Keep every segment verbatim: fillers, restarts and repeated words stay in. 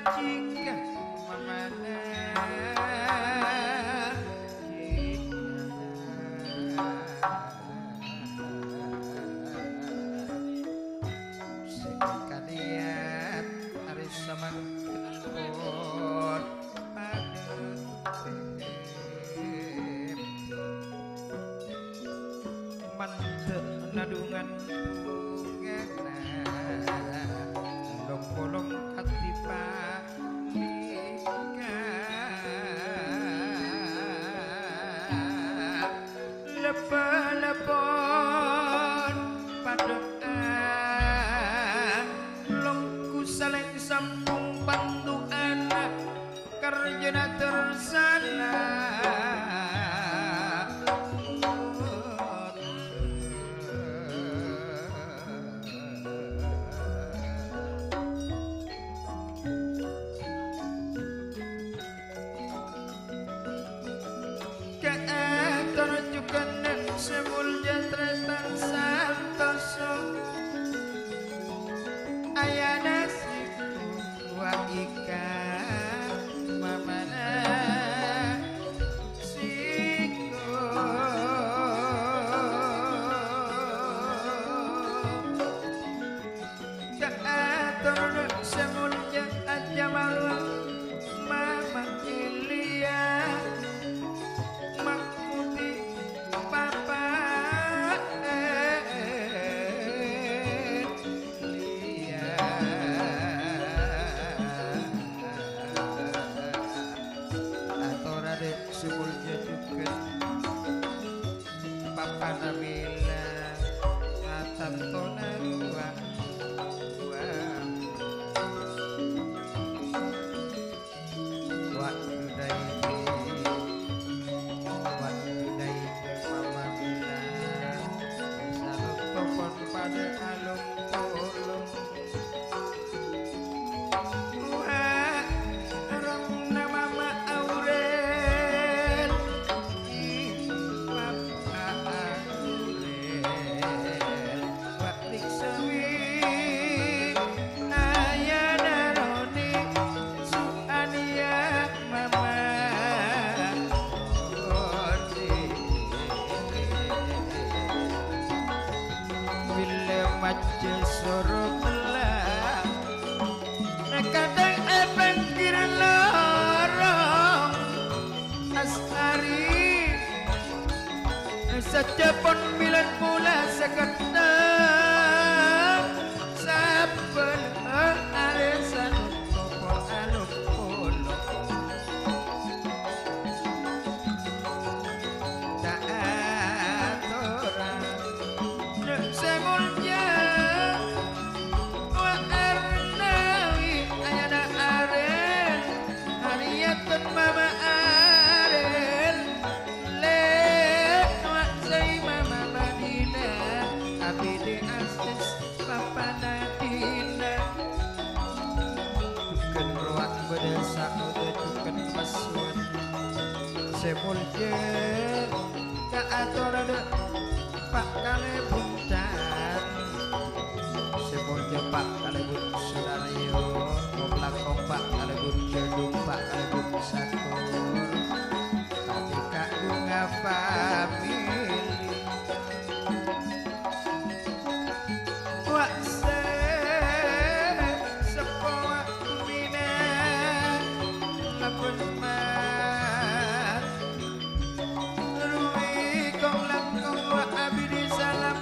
Jika mamana jika sing kaliyan ari samangken pon padha mandhâ' nadhungan bungana, long-polong kadhi panika. Lep-leppon padhâ'ân, longgu salèng sampong pandu'ân. Karjana tersana. Kaator jhughân sè molja Trètan Santoso. Ayana sè Wa ika mamana siko. Kaator sè molja ajamal Mama Ilya. Makmudi papa Lia. Ator adek sumulja juga. Papa Nabila, atantona dua. Dua. Waktu daiki, waktu daiki mama bilang, salotto pon padha along-polong. Wa, ramna mama Aurel, i papa Aurel. Wa' liksawi ayana Roni su'aniya mama Roni. Bilâ majjhâ soro tella', kadhâng è pèngghir lorong. Astari. Sajjhâ pon bilân pola sakettong, sabbhân arè sanotto along-polong. Ta' atora. Sè molja, Wa Arnawi, ayana Arel, Ariyatun mama Arel, le, Wa Zai mama Madina, abidi asis papa Nadina. Jhughân rowa bâdâ saodâ jhughân pasuwân. Sè molja, kaatora dâ' Pa' Kalè Buncan, sè molja Pa' Kalè Buncan Aryo, kong-langkong Pa' Kalè Buncan Dum, Pa' Kalè Buncan Sakur, Patika Bunga Famili. Wa' sè seppo wa' mina, lampun ma-, Ruwi kong-langkong wa' abidi salam,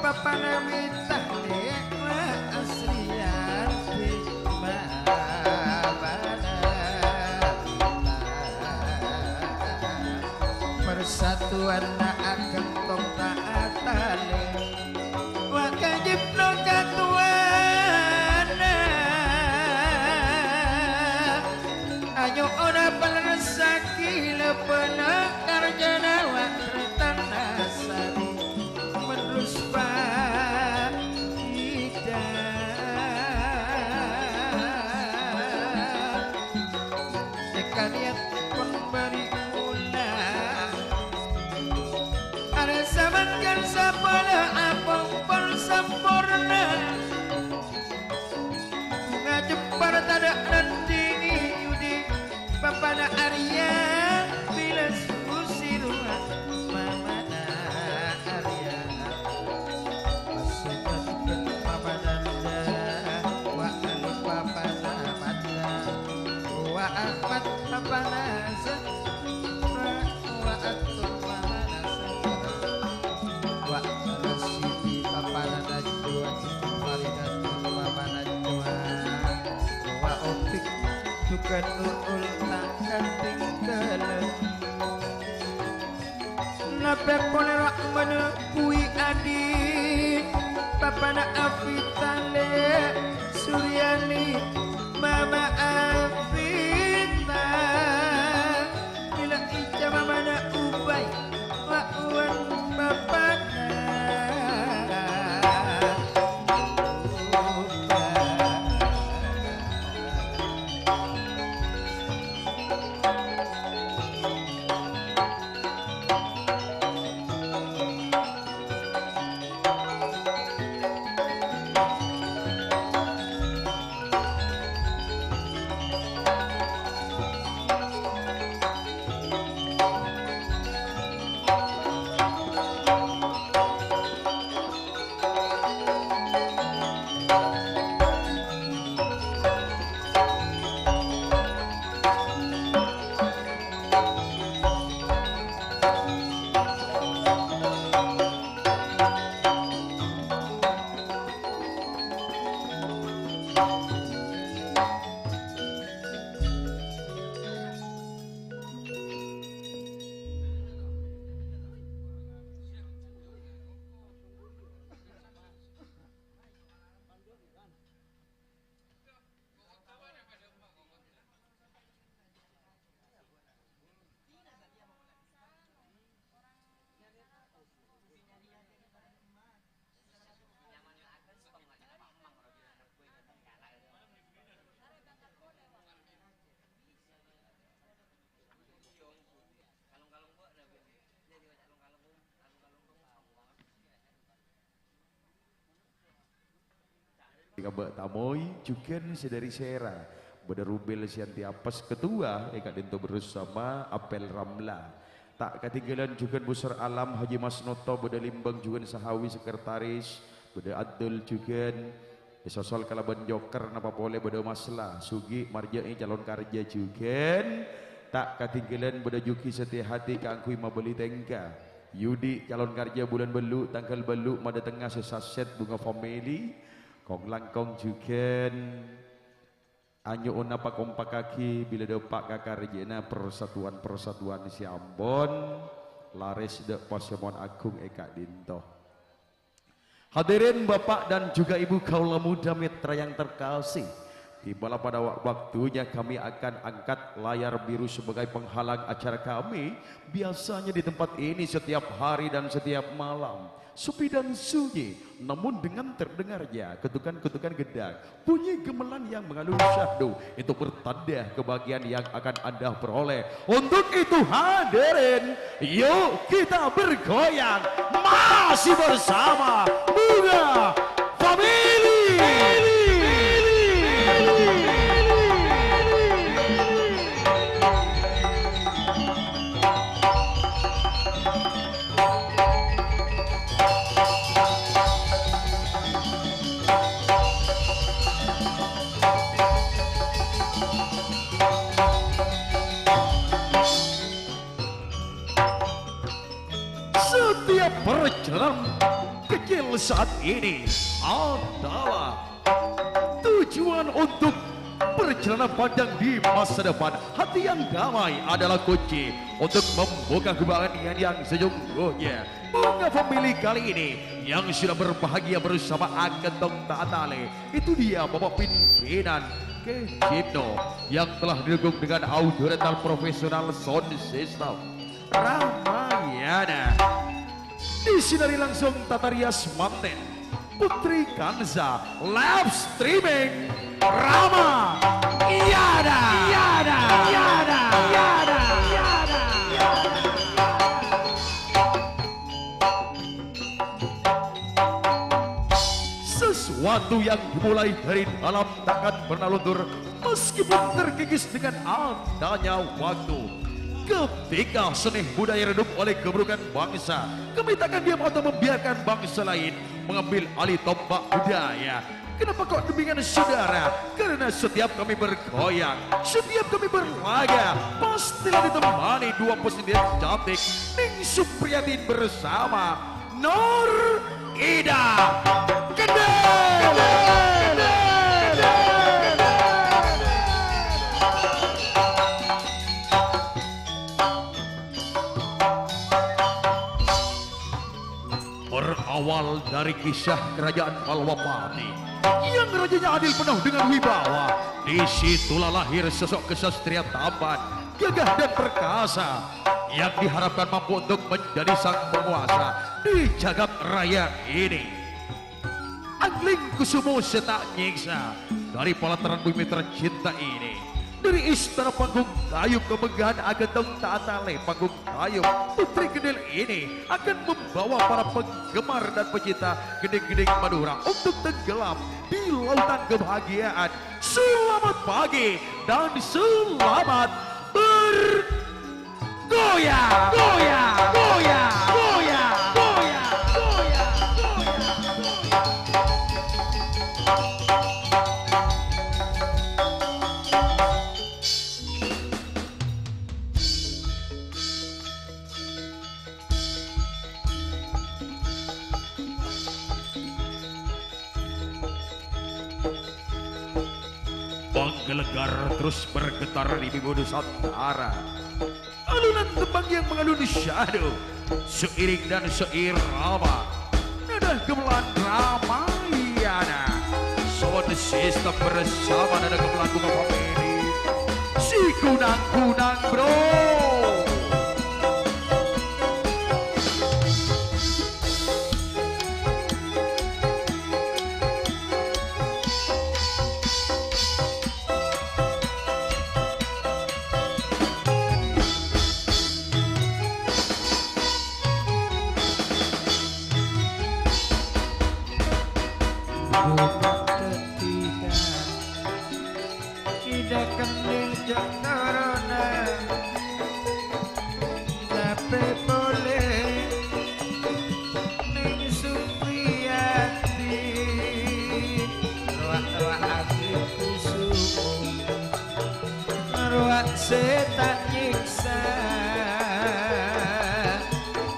papana mita nikmat asriyan di mabana. Persatuan na ageng tong taat tali. Wa' kajibno katowana, anyo'ona palerressaghi lebbhâna karjana wa' Trètan Asari menerus paida. Èkanèyat pon bâri' mola. Arè samangkèn sapolo apong pon samporna. Bhunga cempar tadâ' nandhi Mat papanasa, wa atur pamanasa, wa rasidi papana najwa, faridatul pamanajwa, wa opik juga nurul tak ketinggalan. Napa polè rahmana bhuwi adi, papana Afitale Suryani, mama Afita. Bila ica mamana Ubay, lawan papana. Ka Mbak Tamoy, jhughân sè dhâri Sèra. Bâdâ Rubel Sianti Apes, ketua, è ka'dinto bersama Apel Ramla. Ta' katèngghâlân jhughân Busar Alam Haji Mas Noto, bâdâ Limbang jhughân Sahawi sekretaris, bâdâ Adul jhughân, èsosol kalabân joker napa polè bâdâ Masla, Sugi marjâ'è calon karja jhughân. Ta' katèngghâlân bâdâ Juki Setia Hati kaangghuy mabâli tèngka. Yudi calon karja bulân bâllu', tangghâl bâllu' madâtengnga sè sasèt Bunga Family. Kong-langkong jhughân anyo'ona pakompakaghi bilâ dâpa' ka karjâna persatuan-persatuan sè ampon larès dâ' pasemon agung è ka'dinto. Hadirin Bapak dan juga Ibu kaula muda mitra yang terkasih, tibalah pada wa-, waktunya kami akan angkat layar biru sebagai penghalang acara kami. Biasanya di tempat ini setiap hari dan setiap malam sepi dan sunyi, namun dengan terdengarnya ketukan-ketukan gendang, bunyi gamelan yang mengalun syahdu, itu pertanda kebahagiaan yang akan Anda peroleh. Untuk itu hadirin, yuk kita bergoyang, masih bersama Bunga Family. Setiap perjalanan kecil saat ini adalah tujuan untuk perjalanan panjang di masa depan. Hati yang damai adalah kunci untuk membuka kebahagiaan yang sesungguhnya. Bunga Family kali ini yang sudah berbahagia bersama Agentong Tatale, itu dia Bapak Pimpinan Kecipno yang telah didukung dengan audio rental profesional sound system Ramayana. Disinari langsung tata rias manten Putri Kanza, live streaming Rama Yana. Yana, Yana, Yana, Yana. Sesuatu yang dimulai dari dalam takkan pernah luntur, meskipun terkikis dengan adanya waktu. Ketika seni budaya redup oleh keburukan bangsa, kami takkan diam atau membiarkan bangsa lain mengambil alih tombak budaya. Kenapa kok demikian, saudara? Karena setiap kami bergoyang, setiap kami berlaga, pastilah ditemani dua pesendirian cantik, Ning Supriyati bersama Nur Ida. Kendel! Berawal dari kisah kerajaan Palwapati yang rajanya adil penuh dengan wibawa, di situlah lahir sosok kesatria tampan, gagah dan perkasa yang diharapkan mampu untuk menjadi sang penguasa di jagat raya ini. Angling kusumo sè ta' nyèksa, dari pelataran bumi tercinta ini, dari istana panggung kayu kemeggahan aghântong ta' atalè panggung kayu, Putri Kendel ini akan membawa para penggemar dan pecinta gendhing-gendhing Madura untuk tenggelam di lautan kebahagiaan. Selamat pagi dan selamat ber- Goyang, goyang, goyang, goyang, goyang, goyang, goyang. Panggelegar terus bergetar di minggu Nusantara. Alunan tembang yang mengalun syahdu, seiring dan seirama nada gamelan Ramayana. Sound system bersama nada gamelan Bunga Family. Si kunang-kunang, bro. Ida Kendel jhâ' toronna, tapè polè Neng Supriyati. Rowa-rowa ati kusumo, rowa sè ta' nyèksa.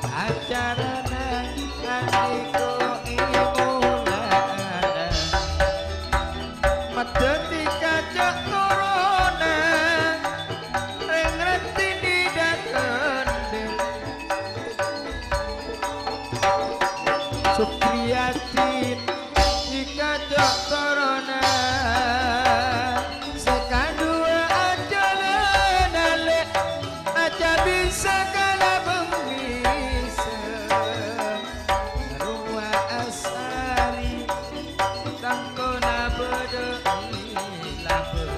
Acarana andhi' ko' è molana. Madhâddhi kacak toronna, rèng raddhin Ida Kendel. Supriyati, kacak toronna, sè kaduwâ ajhâlân alè', ajhâ' bisa kalabân bisa. Rowa asari, tangkona bâdâ è labân.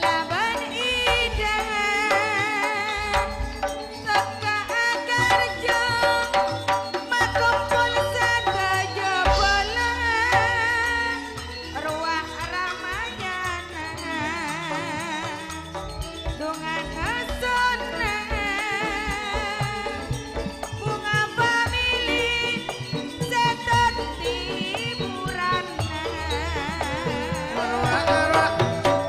Labân Ida, sokka akarjo, makompol sadhâjâ polè. Rowa Ramayana, dongan sonna, Bunga Family sè dhâddhi hiburanna. Rowa-rowa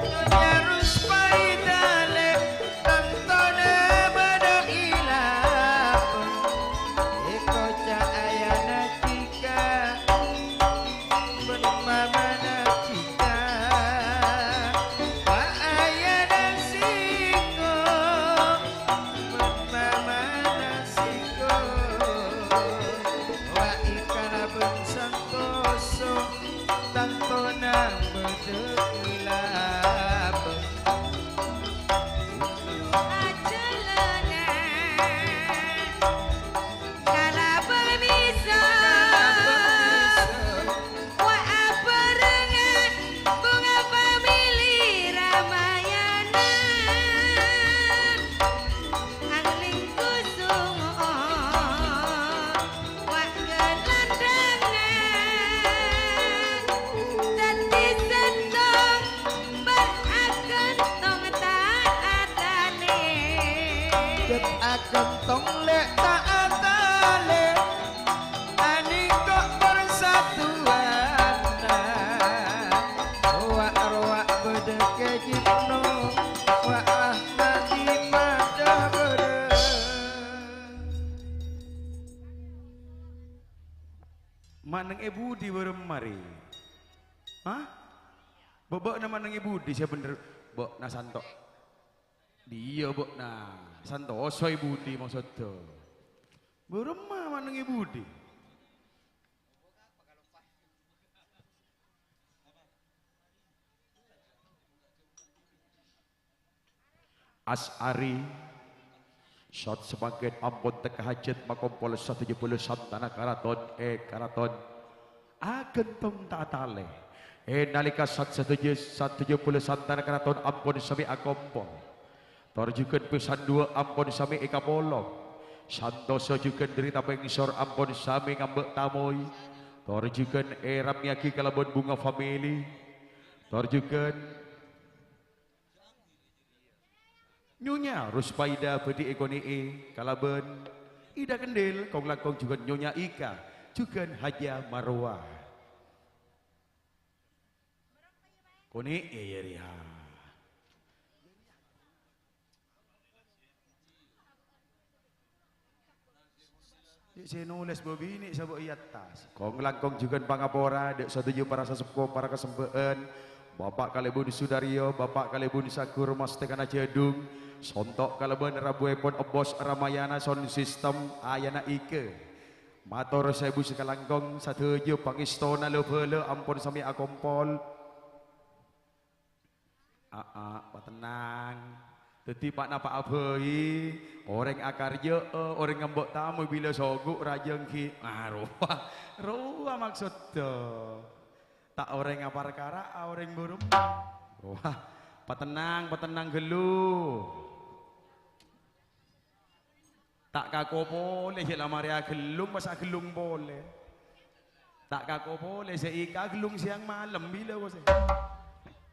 Nyonya Ruspaida lè', tantona bâdâ è labân. È koca' ayana Cika, bân mamana Cika, wa ayana Siko, bân mamana Siko, wa è kalabân santoso, tantona bâdâ è labân. Ajhâlâna kalabân bisa, wa abhârengnga Bunga Family Ramayana. Angling kusumo, wa gelandhângnga, dhâddhi sèttong Ma'neng è budi bârâmma rè? Hah? Bâ-, bâ'na ma'neng è budi sè bhendher? Bâ'na santo-, iyâ, bâ'na santosa è budi maksodda. Bârâmma ma'neng è budi? Asy'ari, sat samangkèn ampon tekka hajhât makompol sadhâjâ bhâlâ santana karaton è karaton aghântong ta' talè. È nalèka sat sadhâjâ, sadhâjâ bhâlâ santana karaton ampon samè akompol. Tor jhughân pèsan duwâ' ampon samè èkapolong. Santosa jhughân dhâri tapèngsor ampon samè ngambâ' tamoy. Tor jhughân èramèyaghi kalabân bhunga famili. Tor jhughân Nyonya Ruspaida bhâdhi èkonè'è kalabân Ida Kendil, kong-langkong jhughân Nyonya Ika, jhughân Haja Marwa. Konè'è, yâ, rèya. Sè nolès bâbinè' sabâ' è attas. Kong-langkong jhughân pangapora, dâ' sadhâjâ para saseppo, para kasembhâ'ân, Bapa' kalèbun Sudaryo, Bapa' kalèbun Sagur, mastèkana jhâdhung, sonto' kalabân rabuèpon ebbos Ramayana sound system, ayana Ika. Mator saèbu sakalangkong, sadhâjâ pangèstona la-bhâlâ ampon samè akompol. Aa, patennang. Dhâddhi pa'-napa'a bhâi, orèng akarjâ'â, orèng ngambâ' tamoy bilâ sogu' rajâ ènggi. Ah, rowa, rowa maksodda. Ta' orèng aparkara'a, orèng buru. Rowa, patennang, patennang ghâllu. Ta' kako polè, jhâ' la marè aghellung, pas aghellung polè. Ta' kako polè, sè Ika aghellung sèyang malem, bilâ kosè.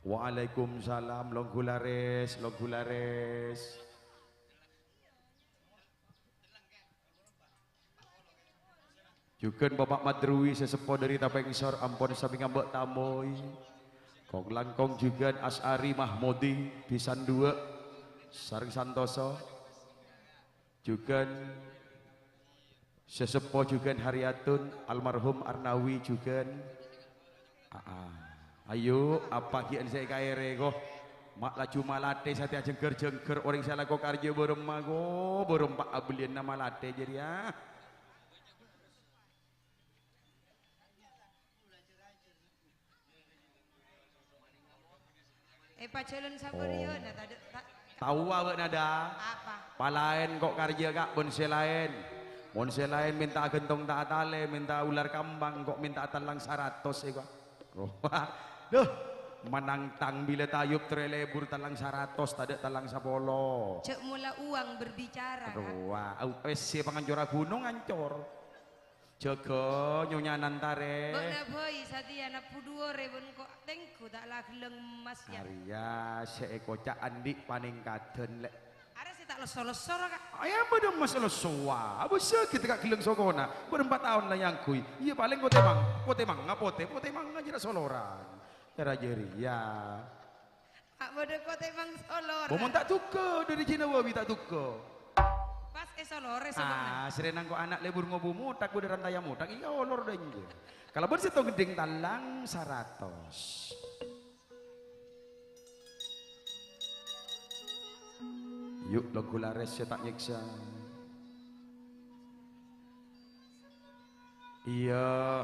Waalaikumsalam, longghu larès, longghu larès. Jhughân Bapa' Madrui sè seppo dhâri Tapèngsor ampon samè ngambâ' tamoy. Kong-langkong jhughân Asy'ari Mahmudi, bhisan duwâ', sareng santosa. Jhughân sè seppo jhughân Haryatun, almarhum Arnawi jhughân. Aa. Ayo, apa ghi'ân sè èkaèrè, ko? Ma' laju malathè satèya jhengghâr-jhengghâr orèng sè alako karjâ bârâmma, ko? Bârâmma abelliyânna malathè jârèya. È pajhâlân sabâriyâna tadâ', ta-, Taowa bâ'na, Da? Apa? Palaèn ko' karjâ, Ka', bân sè laèn. Mon sè laèn mènta aghântong ta' atalè, mènta ular kambang, ko' mènta atellang saratos, è, Ka'. Rowa. Duh, manang tang bilâ tayub trè lebur tellang saratos, tadâ' tellang sapolo. Jhâ' mola uang berbicara, Ka'. Rowa. Au, wes, sè pangancora ghunong ancor. Jâgâ Nyonya Nantare. Bâ'na bhâi satèya nabbhu duwâ' rèbun ko' tèngghu ta' la ghellâng emmas, yâ. Arèya sè èkoca' andi' panèngkadhân, Lè'. Arèya sè ta' lesso-lesso, ra, Ka'? Aya bâdâ emmas lesso, wa. Abâssaghi ta' ghellâng sokona. Bârâmpa taon la nyangghuy. Iyâ, palèng potè mang-, potè manga, potè, potè manga jârèya soloran. Èra jârèya. A' bâdâ potè mang soloran. Bo mon ta' duga, dhâri jhâ' Nawawi ta' duga. Pas èsolorè sabâna. Ah, sèrè nangko' ana' lebur ngobu mothak, bâdâ rantaya mothak, iyâ olor dâ' enjâ'. Kalabân sèttong gendhing tallang saratos. Yu', longghu larès sè ta' nyèksa. Iyâ,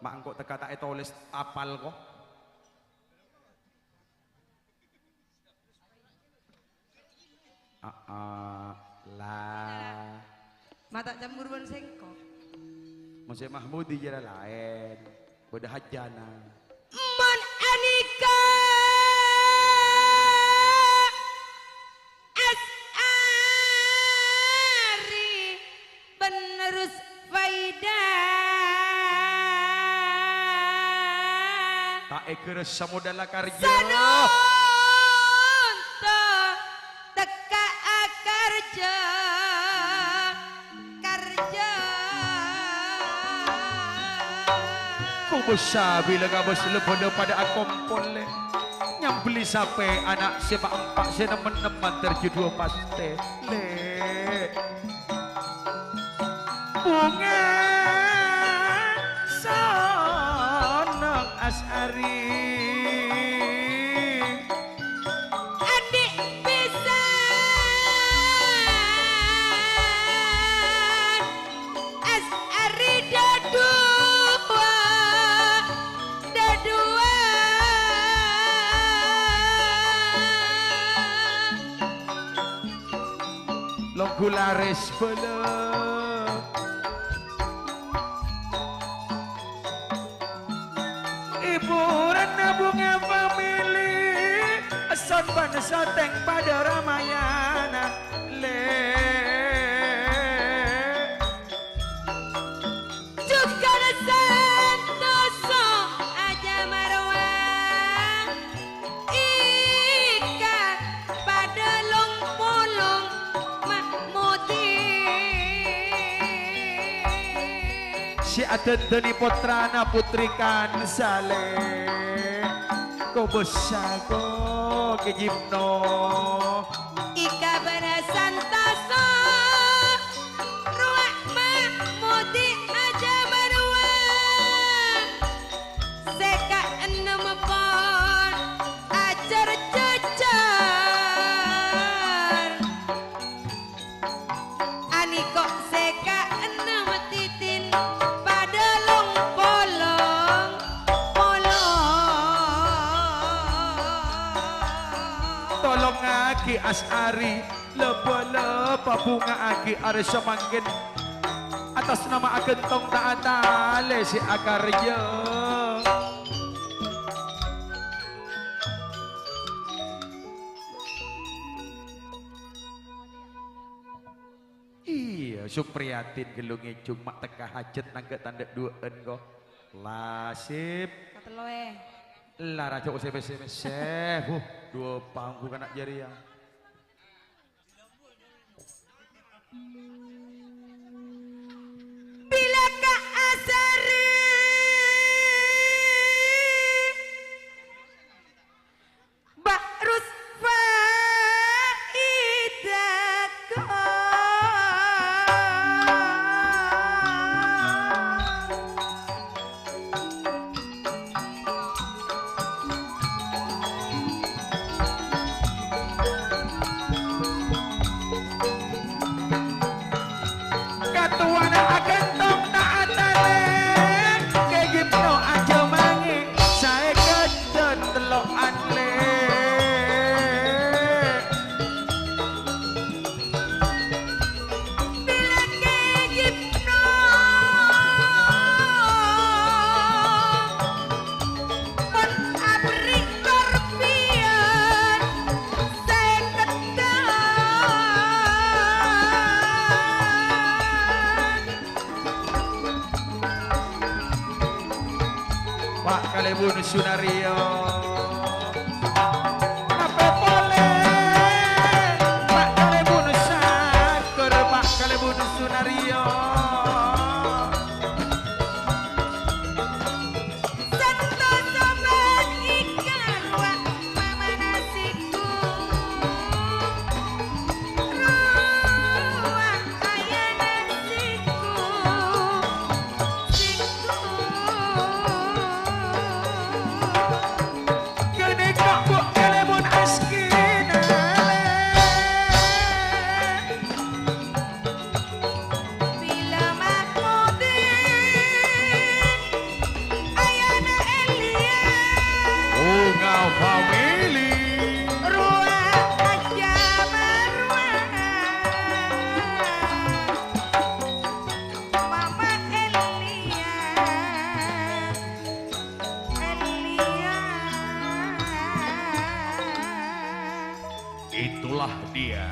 ma' engko' tekka ta' ètolès apal, ko. Aa, la. Ma' ta' campur bân sèngko'. Mon sè Mahmudi jârèya laèn, bâdâ hajjâna. Mon anika Asy'ari penerus faida. Ta' èghârâ samodâla karjâ. Sanonto tekka akarjâ, karjâ. Kobâsa bilâ ngabâs lebâna padâ akompol, Lè'. Nyambelli sapè ana' sè pa'-empa' sè nemmen-nemman terjudhu pastè, Lè'. Bhunga sa- Andi' pisan, As'ari dhâduwâ, dhâduwâ. Longghu larès bâlâ. Hiburanna bhunga famili, son bân sotèng padâ ramayana, Lè'. Jhughân santosa ajâ marowa, èka padâ long-polong ma'modi. Sè adhâddhâni pottrana Potri Kansalè, kobâsa ko Kè Jimno. Èka bârâ santosa, rowa ma'modi ajâ marowa. Sè kaennem pon ajhâr-jhâjhâr. Anèko' sè kaennem titin padâ long-polong, polong. Tolongaghi As'ari, la-bâlâ pabhunga'aghi arè samangkèn atas nama Aghântong Ta' Atalè sè akarjâ. Iyâ, Supriyadin ghâllu ngèjhung ma' tekka hajhât nangghâ' tandhâ' duwâ'ân, ko. Lasip. Katello, è. Lara jhâ' usè pèssè-pèssè. Huh, duwâ' pangghu kana' jârèya. Bilâ ka asarè. Ba'rus faidako. Katowana Aghântong Ta' Atalè, Kè Jimno ajâ mangè, saè kèdhâ tello' anlè. Bilâ Kè Jimno pon aberri' korbhiyân sèkèt dâ'. Pa' Kalèbun Sunaryo. Napè polè? Pa' Kalèbun Sakkor, Pa' Kalèbun Sunaryo. Santosa bân èkarowak mamana sèngko', rowa ayana sèngko', sèngko'. Ghânèka Bu' Kalèbun Askinalè. Bilâ Mahmudin, ayana Elia. Bhunga Family. Rowa ajâ marowa. Mama Elia. Elia. Itulah dia.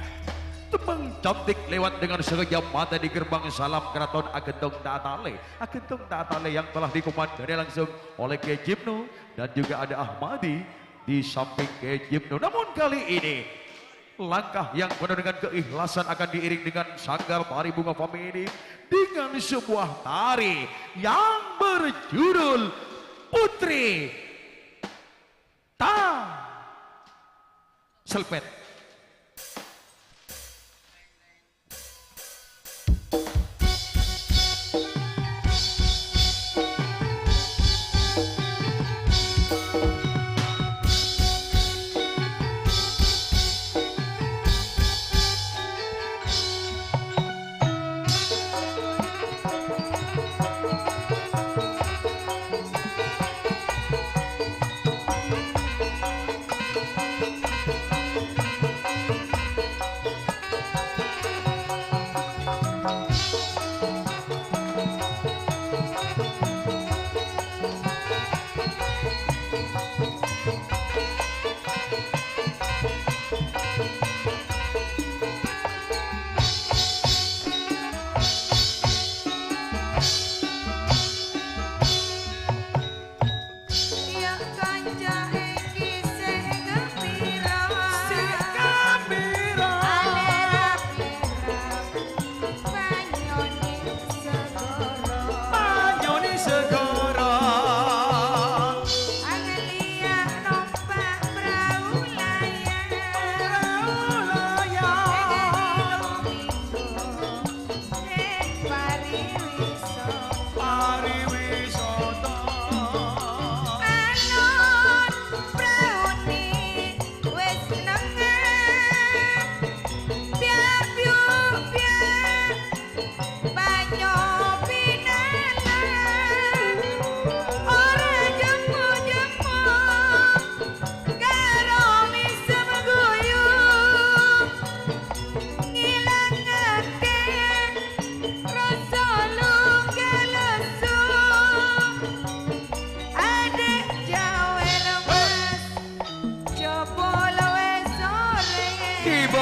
Tembang cantik lewat dengan sekejap mata di gerbang salam Keraton Aghântong Ta' Atalè. Aghântong Ta' Atalè yang telah dikumandani langsung oleh Kè Jimno dan juga ada Ahmadi di samping Kè Jimno. Namun kali ini, langkah yang penuh dengan keikhlasan akan diiring dengan sanggar tari Bhunga Family dengan sebuah tari yang berjudul Putri Ta Selpet.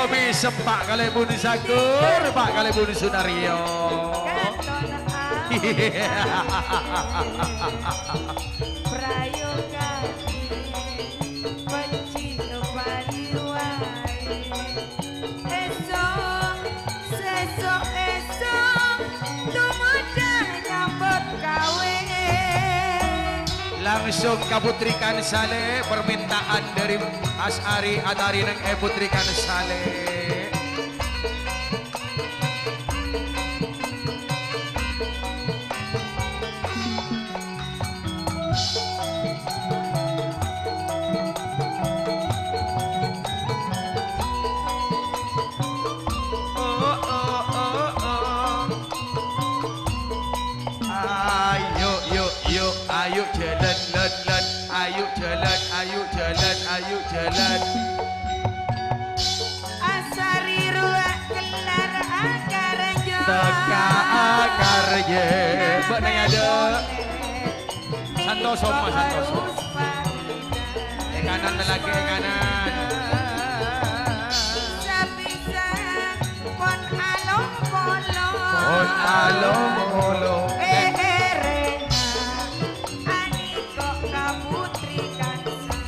Mesem, Pa' kalèbun Sakur, Pa' kalèbun Sunaryo. Prayoga. Peci pariwai. Èsok, sèsok èsok, tumodhâ nyambut kawin. Langsung ka Putri Kansalè, permintaan dari Mas Ari Atari neng è Putri Kansalè. Ayo, yuk, yuk, ayo jalan, lan, lan. Ayo jalan, ayo jalan, ayo jalan. Asari rowa kellar akarjo. Teka akarjo. Mbak Nayada. Santoso, Mas, santoso. È kanan, lalakè è kanan. Sapisan pon along-polong. Pon along-polong. Èrengnga. Aniko ka Putri Kansa.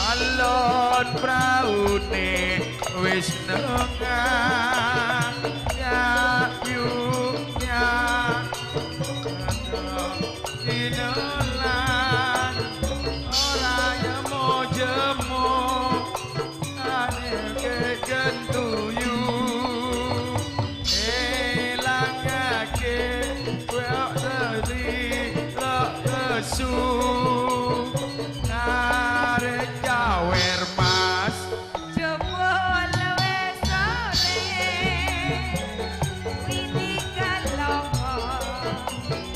Alon praune wis nengah, ya, yu, ya. Dinolan ora jemo-jemo. Ane keken tuyu, elangake, weok tadi, lok lesu, are cawer mas. Jebol wes sore, widi kalomo,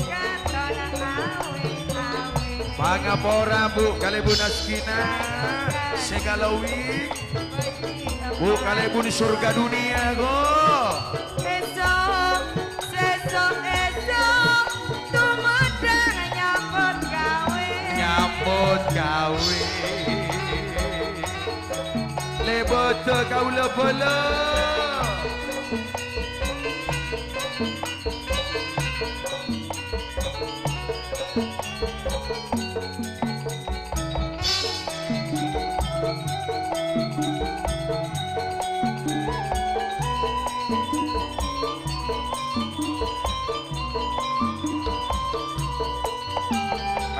katon awe-awe. Pangapora, Bu, kalebun Askina, Segalowi. Bu, kalebun surga dunia, go. Esok, sesok, esok, tumodang nyambut gawe. Nyambut gawe. Lebet kaula bala.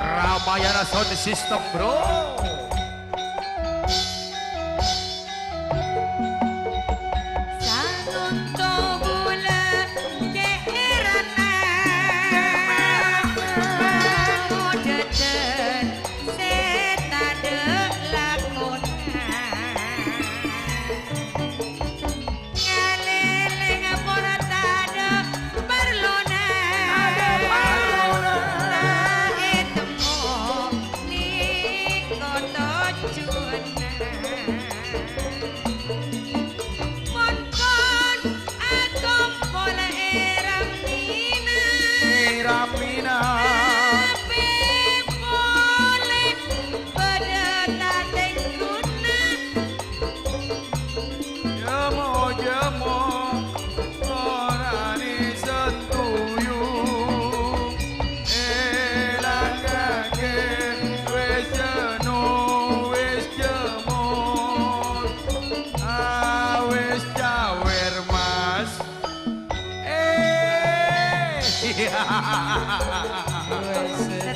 Ramayana Sound System, Bro. Sangonto bulâ cè'èrana, pamojhâdhân sè tadâ' lakona. Ngalèlèng pora tadâ' parlona. Tadâ' parlona. Ta' ètemmo nèko tojjhuwânna. Mon-kon akompol è rammina. È rammina. Tapè polè bâdâ tatèngghuna. Jemo-jemo orani sentuyu, elangake wis jeno, wis jemo, awis cawer mas. Eh.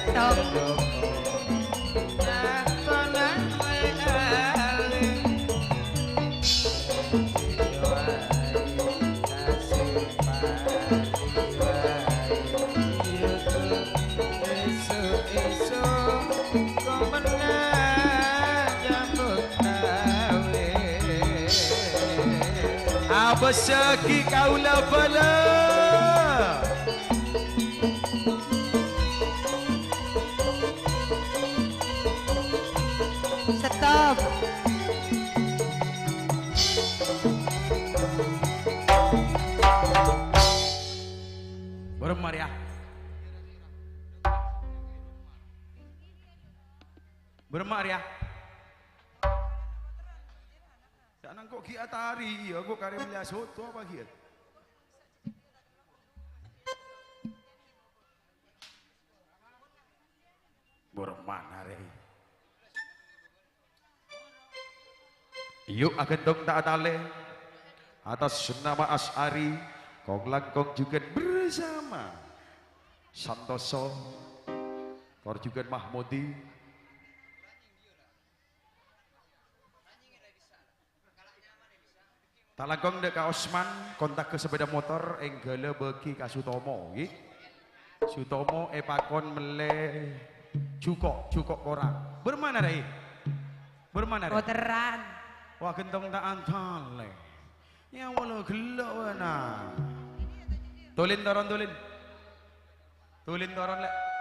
Stop. Abessaghi kaula bala. Stop. Bârâmma rèya. Bârâmma rèya. Nang kok ghi' atari, iyâ, kok karè mellèya soto apa ghi'? Bârâmma arè? Yu', aghântong ta' atalè. Atas nama Asy'ari, kong-langkong jhughân bersama Santoso, kor jhughân Mahmudi. Ta' langkong dâ' ka Osman, kontagghâ sepeda motor, èngghâlâ bâgi ka Sutomo, ghi. Sutomo èpakon mellè jhuko', jhuko' korang. Bârâmma arè? Bârâmma arè? Koteran. Wah, aghântong ta' atalè. Yâ, wala ghellâ' wâna. Tulin, toron, tulin. Tulin toron, Lè'.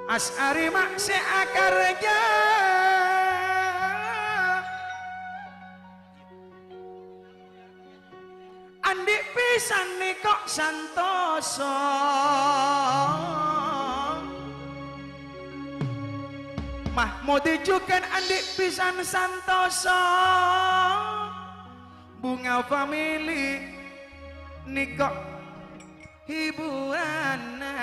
Asy'ari ma' sè akarja. Andi' pèsan nèko Santoso. Mahmudi jhughân andi' pèsan Santoso. Bunga Family nèko hiburanna.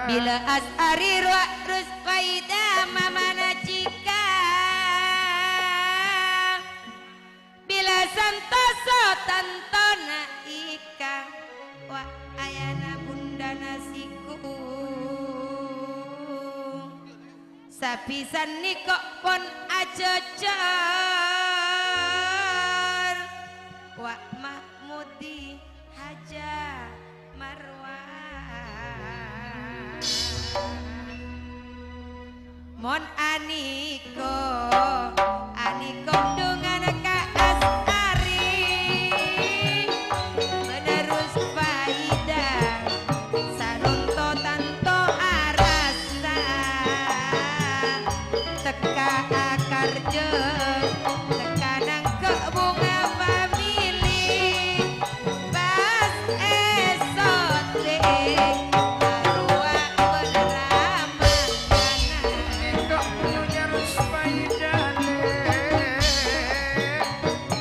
Bilâ Asy'ari rowa Rusfaida mamana Cika. Bilâ Santoso tantona Ika. Wa' ayana bundhâna Siku. Sabisân nèko pon ajhâjhâr, wa' Mahmudi Haja Marwan. Mon anèko, anèko dhungan ka Asy'ari, bâdâ Rusfaida. Sanonto tanto arassa, tekka akarja, tekka nangghâ' Bunga Family, pas èsotè, arowa bân rama. Nèko Nyonya Rusfaida,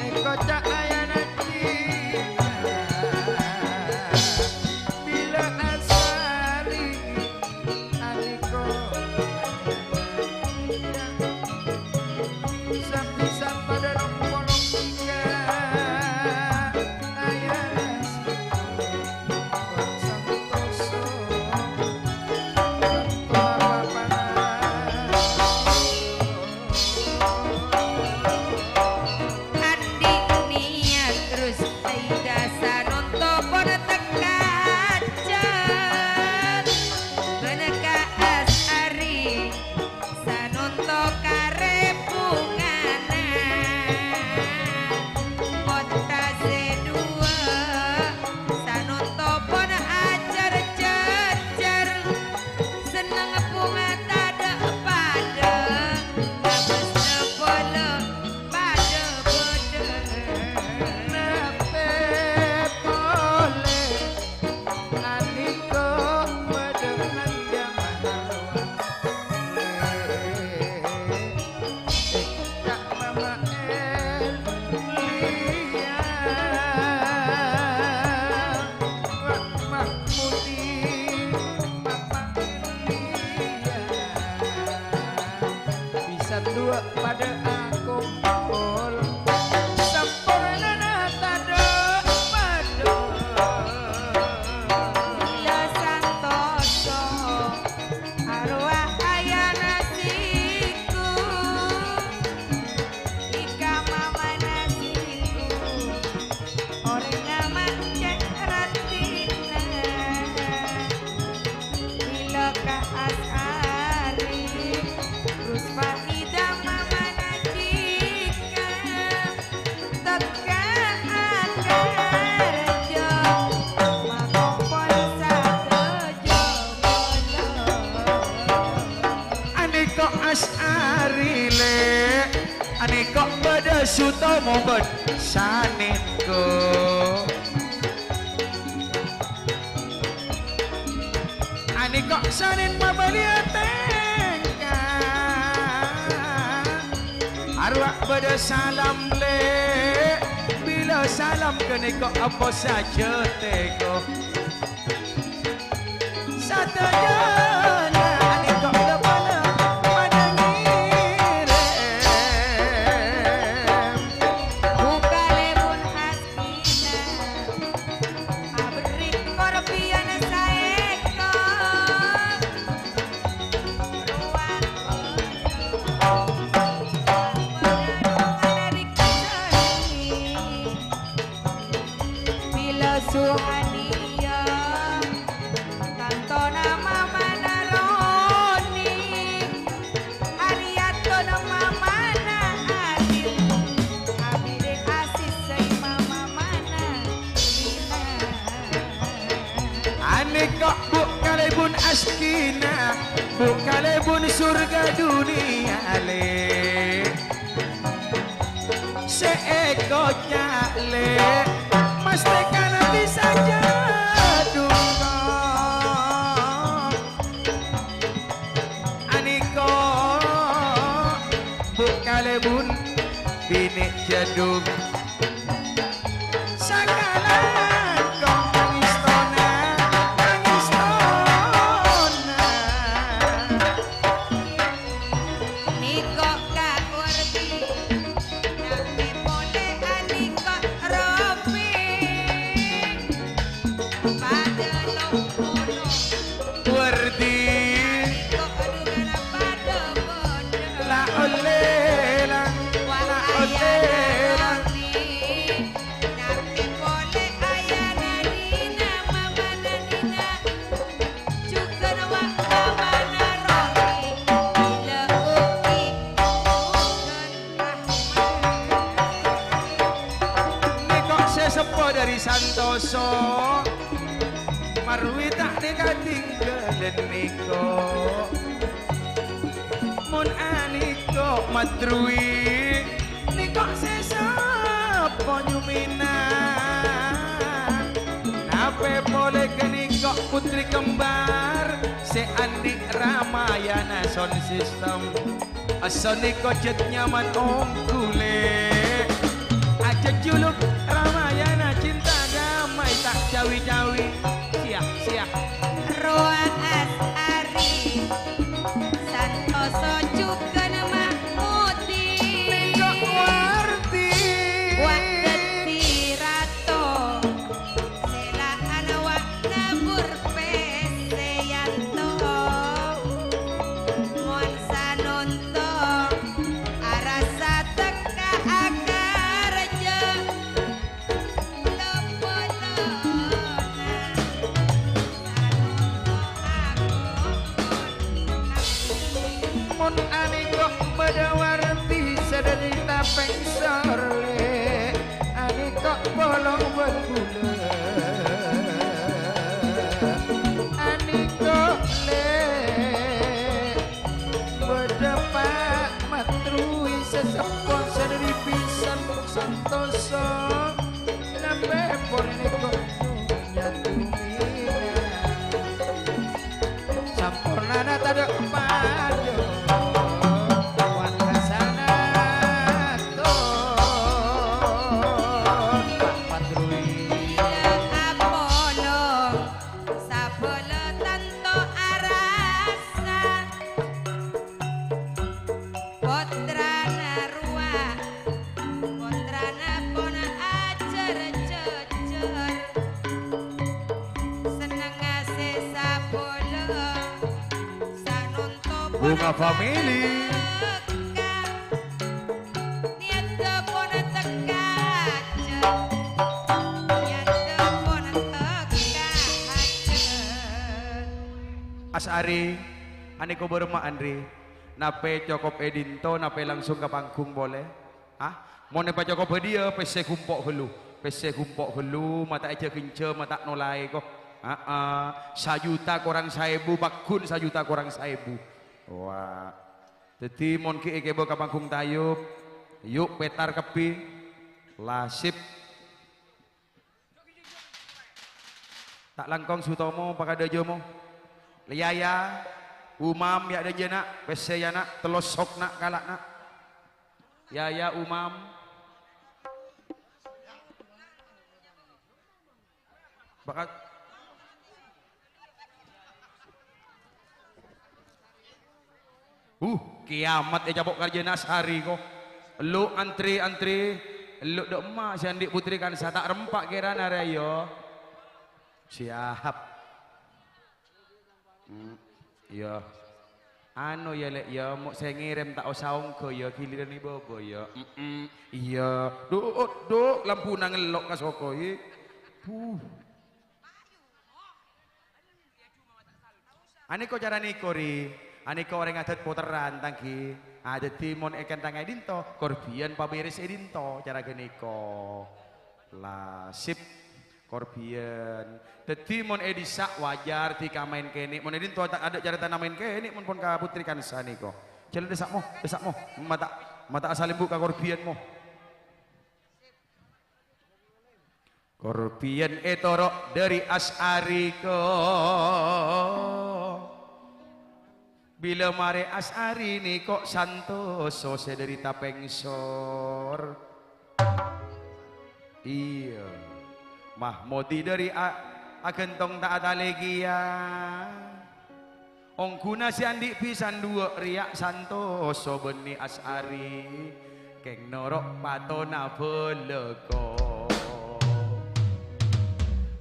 nèko cahayana Bilâ Asy'ari anèko, sampè' sapadâ rong-polong tiga ayana Santoso, Santoso, Santoso. Andi' niyat terros Saida Sanonto pon tekka ajhât, bân ka Asy'ari Sanonto karè bungana. Pottra sè duwâ' Sanonto pon ajhâr-jhâjhâr. Senneng bhunga tadâ' padâ, abâsna polè padâ bâdâ. Napè polè anèko bâdâ nang jhâman rowa. Ca'na Mama Elia, Wa' Mahmudi, Papa Elia. Bisa duwâ' padâ akompol, sampornana tadâ' padâ. Ila santoso, arowa ayana siku. Anèko' bâdâ sutomo bân sanèko'. Anèko' sanèn mabâliyâ tèngka. Arowa bâdâ salam, Lè'. Bilâ salam ghânèko' apa sajâ tèko'. Sadhâjâna anèko' lopana padâ ngèrèm. Bukalèbun Askinah, aberri' korbiyân saèko. Rowa ana rèksani. Bilâ Suhaniya, tantona mamana Roni, Ariyatona mamana Adin, abidin asissai mamana Lina. Anèko' bu' kalèbun Askinah, bu' kalèbun surga duniyalè. Sè èkoca', Lè', mastèkana bisa jhâdhung. Anèko' bu' kalèbun binè' jhâdhung. Sakalangkong pangèstona, pangèstona. Nèko' ka Wardi, tapè polè anèko' Robi. Padâ lopolo. Wardi. Anèko' dhugâna padâ-padâ. La ollè la, la ollè la. Tapè polè ayana Lina, mamana Lina. Jhughân wa' mamana Robi, bilâ Uki, jhughân Rahmat. Nèko' sè seppo dâri Santoso, marwi ta' nèka tinggalân nèko'. Mon anèko' madruwi, nèko' sè seppo nyumèna. Napè polè ghânèko' putri kembar sè andi' Ramayana sound system. Asonèko' jhât nyaman ongghu, Lè'. Ajhâjhuluk Ramayana cinta damai ta' cawi-cawi. Siya, siya. Rowa Asari, Santoso jhughân Mahmudi. Nèko' Wardi. Wa' dhâddhi rato, sèla'an wa' nabur pèssè yanto. Mon sanonto arassa tekka akarjâ. Mon anèko' bâdâ Wardi sadhâri tapèng sorè, anèko' polong bân bulâ. Anèko' Lè', bâdâ Pa' Matruwi sè seppo sadhâri bhisan Santoso. Napè polè nèko' nyatu mina. Sampornana tadâ' padâ. Wantesana to. Padruwi. Apolong sabâlâ tanto arassa. Pottrana rowa, pottrana pon ajhâr-jhâjhâr. Sennengnga sè sabâlâ, sanonto pon Bunga Family. Tekka. Niyadda pon tekka ajhâr. Niyadda pon tekka ajhâr. Asari, anèko bârâmma, Andri? Napè cokop è dinto, napè langsung ka panggung polè? Hah? Mon èpacokop bâdhiyâ, pèssè gumpo' ghâllu. Pèssè gumpo' ghâllu, ma' ta' èjhâ-ghânjhâ, ma' ta' nolaè, ko. Aa, sajuta korang saèbu, pagghun sajuta korang saèbu. Wah. Dhâddhi, mon ghi' èkèbâ ka panggung tayub, Yu', pètar kabbhi. Lasip. Ta' langkong Sutomo, pakadhâjâ mo. Yaya, Umam, yâ dhâjâna, pèssè yâ, na', tello sok, na', kala', na'. Yaya, Umam. Bakat. Uh, kiamat ècapo' karjâna As'ari ko. Ellu' antri, antri. Ellu' dâ' emma' sè andi' putri kansa ta' rempa' kèrana rè, yâ. Siap. Hmm, iyâ. Anu yâ, Lè', yâ, mo' sè ngèrèm ta' osa ongghâ, yâ, ghiliran è bâbâ, yâ. Mm-mm, iyâ. Dhu', dhu', lampuna ngello' ka soko, yâ. Puh. Anèko cara nèko, Ri. Anèko orèng adât potèran, tang, ghi. Ah, dhâddhi mon è kantang è dinto, korbhiyân pabèrès è dinto, cara ghânèko. Lasip, korbhiyân. Dhâddhi mon è dissa' wajar dikamaèn kènè'. Mon è dinto ta-, adâ' carètana maèn kènè', mon pon ka putri kansa nèko. Jhâlân dissa' mo, dissa' mo. Mata, mata asal embu' ka korbhiyân mo. Korbhiyân ètoro' dhâri As'ari ko. Bilâ marè As'ari nèko santoso sè dhâri Tapengsor. Iyâ. Mahmodi dhâri a-, aghântong ta' atalè kèya. Ongghuna sè andi' bhisan dhuwâ' rèya santoso bânnè As'ari, kèng noro' patona bhâlâko.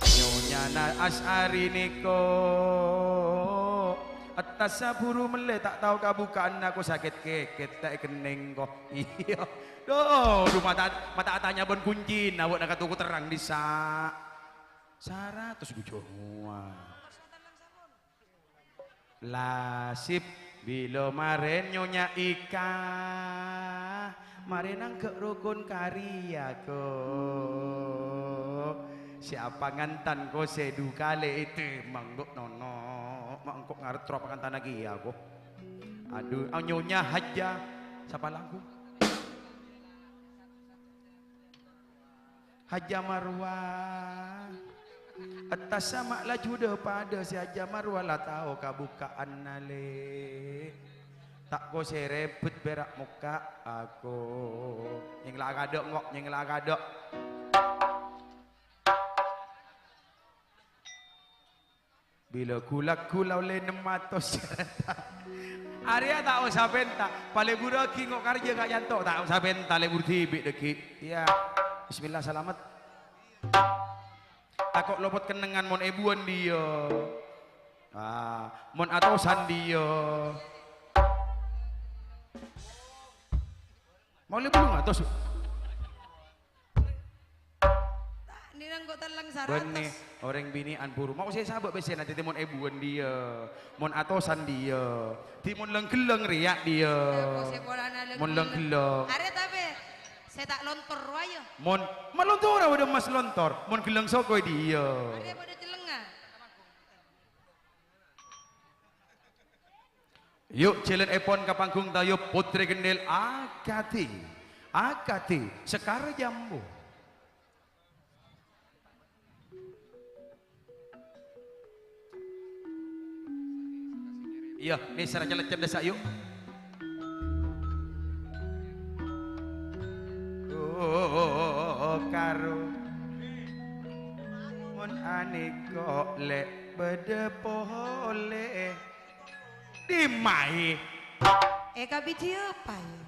Nyonyana As'ari nèko, ettassa buru mellè ta' tao kabukka'anna ko sakèt kèkèt ta' èkennèng ko. Iyâ. Dhu, dhu mata, mata atanya bân kuncina bâ'na ka toko terrang dissa'. Saratos gujhuwâ. Lasip bilâ marèn Nyonya Ika, marè nangghâ' rokon karèya, ko. Sè apangantan, ko, sè du kalè ètè, manggo' nono, ma' engko' ngarep tro apangantanna kèya, ko. Adhu, a, Nyonya Hajjah, sapa langkong? Hajjah Marwah. Ettassa ma' laju dhâ-padhâ sè Hajjah Marwah la tao kabukka'anna, Lè'. Ta' ko sè rèbet pèra' mokka' ako. Nyèngla kadâ', ngo', nyèngla kadâ'. Bilâ gu-lagghu la ollè nem atos. Arèya ta' osa pènta. Palèburraghi ngo' karjâ ka'dinto. Ta' osa pènta, lèbur dhibi' dhâggi'. Iyâ. Bismillah, salamet. Tako' lopot kennengngan mon èbuwân dhiyâ. Ah, mon atosan dhiyâ. Mau lèbur atos. Nèng kok tellèng saratos. Bânnè orèng binè'an buru. Mau sè sabâ' pèssèna, dhâddhi mon èbuwân dhiyâ, mon atosan dhiyâ, dhâddhi mon lèng-ghellèng rèya dhiyâ. Mon lèng-ghellèng. Arè tapè sè ta' lontor rowa yâ. Mon, ma' lontor, bâdâ mas lontor. Mon ghellèng soko dhiyâ. Arè padâ cellèngnga. Yu', jhâlânèpon ka panggung, tayub Putri Gendhil, akadhi, akadhi, Sekar Jambu. Iyâ, nèser cellèt cendhessa', yu'. Oh, karo mon anèko lè' bâdâ polè. Dimmaè. È kabidhi apa, yâ?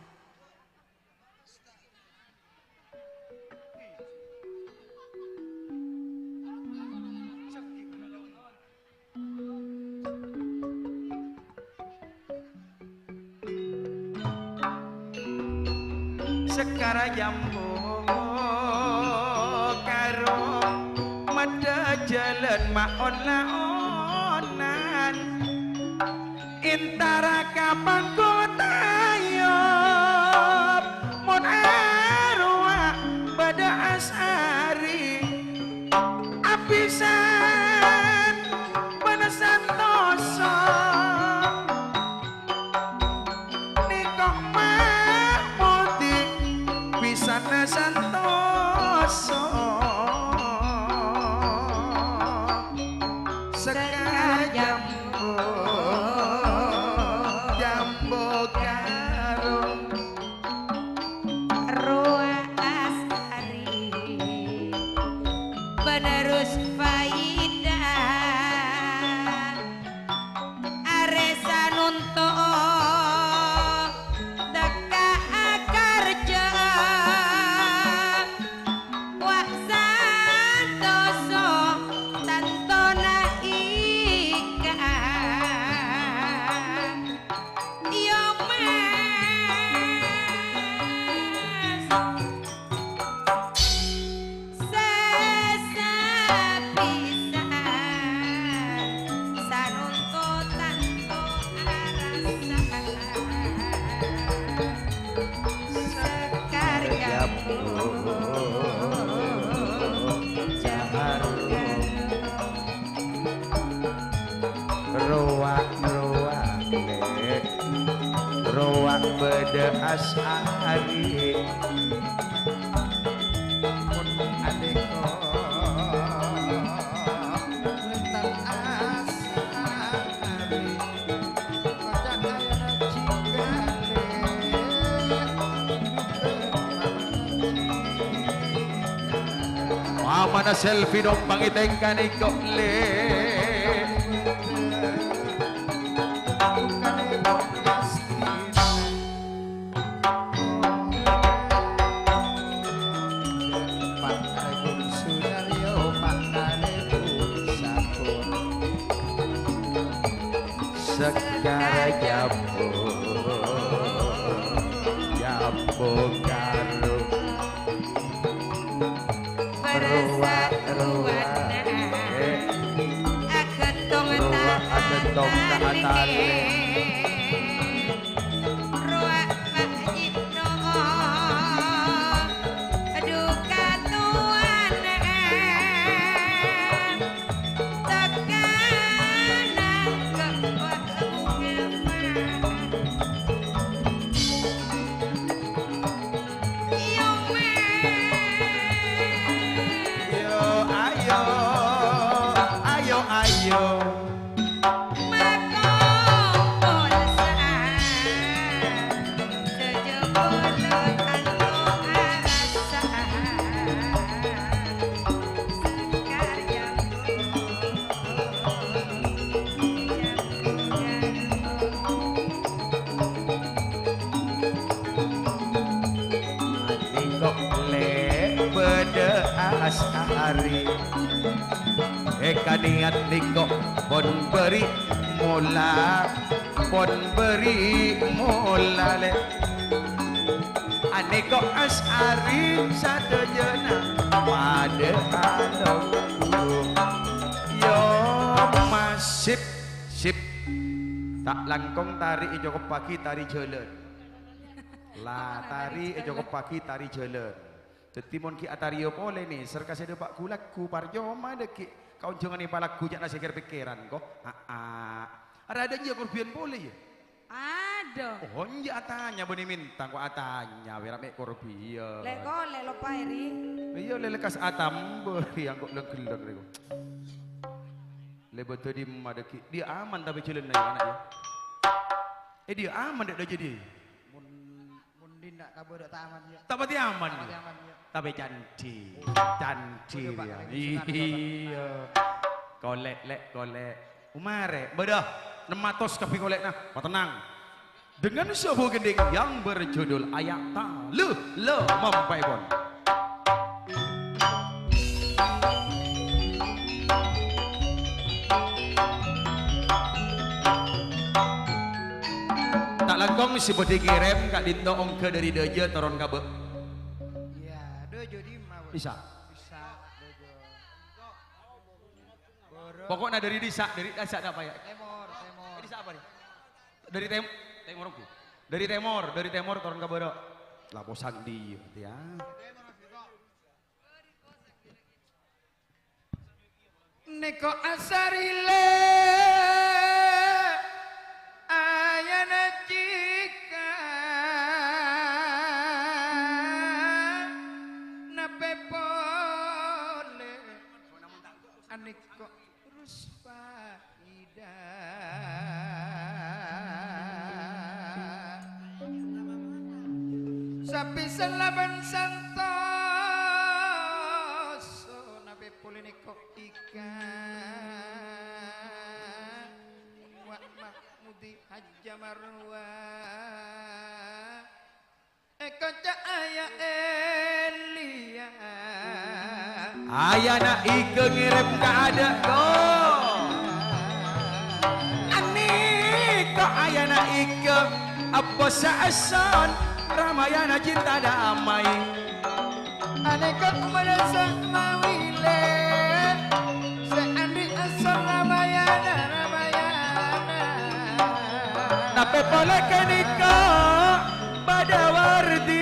Sekar Jambu karo maddhâ jhâlân maon-laonan. Entara ka panggung tayub, mon arowa bâdâ asari, abhisan bân santosa. Nèko Mahmudi santoso Sekar Jambu, Jambu Karung. Rowa Asari penerus faida. Arè sanonto tekka akarja, wa' santoso tantona ika. Iyo, Mas. Sesa pisan, sanonto tanto arassa. Sekar Jambu, Jahar Rowa'-rowa', Lè'. Rowa' bâdâ Asari. Mon alèko bhântang Asari. Koca'na ya jinggalè. Mamana selfie dong, pangitèngkane kok, Lè'. Sekar Jambu, Jambu Karung. Rowa'-rowa', eh. Rowa' agettong ta' atalè. Rowa' pajitno, duka towana. Tekanan kebak bunga. Iyo, Mas. Yo, ayo, ayo, ayo. Makompol sa'at, jajabala tanto arassa. Sekar Jambu, Jambu Karung. Nèko lè' bâdâ Asari. Èkaniat nèko pon bâri' mola, pon bâri' mola, lè'. Anèko Asari sadhâjâna padâ alongghu. Yo, masip, sip. Ta' langkong tari ècokoppaghi tari jhâlân. La, tari ècokoppaghi tari jhâlân. Dhâddhi mon ghi' atariyâ polè nèser ka sè dâpa' ghu-lagghu, parcoma dâgghi' kaonjhângan èpalagghu ca'na sè kèr-pèkkèran, ko. Aa. Arè adâ' iyâ korbhiyân polè, yâ? Adâ'. Oh, iyâ, atanya bânnè mènta, ko atanya, wèra mè' korbhiyân. Lè', ko, lè' loppaè, Ri. Iyâ, lè' lekkas atamba, Ri, angko lèng-ghellâng, Ri, ko. Lè' bâdâ dimma dâgghi'? Diyâ aman tapè jhâlânna, yâ, ana', yâ? Eh, diyâ aman, dâ' dâjâ diyâ? Mon, mon dinna' ka bâdâ ta' aman, yâ. Ta' patè aman, Ta' patè yâ? Aman, yâ. Tapè candhi. Candhi, Bâdâ, Pak, yâ. Lagi sunat, Pak. Iyâ. Kolè', lè', kolè'. Omarè, bâdâ ennem atos kabbhi kolè'na. Patennang. Dengan sebuah gending yang berjudul Ayak Talè, lè, mampaèpon. Ta' langkong sè bhâdhi ngèrèm ka'dinto ongghâ dâri dâjâ toron ka bâ'. Iyâ, dâjâ dimma, Bos? Dhisa'. Dhisa', dâjâ. Boro. Pokokna dâri dhisa', dâri dhisa' napa, yâ? Tèmor, tèmor. Dhisa' apa, rè? Dâri tèm-, tèmor, Bu. Dâri tèmor, dâri tèmor toron ka bârâ'. La posang diyâ, yâ. Nèko asarilè ayana cika. Nèko Ruspaida. Sapisan labân santos. Napè polè nèko Ika Wa' Mahmudi Hajja Marwa. Èkoca' Aya Elia. Ayana Ika ngèrèm kaadâ', ko. Anèko ayana Ika, abbo sa'esson, Ramayana cinta damai. Anèko merasa mawilè, sè andi' asor Ramayana, Ramayana. Napè polè kènèko padâ wardi.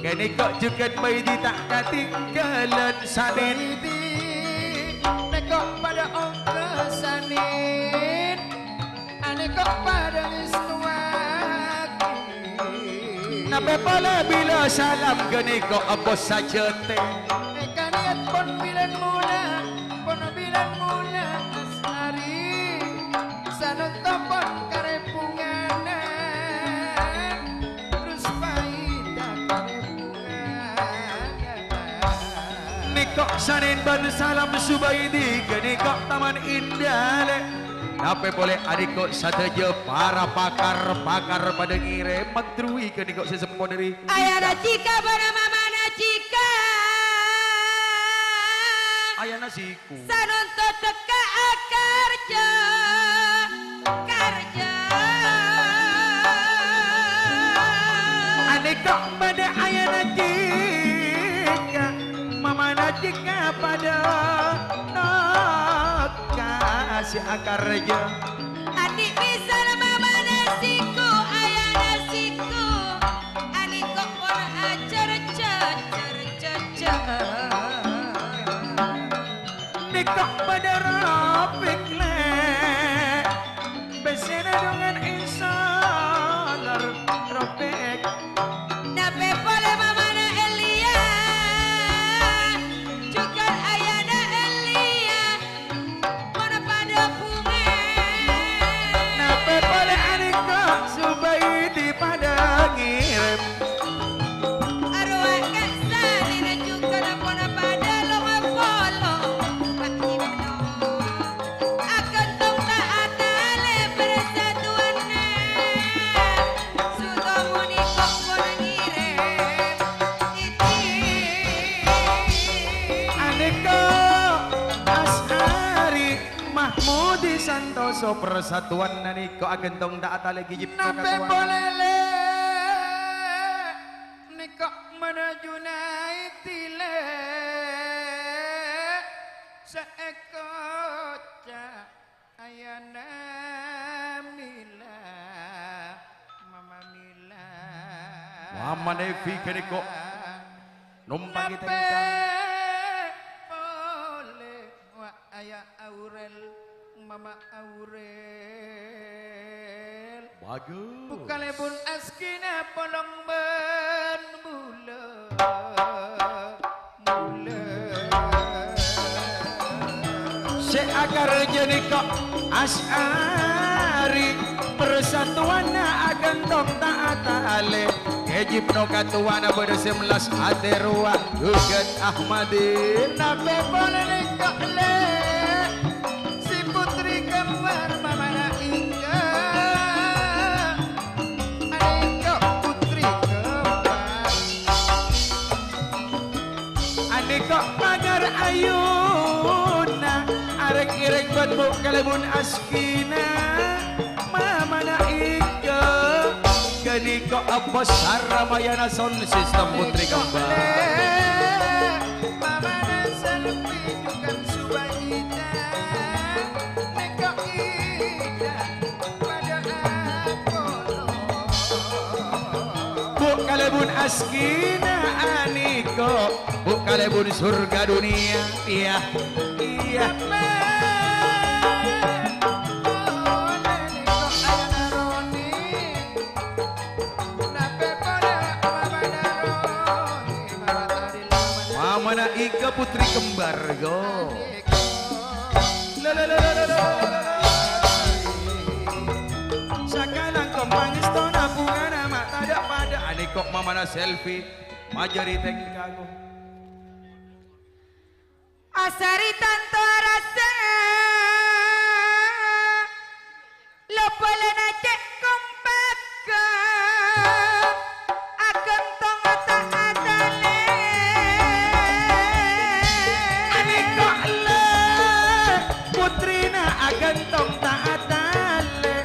Kènèko jhughân baidi ta' katinggalan sanèn. Baidi nèko padâ ongghâ sanèn. Anèko padâ ngèstowaghi. Napè polè bilâ salam ghânèko abbo sajâtè. Èkanèyat pon bilân mona, pon bilân mona As'ari. Sanonto pon karè bhungana, Ruspaida karè bhungana. Nèko sanèn bân salam Zubaidi, ghânèko Taman Indah, Lè'. Napè polè anèko sadhâjâ para pakar-pakar padâ ngèrèm mandruwi ghânèko sè sempo dhâri Ayana Cika bân Mamana Cika. Ayana Siku. Sanonto tekka akarja, karja. Anèko padâ Ayana Cika, Mamana Cika padâ nokka sè akarja. Andi' pèsan Mamana Siku, Ayana Siku. Anèko pon ajar, ajar, ajar, ajar. Nèko padâ ropèk, Lè'. Bessèna dhungan insolor ropèk. Napè polè Mamana Elia, jhughân Ayana Elia, pon padâ bhungana. Napè polè anèko Zubaidi padâ ngèrèm. Arowa ka sanèna jhughân pon padâ long-polong. Aghântong ta' atalè persatuanna. Suto monèko pon ngèrèm iti. Anèko As'ari Mahmudi Santoso, persatuanna nèko aghântong ta' atalè ghâjhip. Napè polè, Lè'? Nèko Mana Junaidi, Lè', sè èkoca' Ayana Mila, Mama Mila. Mama Nevi ghânèko nompangè napè tèngka. Polè, wa' Aya Aurel, Mama Aurel. Bagus. Bukalèpon Askina polong bân bulâ. Sè akarja nèko Asy'ari, persatuanna aghântong ta' atalè. Ghâjhip no katowana bâdâ sè mellas atè rowa, Gugat Ahmadi. Napè polè nèko, Lè', si putri kembar Mamana Ika. Anèko putri kembar. Anèko pagar ayuna, arèng-irèng bân Bu' Kalèbun Askina, Mamana Ika. Ghânèko Abbas Saramayana Sound System, putri kembar. Mamana Selvi jhughân Subaida. Nèko Ida. Bu' Kalèbun Askina anèko, Bu' Kalèbun Surga Dunia. Iyâ, iyâ. Mamana Ika. Putri kembar, go. Sakalangkong pangèstona bhungana ma' tadâ' padâ. Anèko' mamana selfie, majâri tèngka, go. Asari tanto arassa, lo-polana cè' kompakka, aghântong ta' atalè. Anèko' lè', putrina aghântong ta' atalè.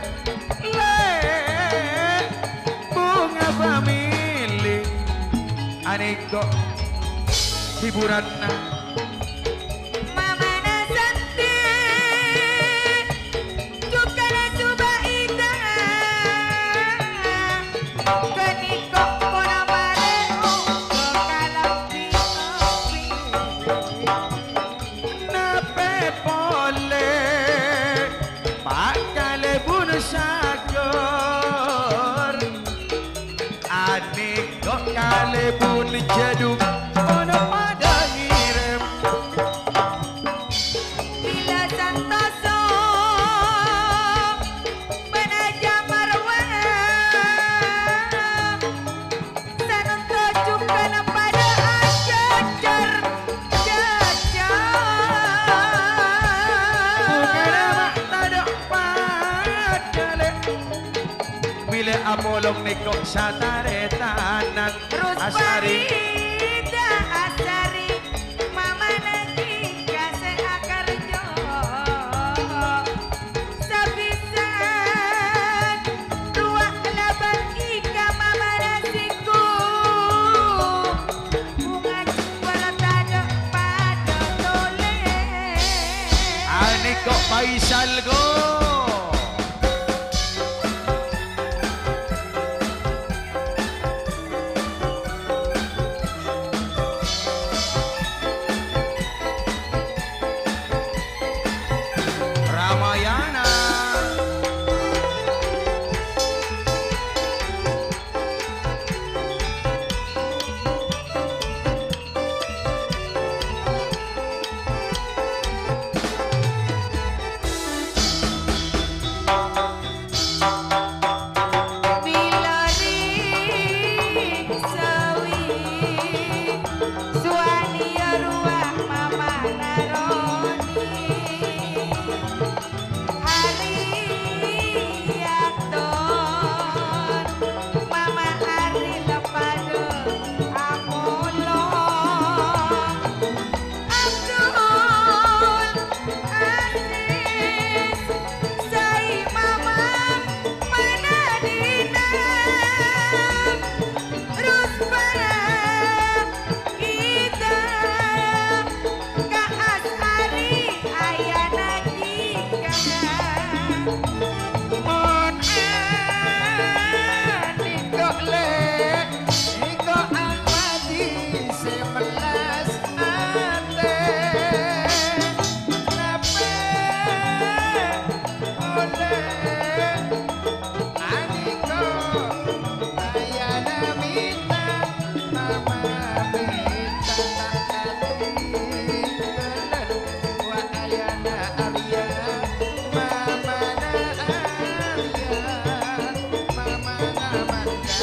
Lè', bhunga famili. Anèko' hiburanna. Mamana Santi, jhughâna Zubaida, ghânèko' pola marè ongghu kalabhi obi. Napè polè, Pa' kalèbun sagor. Anèko' kalèbun jhâdhung, ono padâ ngèrèm. Bilâ santoso, bân Aja Marwah, sanonto jhughâna padâ ajhâjhâr jhâjhâr. Bhungana ma' tadâ' padâ, lè'. Bilâ apolong nèko' sataretanan. Asari. Rusparida Asari, mamana Jingka sè akarjo. Sabisaan rowa kalabân Ika mamana Singgu. Bhunga jembhâr tadâ' padâ tolè. Anèko' Faisal, go. Ramayana. Bilâ rèng sawi, suwaniya rowa mamana Roni. Hariyatton, mama Aril padâ apolong. Abdul Aziz, sai mama manadina. Ruspa ida ka Asari ayana Jingka. Mon anèko' lè', èko' Ahmadi sè mellas atè. Napè olè anèko' ayana mita, mama mita ta' katinggalan. Wa ayana Arya, mamana Arya, mamana Manda,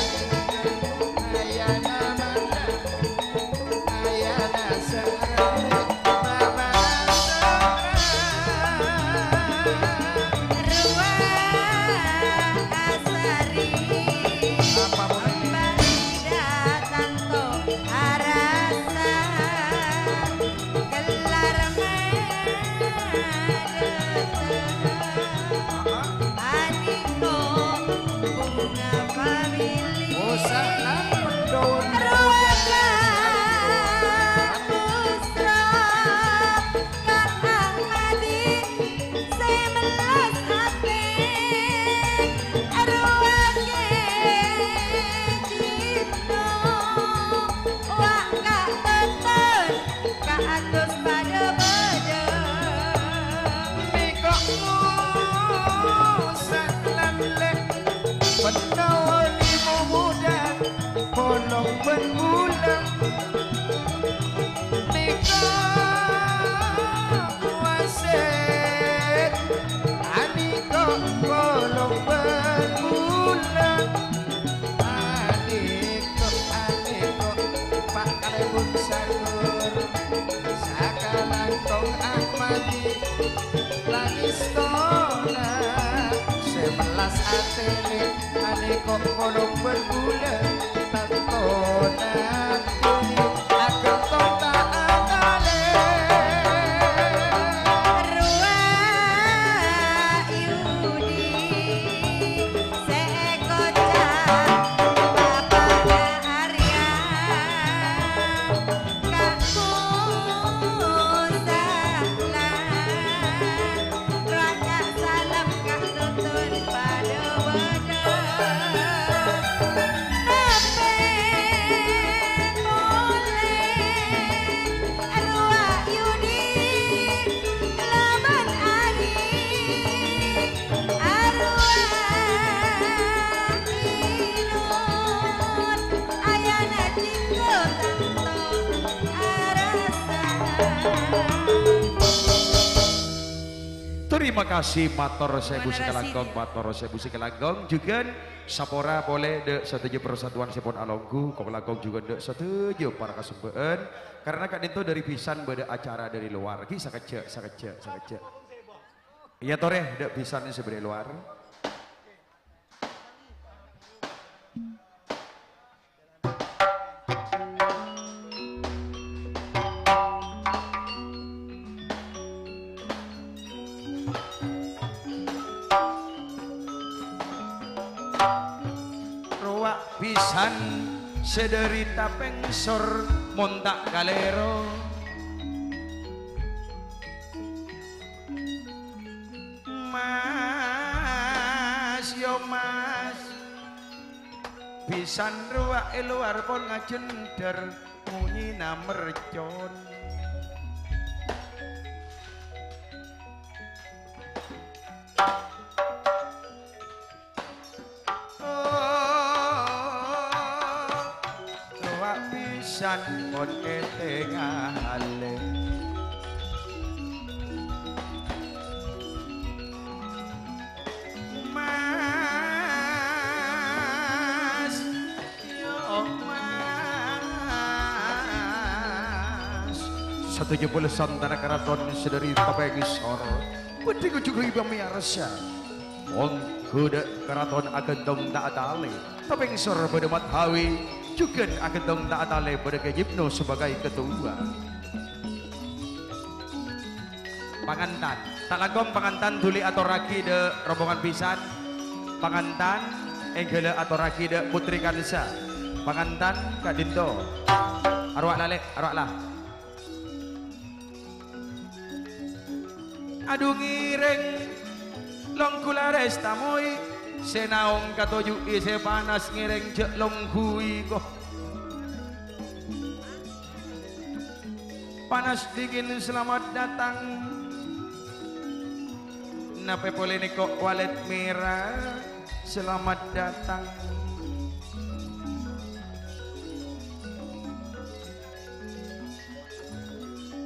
ayana Manda. Anèko' bhunga famili. Oh, salam, Don. Rowa ka Busra, ka Ahmadi sè mellas atè. Rowa ka Cino, wa ka Beton. Kaatos padâ-padâ. Mèko' Musa lan lè', penno limo budhâk, polong bân bulâng. Wasit, anèko' polong bhâghulâ. Anèko', anèko', Pa' Kalèbun Sagur. Sakalangkong Ahmadi, langèstona. Sè mellas atèna, anèko' polong bhâghulâ. Tantona. Aghântong ta' atalè. Rowa Yudi sè èkoca' bapa'na Arya. Ka' Musala. Raka' salam ka' tutun padâ-padâ. Tapè polè arowa Yudi laban Ari. Arowa Inun ayana jinggo tanto arassa. Terima kasih, mator sèbu sakalangkong, mator sèbu sakalangkong. Jhughân sapora polè dâ' sadhâjâ persatuan sè pon alongghu, kong langkong jhughân dâ' sadhâjâ para kasembhâ'ân. Karena ka'dinto dâri bhisan bâdâ acara dâri lowar. Ghi sakejjhâ', sakejjhâ', sakejjhâ'. Iyâ torè, dâ' bhisan sè bâdâ è lowar. Rowa' bhisan sè dâri Tapèngsor mon ta' kalèro. Mas, yo Mas. Bhisan rowa' è lowar pon ngajhendher, monyèna mercon. Oh, rowa' bhisan pon ètèngalè. Mas, yo Mas. Sadhâjâ bhâlâsantara karaton sè dâri Tapèngsor. Bâdhi kojhughâ iba mèyarsa. Mongghu dâ' karaton aghântong ta' atalè. Tapèngsor bâdâ Mat Hawi. Jhughân aghântong ta' atalè bâdâ Kè Jibno sebagai ketua. Pangantan. Ta' langkong pangantan dhuli atorraghi dâ' rombongan bhisan. Pangantan èngghâlâ atorraghi dâ' Putri Kansa. Pangantan ka'dinto. Arowa' la, Lè', arowa' la. Adu ngèrèng longghu larès tamoy, sè naong katoju'i sè panas ngèrèng jhâ' longghuwi, ko. Panas dingin, selamat datang. Napè polè nèko' walèt mèra, selamat datang.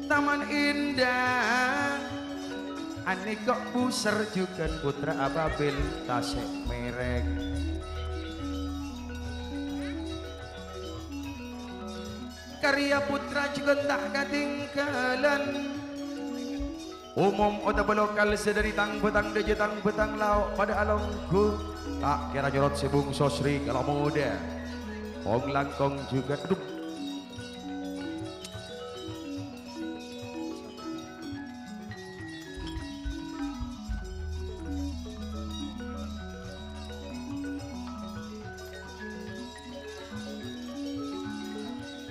Taman Indah, anèko' busèr jhughân Putra Ababil, tasè' mèrèng. Karya Putra jhughân ta' katèngghâlân. Umum otabâ lokal sè dâri tang-bâtang dâjâ tang-bâtang lao' padâ alongghu, ta' kèra nyorot sè bungso Sri Kala Moda. Kong-langkong jhughân, adhu.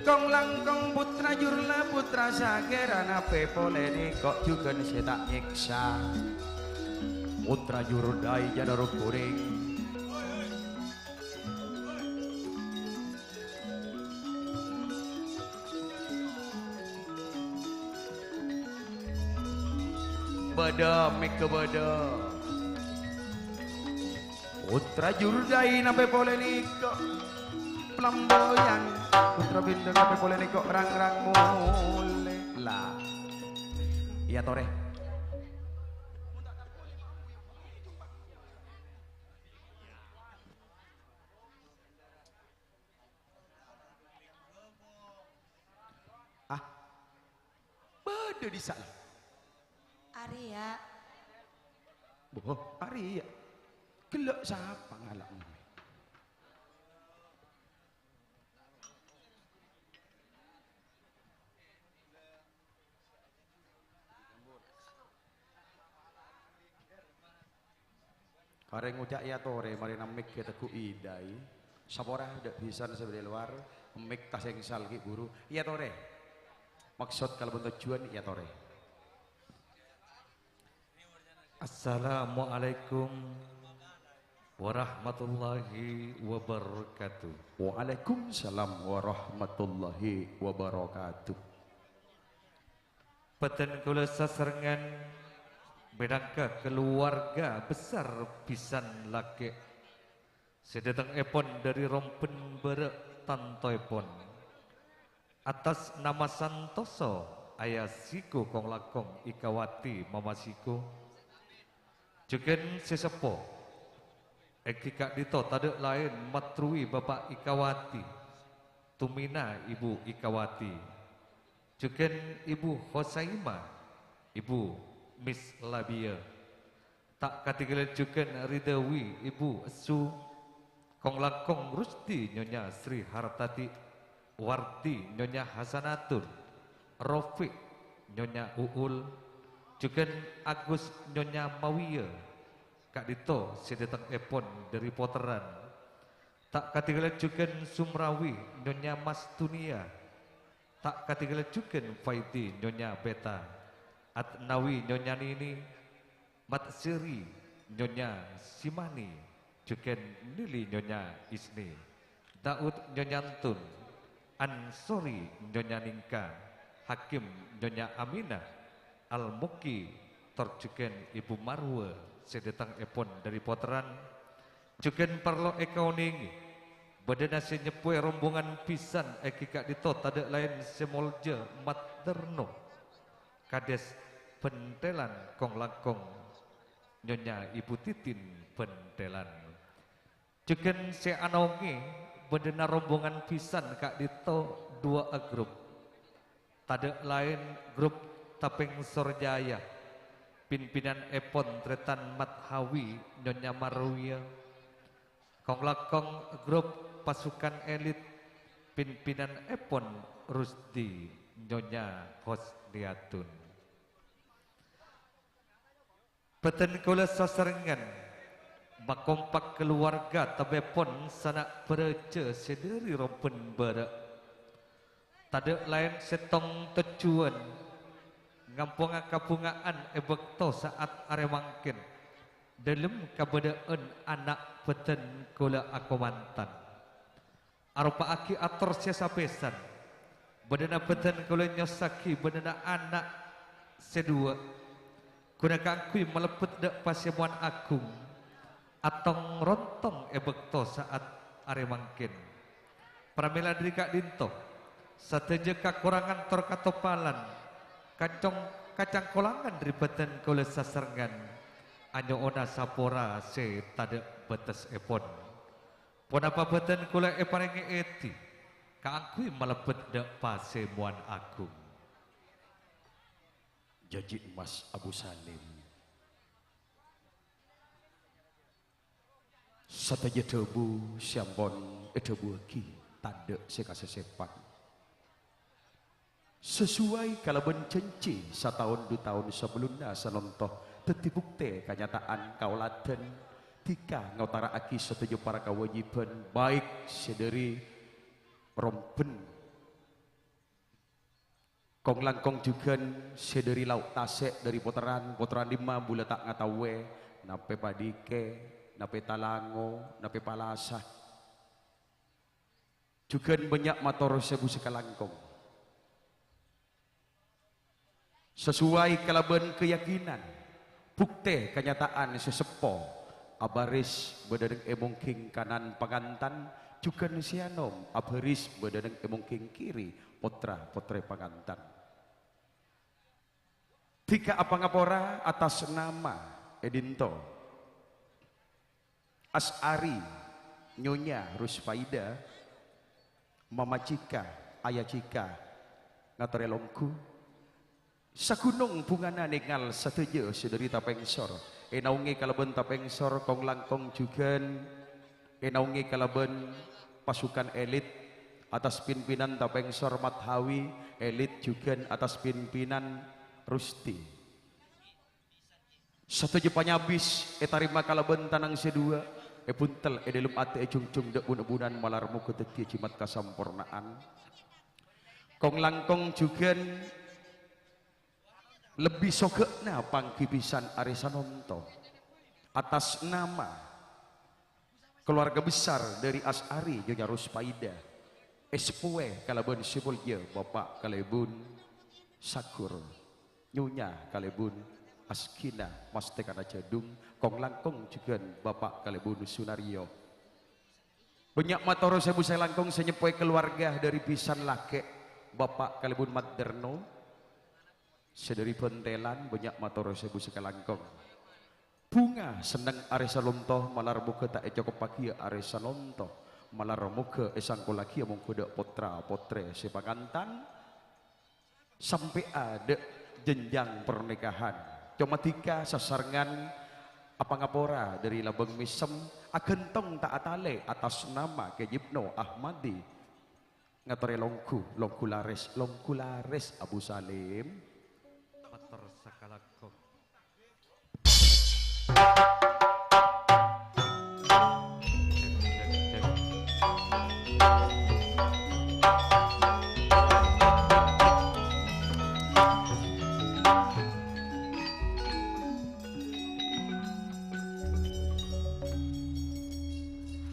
Kong-langkong Putra Jurla, Putra Sagera, napè polè nèko' jhughân sè ta' nyèksa. Putra Jurdai Janaro Kuning. Bâdâ, mèghâ bâdâ. Putra Jurdai napè polè nèko' Plamboyan, Putra Bindeng napè polè nèko' Rangrang Molè. Iyâ, torè. Ah. Bâdâ dissa'. Arèya. Boh, arèya. Ghellâ' sapa ngala' mè? Karè ngoca' èyatorè, marèna mik ètegghu'i dâi. Sapora dâ' bhisan sè bâdâ è lowar, mik tasengsal ghi' buru. Èyatorè. Maksod kalabân tojjhuwân èyatorè. Assalamualaikum warahmatullahi wabarakatuh. Waalaikumsalam warahmatullahi wabarakatuh. Bhâdhân kaulâ sasarengngan mènangka kaluwarga besar bhisan lakè' sè dâtengngèpon dâri Romben Bârâ' tantoèpon. Attas nama santoso, Ayah Siko kong-langkong Ikawati Mama Siko. Jhughân sè seppo, èngghi ka'dinto tadâ' laèn matrowè Bapa' Ikawati, Tumina Ibu Ikawati. Jhughân Ibu Hosaima, Ibu Miss Labia. Ta' kadhinggâlân jhughân Ridawi Ibu Essu, kong-langkong Rusdi Nyonya Sri Hartati, Wardi Nyonya Hasanatun, Rofiq Nyonya Uul, jhughân Agus Nyonya Mawiya, ka'dinto sè dâtengngèpon dâri Potteran. Ta' kadhinggâlân jhughân Sumrawi Nyonya Mastunia, ta' kadhinggâlân jhughân Faidi Nyonya Beta, Atnawi Nyonya Nini, Matseri Nyonya Simani, jhughân Nili Nyonya Isni, Daud Nyonya Antun, Ansori Nyonya Ningka, Hakim Nyonya Aminah, Al-Muki, tor jhughân Ibu Marwa sè dâtengngèpon dâri Potteran. Jhughân parlo èkaonèngè, bâdâna sè nyeppowè rombongan bhisan èngghi ka'dinto tadâ' laèn sè molja Mat Darno, Kadès Bhântèlan kong-langkong Nyonya Ibu Titin Bhântèlan. Jhughân sè anongè bâdâna rombongan bhisan ka'dinto duwâ'â grup. Tadâ' laèn grup Tapèng Sorjaya, pimpinanèpon Trètan Mathawi Nyonya Marwiya. Kong-langkong grup pasukan elit, pimpinanèpon Rusdi Nyonya Hosniatun. Bhâdhân kaulâ sasarengngan, makompak kaluwarga tabbhâpon sana' bârâjâ sè dâri Romben Bârâ'. Tadâ' laèn sèttong tojjhuwân, ngamponga kabhunga'an è bâkto sa'at arè mangkèn, dâlem kabâdâ'ân ana' bhâdhân kaulâ akomantan. Aropa'aghi ator sè sapèsan, bâdâna bhâdhân kaulâ nyossaghi bâdâna ana' sè duwâ', ghuna kaangghuy malebbhât dâ' pasèmowan aghung, atong-rontong è bâkto sa'at arè mangkèn. Pramèla dâri ka'dinto, sadhâjâ kakorangan tor katoppalan, kacong-, kacangkolangan dâri bhâdhân kaulâ sasarengngan, anyo'ona sapora sè tadâ' bâtessèpon. Ponapa bhâdhân kaulâ èparèngè èdhi kaangghuy malebbhât dâ' pasèmowan aghung? Jhâjhi emmas Abu Salim. Sadhâjâ dhâbu sè ampon èdhâbuwâghi tadâ' sè kasèsèpan. Sasuwai kalabân jhânjhi sataon du taon sabellunna sanonto dhâddhi buktè kanyata'an kaoladhân dhika ngaotara'aghi sadhâjâ para kawâjibhân, baik sè dâri Romben kong-langkong jhughân sè dâri Lao' Tasè', dâri Potteran, Potteran dimma bulâ ta' ngatawè, napè Padikè, napè Talango, napè Palasa. Jhughân bânnya' mator sè bu sakalangkong. Sasuwai kalabân kayakinan, buktè kanyata'an sè seppo, abhâris bâdâ neng è mongghing kanan pangantan, jhughân sè anom abhâris bâdâ neng è mongghing kiri pottra-pottrè pangantan. Dhika apangapora atas nama è dinto. As'ari, Nyonya Rusfaida, Mama Cika, Aya Cika, ngatorè longghu. Saghunong bhungana nengal sadhâjâ sè dhâri Tapèngsor. Ènaongè kalabân Tapèngsor kong-langkong jhughân. Ènaongè kalabân pasukan elit atas pimpinan Tapèngsor Mathawi, elit jhughân atas pimpinan Rusti. Sadhâjâ panyabis ètarèma kalabân tanang sè duwâ', èbuntel è dhâlem atè, è jongjong dhâ', bun-bunan malar moghâ dhâddhiyâ jimat kasamporna'an. Kong-langkong jhughân lebbi soghâ'na pangghi bhisan arè sanonto. Atas nama keluarga besar dhâri As'ari, Nyonya Ruspaida, èseppowè kalabân sè molja Bapa' Kalèbun Sagur, Nyonya Kalèbun Asgina Mastekana Jadung, kong-langkong jhughân Bapa' Kalèbun Sunaryo. Bânnya' mator sèbu salangkong sè nyeppowè keluarga dhâri bhisan lakè' Bapa' Kalèbun Maderno, sè dhâri Bhântèlan, bânnya' mator sèbu sakalangkong. Bhunga senneng arè sanonto, malar moghâ ta' ècokoppaghi arè sanonto, malar moghâ èsangkollaghiyâ mongghu dhâ' pottra-pottrè sè pangantan, sampè'a dhâ' jenjang pernikahan. Coma dhika sasarengngan apangapora dhâri Labâng Mèsem, aghântong ta' atalè atas nama Kè Yibnu Ahmadi. Ngatorè longghu, longghu larès, longghu larès, Abu Salim. Mator sakalangkong.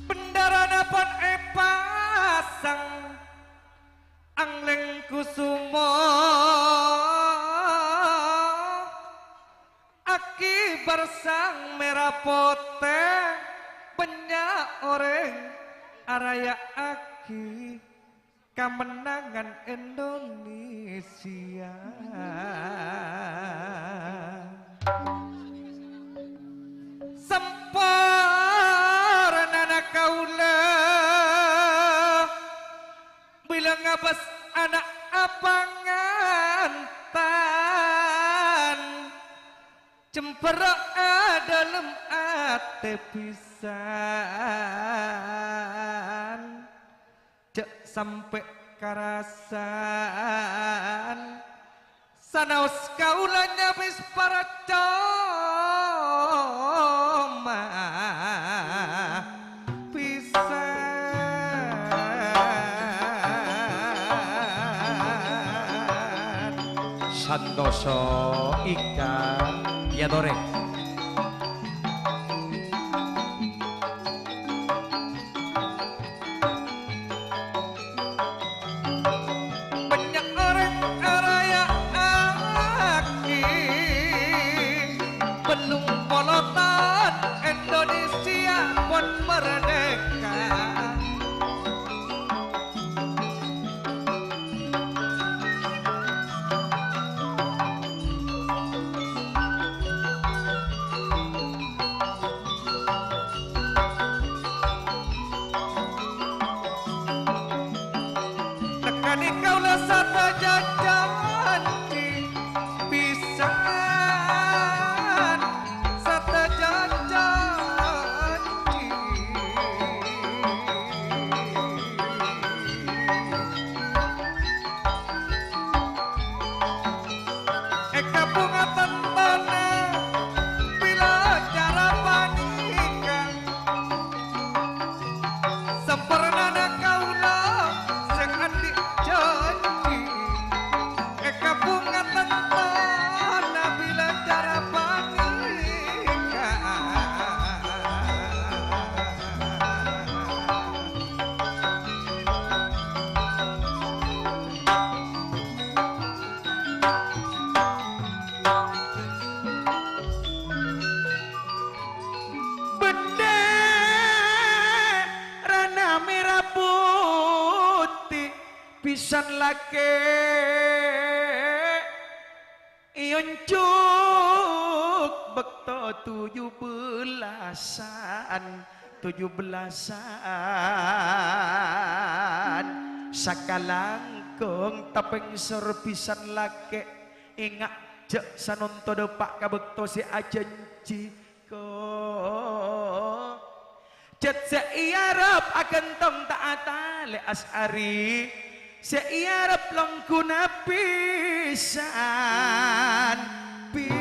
Bhendarana pon èpasang, anglèng kusuma, aki bârsang mèra potè, bânnya' orèng araya'aghi kamennangan Indonesia. Sampornana kaulâ bilâ ngabâs ana' apangantan, jembherrâ' è dhâlem atè bhisan. Jhâ' sampè' karasan, sanaos kaulâ nyabis parcoma bhisan. Santosa Ika, yâ torè. Bânnya' orèng araya'aghi bâllung polo taon Indonesia pon merdeka. Tekani kaula sadhâjâ janji pisan, sadhâjâ janji. Èkabhunga tantona bilâ cara panèka. Sampornana kaula sè andi' janji, èkabhunga tantona bilâ cara panèka. Bendèrana mèra putè pisan lakè'. È onjhuk bâkto tuju bellâsân, tuju bellâsân, sakalangkong tapèngsor bhisan lakè', ènga' jhâ' sanonto dâpa' ka bâkto sè ajhânjhi. Ko-, jhât sè èarep aghântong ta' atalè Asy'ari, sè èarep longghuna bhisan, bhisan.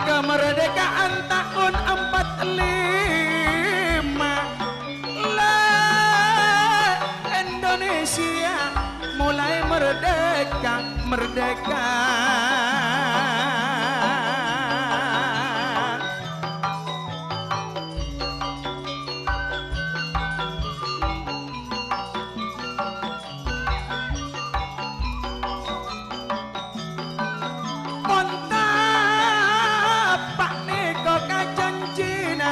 Kamardhâka'an taon empat lima, la Indonesia mulai merdeka, merdeka. Mon tapa' nèko kajhânjhina,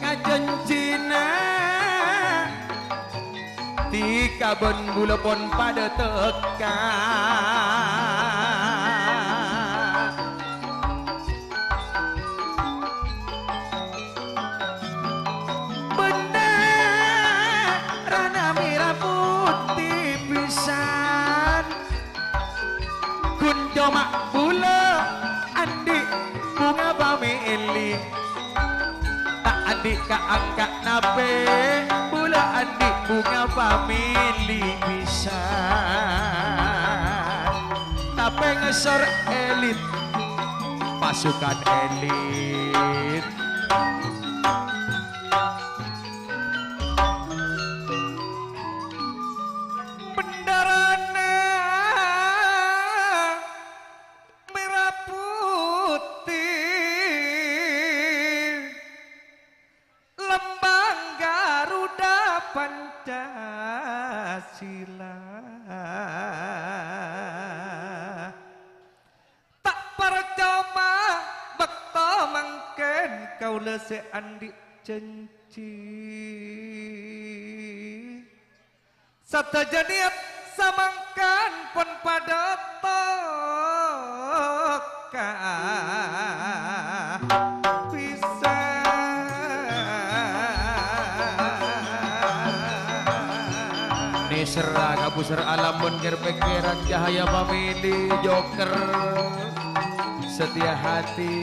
kajhânjhina, dhika bân bulâ pon padâ tèka. Bendèrana mèra potè bhisan. Ghun coma bulâ andi' bhunga pamèlè. Ta' andi' ka-angka' napè, bulâ andi' bhunga pamèlè bhisan. Tapèngsor elit, pasukan elit. Bendèrana mèra potè, lambang Garuda Pancasila. Ta' parcoma bâkto mangkèn kaulâ sè andi' jhânjhi. Sadhâjâ niyat samangkèn pon padâ tèka bhisan. Nèserra ka busur alam bân kèr-pèkkèran cahaya pamèlè joker setia hati.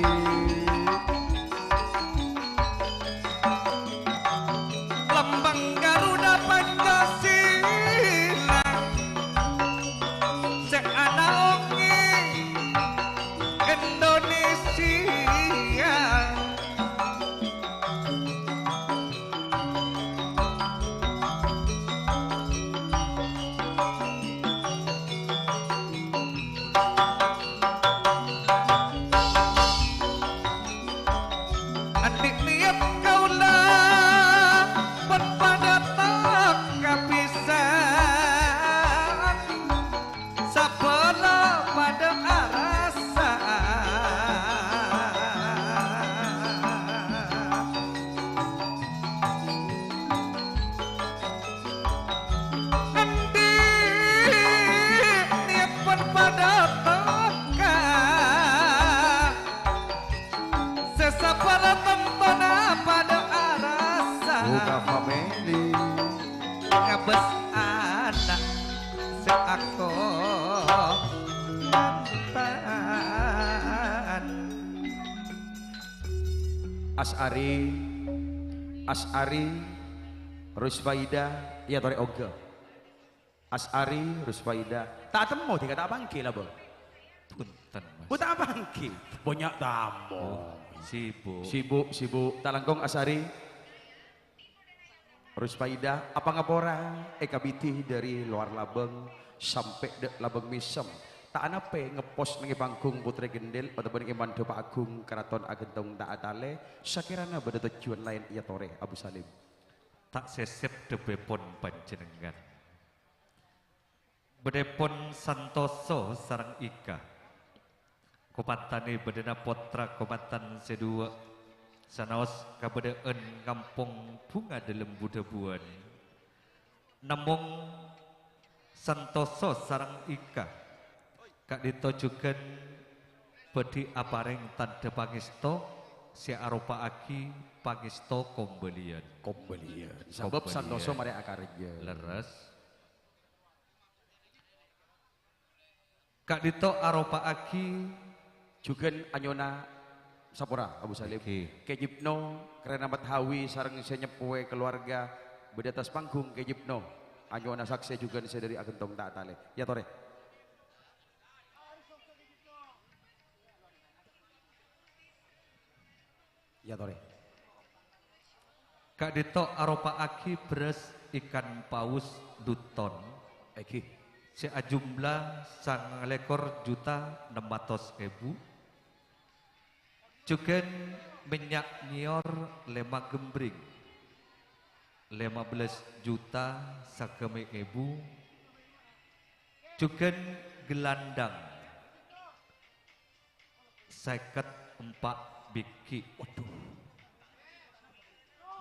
Lambang Garuda Pancasila sè anaongè Indonesia. Andi' niyat kaulâ pon padâ tèka bhisan, sabâlâ padâ arassa. Andi' niyat pon padâ tèka, sè sabâlâ tantona padâ arassa. Bhunga pamèlè. Ngabâs ana' sè akonantan. Asy'ari, Asy'ari, Rusfaida, èyatorè ongghâ. Asy'ari, Rusfaida. Ta' temmo, dhika ta' pangghi, la, Bang? Punten, Mas. Bu, ta' pangghi. Bânnya' tamu. Oh, sibuk. Sibuk, sibuk. Ta' langkong, Asy'ari. Rusfaida, apa ngapora èkabidhi dâri lowar labâng sampè' dâ' labâng mèsem. Ta' anapè ngepos neng è panggung Putri Gendel otabâ neng è mandhâpa agung Karaton Aghântong Ta' Atalè, sakèrana bâdâ tojjhuwân laèn èyatorè, Abu Salim. Ta' sèsèp dhâbèpon panjhennengngan. Bâdâèpon Santoso sareng Ika. Komantanè bâdâna pottra komantan sè duwâ', sanaos kabâdâ'ân ngampong bhunga dâlem bu-dhâbuwân. Namong Santoso sareng Ika ka'dinto jhughân bhâdhi aparèng tandhâ pangèsto sè aropa'aghi pangèsto kombâliyân. Kombâliyân. Sabâb Kombâliyân. Santoso marè akarèjhâ. Lerres. Ka'dinto aropa'aghi jhughân anyona sapora, Abu Salim. Èngghi. Kè Jipno, Keramat Hawi sareng sè nyeppowè kalowarga bâdâ attas panggung, Kè Jipno. Anyona saksè jhughân sè dâri Aghentong Ta' Talè. Yâ torè. Yâ torè. Ka'dinto aropa'aghi bherrâs ikan paus du ton. Èngghi. Sè ajumlah sangalèkor juta nem atos èbu. Jhughân mènnya' nyèyor lèma ghembring, lèma bellâs juta sagâmè èbu. Jhughân ghelandhâng, sèket empa' bighi'. Waduh.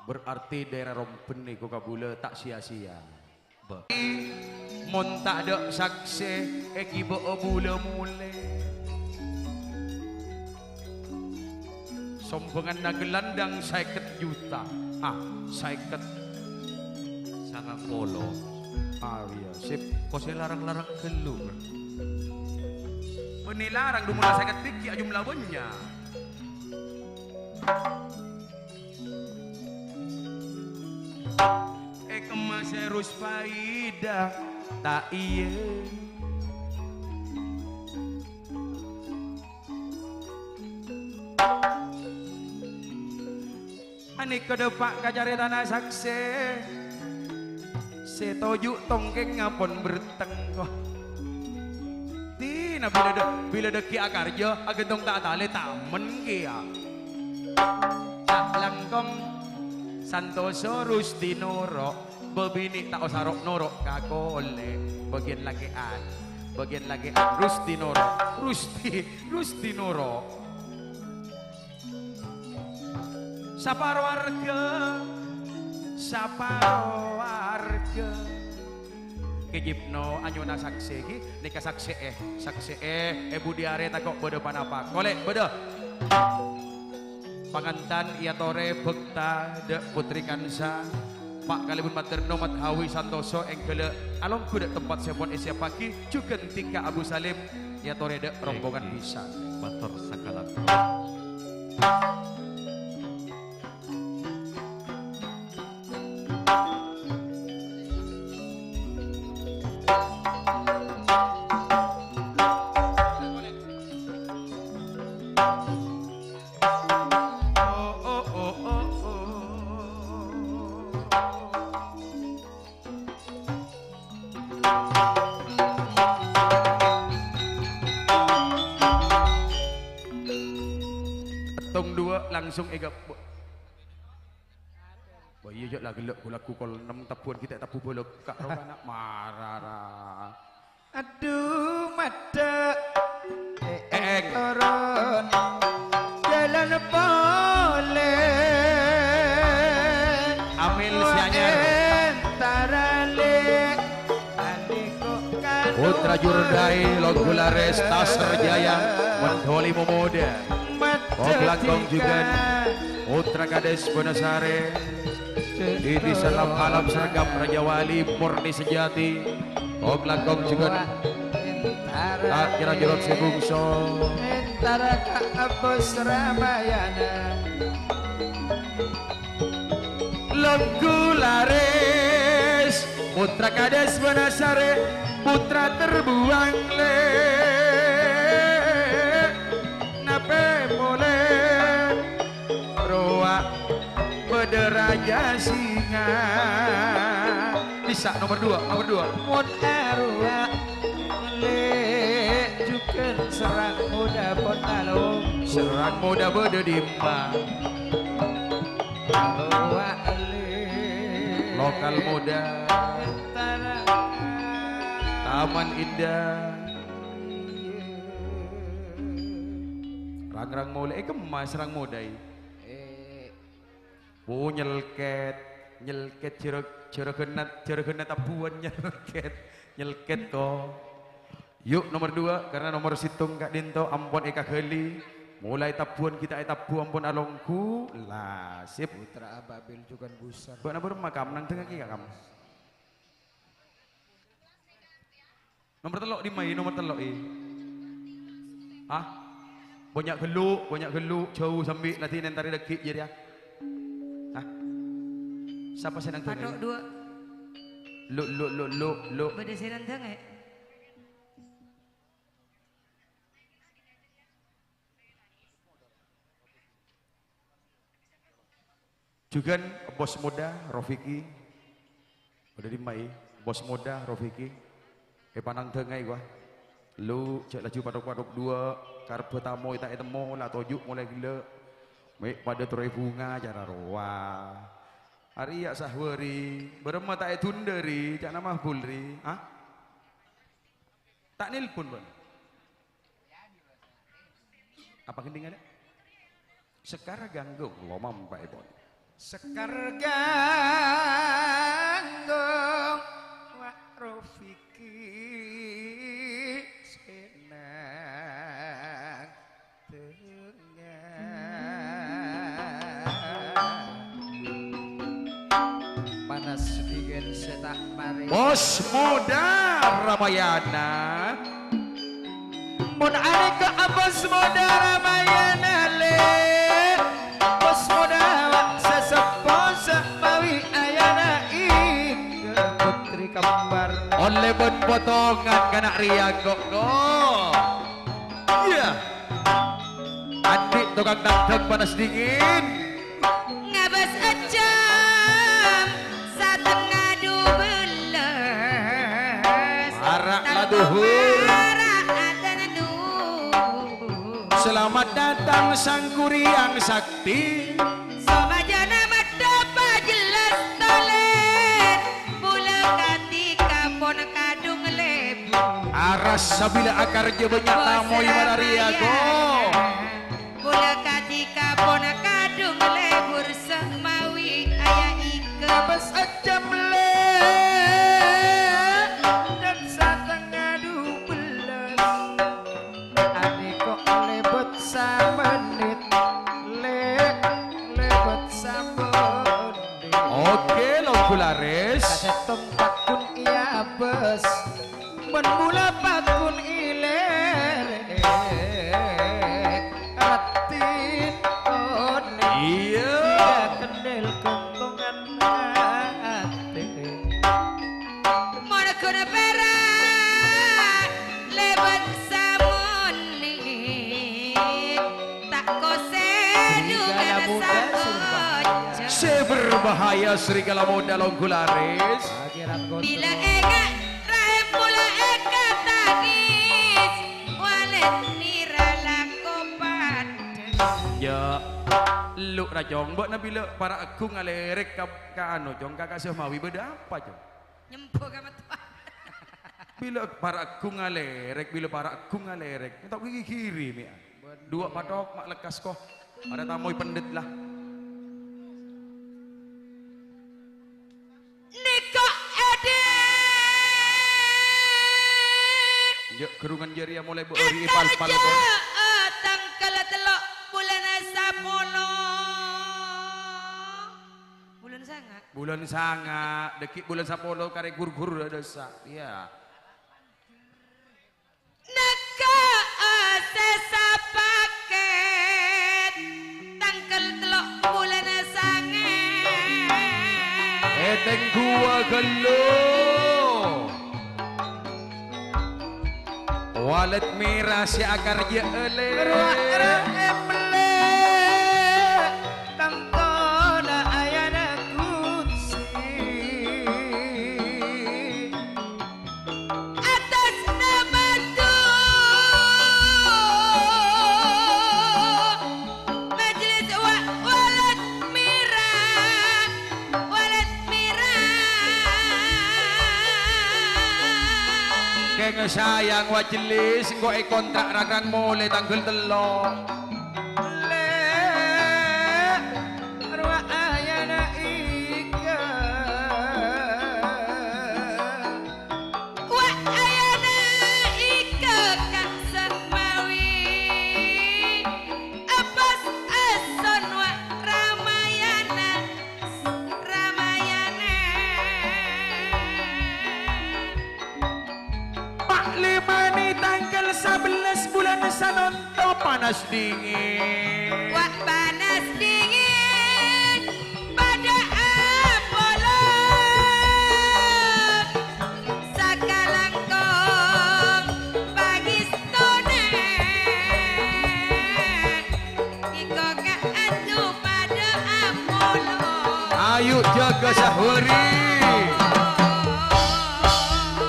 Berarti daerah Romben nèko kabulâ ta' sia-sia. Bâ. Mon ta' dâ' saksè, èghibâ'â bulâ molè. Sombhânganna ghelandhâng sèket juta. Ah, sèket. Sangang polo. Ah, iyâ, sip. Kosè larang-larang ghâllu. Bânnè larang, du mon la sèket bighi' ajumlah bânnya'. È kemma sè rus faida, ta' iyâ. Anèka dâpa' ka carètana saksè. Sè toju' tongkèngnga pon bertengko. Dina bilâ dâ-, bilâ dâggi' akarjâ, aghântong ta' talè tamen kèya. Ca' langkong santoso Rusti noro', bâbinè' ta' osa ro'-noro' ka kolè. Bâgiyân lakè'an, bâgiyân lakè'an Rusti noro', Rusti, Rusti noro'. Saparo arghâ, saparo arghâ. Kè Jipno anyona saksè, ghi, nèka saksè'è, saksè'è, è budi arè tako' bâdâ panapa. Kolè, bâdâ. Pangantan èyatorè bhâkta dâ' Putri Kansa, Pa' kalèbun Materno Mathawi Santoso èngghâlâ' alongghu dâ' tempat sè pon èsiyappaghi, jhughân Tika Abu Salim èyatorè dâ' rombongan bisa. Mator sakalangkong. Tong duwâ' langsung ègâbbhu. Wah, iyâ, jhâ' la ghellâ' ghu-lagghu kol ennem tabbhuwân ghi' ta' tabbhu bâlâkka' ropana. Marara. Adhu, maddhâ'. Eeng. Toron. Jhâlân polè. Amil sè anyar. Entara lè'. Putra Jurdai, Longghu Lares, Tasar Jaya, Mentoli Momoda. Kok langkong jhughân Putra Kades Bonasare. Idi Salam Alam Sergap Raja Wali Murni Sejati. Kok langkong jhughân. Ta' kèra jorok sè bungso. Entara ka Abos Ramayana. Longghu Lares, Putra Kades Bonasare, Putra Terbuang le. Nape pole rowa bâdâ Raja Singa. Bisa nomor dua, nomor dua. Mon arowa le jhughân Serang Moda Ponalo. Serang Moda bâdâ dimma? Lokal Moda. Aman indah. Rang-rang molè, eh, kemmas rang modai. Eh. Oh, nyelket, nyelket jero-, jero gennat, jero gennat tabuwân nyelket, nyelket ko. Yuk, nomor dua, karena nomor sèttong ka'dinto ampon èkaghâli. Molaè tabuwân ghi' ta' ètabbu ampon alongghu. La, sip. Putra Ababil jhughân busar. Bâ'na bârâmma, Kam, nang dengngaghi, Kam. Nomor tello' dimma'i, nomor tello' è. Hah? Bânnya' ghellu', bânnya' ghellu', jhâu sambi' la dinèn tarè dhâggi' jârèya. Hah? Sapa sè nang dengngaghi? Padhâ' duwâ'. Lu, lu, lu, lu, lu. Bâdâ sè nang dengngaghi? Jhughân Bos Moda Rofiki. Bâdâ dimma'i, Bos Moda Rofiki. Èpanang dengngaghi, wah. Lu, jhâ' laju patok-patok duwâ', karebbhâ tamoy ta' ètemmo, la toju' molaè ghellâ'. Mè' padâ torè bhunga cara rowa. Arèya' sahwâri, bârâmma ta' èdundâ, Ri, ca'na Mahbul, Ri. Hah? Ta' nelpon, bân. Apa gendingannya? Sekar Ganggung, lo mampa'èpon. Sekar Ganggung, Wa' Rofiki senang dengar. Panas dingin sè ta' marè. Bos Moda Ramayana. Mon alèka Bos Moda Ramayana, lè. Bos Moda wa' sè seppo sè mawi ayana ika putri kembar. Ollè bân potongan kana' rèya kok, kok. Iyâ. Andi' tokang tandhâng panas dingin. Ngabâs jam satengnga dubellâs. Ara' la duhur. Ara' la duhur. Selamat datang Sang Kuryang Sakti. Samajana madhâpa jellas tolè. Bulâ kadhi kapon kadhung lebur. Arassa bilâ akarjâ bânnya' tamoy mararèya, ko. Bulâ kadhi kapon kadhung lebur sè mawi aya ika. Pas ajam lè, dan satengnga dubellâs. Adi kok lebet samenit, lè, lebet samenit. Oke, Longghu Laris. Kasettong takun iya bes. Mon mula pakun ilèrè, atin onè. Iyâ. Iyâ, kendel ghântong atè. Mon ghun pèra' lebet samonè, ta' kosè dungan saoja. Sè berbahaya serigala muda Longghu Laris. Bilâ enga' Rahim mula èkatangis, Walid mèra lako padâ. Ya, lu' rajong, bâ'na bilâ para' agung alèrèk ka, ka anu, Cong, ka Kak Sehmawi, bâdâ apa, Cong? Nyembo ka mattowa. Bilâ para' agung alèrèk, bilâ para' agung alèrèk. Ta' ghi-ghiri, mè'. Duwâ' patok ma' lekkas, ko. Arèya tamoy pendhet, la. Nèko èdhi. Jhâ' ghârungan jârèya molaè bâ'âri èpal-pal, ko. Tangghâl tello' bulân sapolo. Bulân sanga'. Bulân sanga', dhâggi' bulân sapolo karè ghur-ghur dâ'-dâsa'. Iyâ. Nèko sè sapakèt tangghâl tello' bulân sanga'. Ètèngguwâ ghâllu. Walid mèra sè akarjâ'â lè. Rowa-rowa emlè. Tantona ayana Gusti. Atas nama tu majelis wa-, walad mira, walad mira. Kèng sayang wajellè sèngko' èkontra' rang-rang molè tangghâl tello'. Lè', rowa ayana Ika. Wa ayana Ika Kang Samawi. Apas ason wa Ramayana. Ramayana. Pak Limani tangghâl sabellâs bulân Sanonto panas dingin. Wah, panas dingin, padâ apolong sakalangkong pangèstona. Iko kaandu padâ apolong. Ayu jâgâ sahori.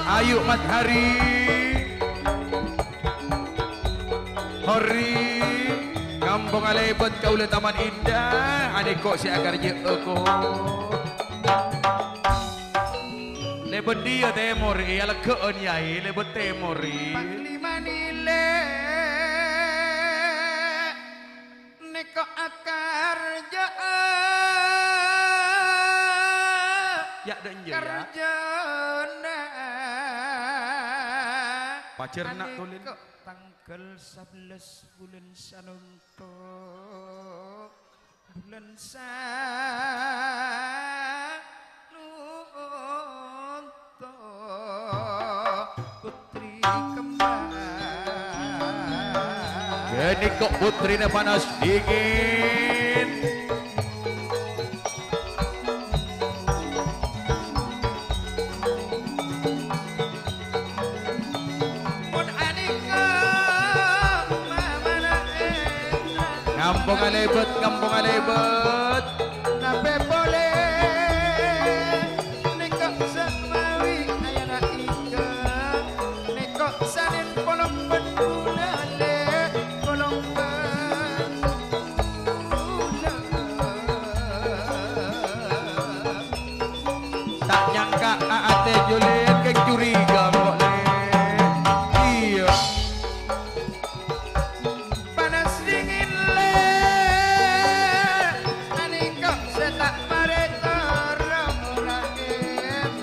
Ayu mathari. Hori. Kampong alèbât kaulâ Taman Indah. Anèko sè akarjâ'â ko. Lèbât diyâ tèmor, è, alèghâ'ân, yâ, è, lèbât tèmor, è. Panglima nilai. Nèko akarjâ'â. Yâ, dâ' enjâ', yâ. Karjâna. Pajârna, Tulin. Anèko tangghâl sabellâs bulân Sanonto. Bulân Sanonto. Putri kembang. Ghânèka putrina panas dingin. Mon anèka mamana èntra. Ngampong alèbât, ngampong alèbât. Napè polè nèko samawi ayana Ika, nèko sanèn polong bân bulâ lè', polong bân bulâ. Ta' nyangka a-, atè Julid kèng curiga, kok, lè'. Iyâ. Panas dingin, lè', anèko sè ta' marè toro' raèm.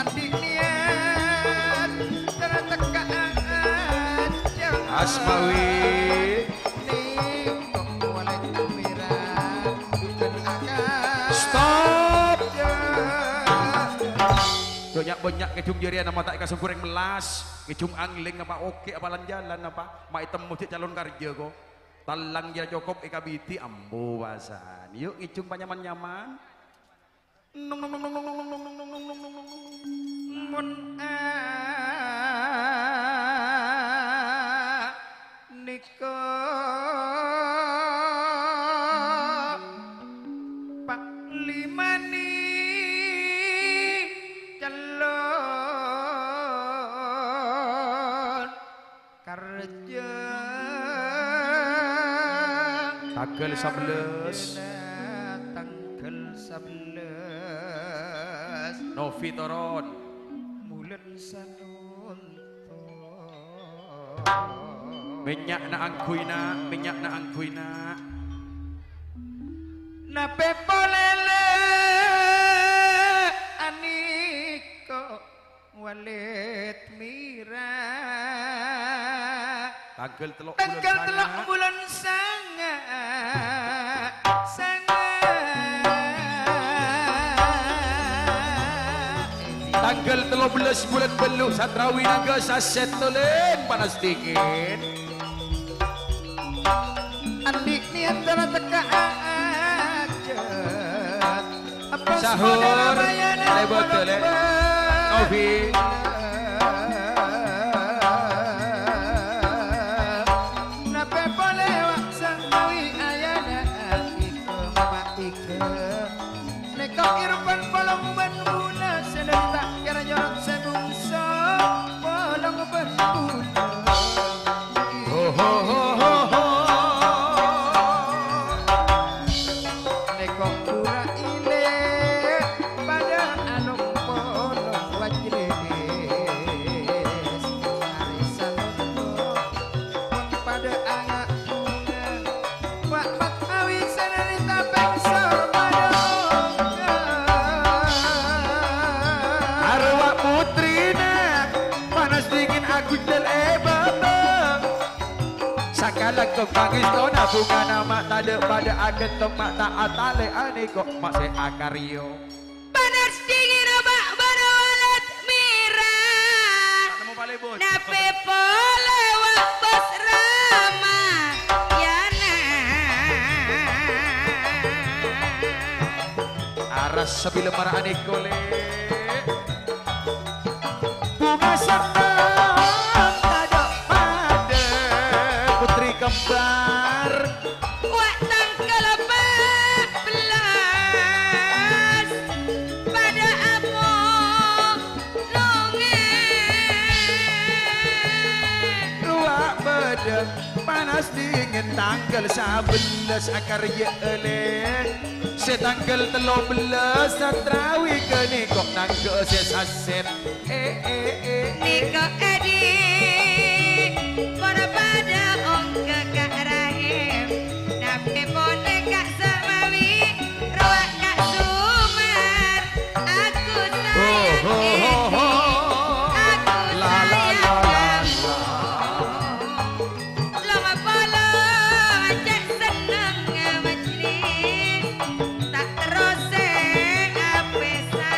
Andi' niyat tertekka' ajâ. Asmawi. Nèko walè pèra' jhughân akajâ. Stop. Bânnya'-bânnya' ngèjhung jârèya nama ta' èkasoghurèng mellas. Ngèjhung anglèng apa oke apa lan-jalan apa? Ma' ètemmo jâ' calon karjâ ko. Tallang jâ' cokop èkabidi ambu pasan. Yu, ngèjhung panyaman-nyaman. Mon a-, nèka Pak Limani calon karjâ. Tangghâl sabellâs. Tangghâl sabellâs. Novi toron. Bulân Sanonto. Mènnya'na angghuy, Na', mènnya'na angghuy, Na'. Napè polè, lè', anèko walèt mèra. Tangghâl tello' bulân sanga'. Tangghâl tello' bulân sanga'. Sanga'. Tangghâl tello bellâs bulân bâllu' Satrawi Naga Sasèt Tolèn panas dingin. Andi' niyat dâ' tekka' ajât. Sahur, lèbât, lè'. Novi. Napè polè wa' sangkawi ayana iko mama iko. Nèko irban polong bân bula sè dâri ta' kèra nyorot sè bungso polong bân bula. Ho, ho, ho, ho, ho. Nèko pura ilè padâ along polong wajri. Dingin aguntel è bâbâ. Sakalangkong pangèstona bhungana ma' tadâ' padâ aghântong ma' ta' atalè anèko ma' sè akarèya. Panas dingin oba' bârâ walet mèra. Napa polè, Bos? Napa polè, wa' Bos Ramayana? Aras sabila mara anèko, Lè'. Bhunga senneng tadâ' padâ, putri kembar. Wa' tangghâl empa' bellas padâ amonongè. Rowa bâdâ panas dingin tangghâl sabellas akarèya, Lè'. Sè tangghâl tello bellas satrawi ghânèko nangghâ sè sasèt. Eh, eh, eh, eh. Nèko èdhi', pon padâ ongghâ Ka' Rahim. Napè polè Ka' Samawi, rowa Ka' Sumar. Aku sayang èdhi', aku sayang kamu. Loma polo cè' sennengnga majlis, ta' terrosè apèsa,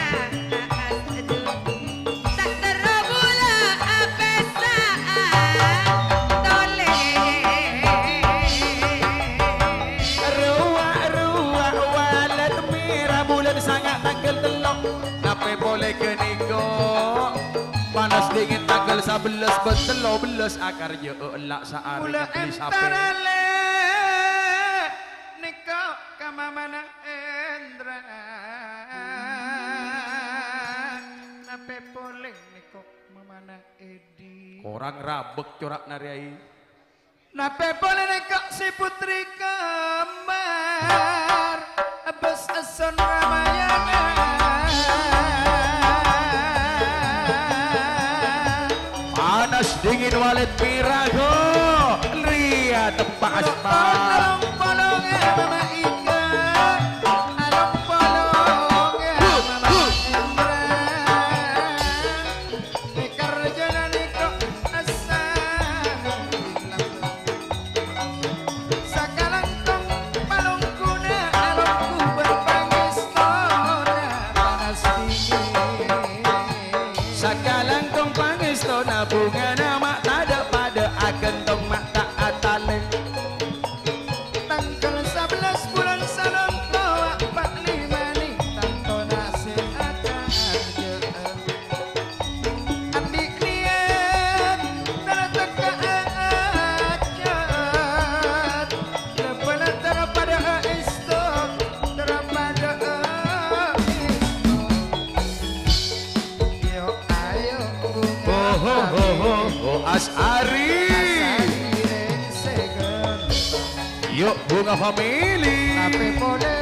ta' terro bulâ apèsa tolè. Rowa-rowa walet mèra bulân sanga' tangghâl tello'. Napè polè ghânèko? Panas dingin tangghâl sabellas bân tello bellas akarèya, ella' saarè. Mula ngebli sapè. Entara Lè' nèko ka mamana Endra. Napè polè nèko mamana Edi. Korang rabek cora'na rèya, Ai. Napè polè nèko si putri kembar, bes eson Ramayana. Panas dingin walet pirago, ria tempa aspal. Along-polong mama Ika, along-polong mama Indra. Èkar jhâlân nèko asal. Sakalangkong palongguna alonggu bân pangèstona panas dingin. Sakalangkong pangèstona bhungana ma' tadâ' padâ aghântong ma' ta' atalè. Tangghâl sabellas bulân salongko wa' pa' lèma nè' tantona sè acarjâ'â. Andi' niyat, tara tekka ajhât. Lebbâna tara padâ'â èsto, tara padâ'â èsto. Yo, ayo, bunga. Ho, ho, ho, ho, ho, As'ari. As'ari rèng sè ganteng. Yo, Bunga Family. Tapè polè,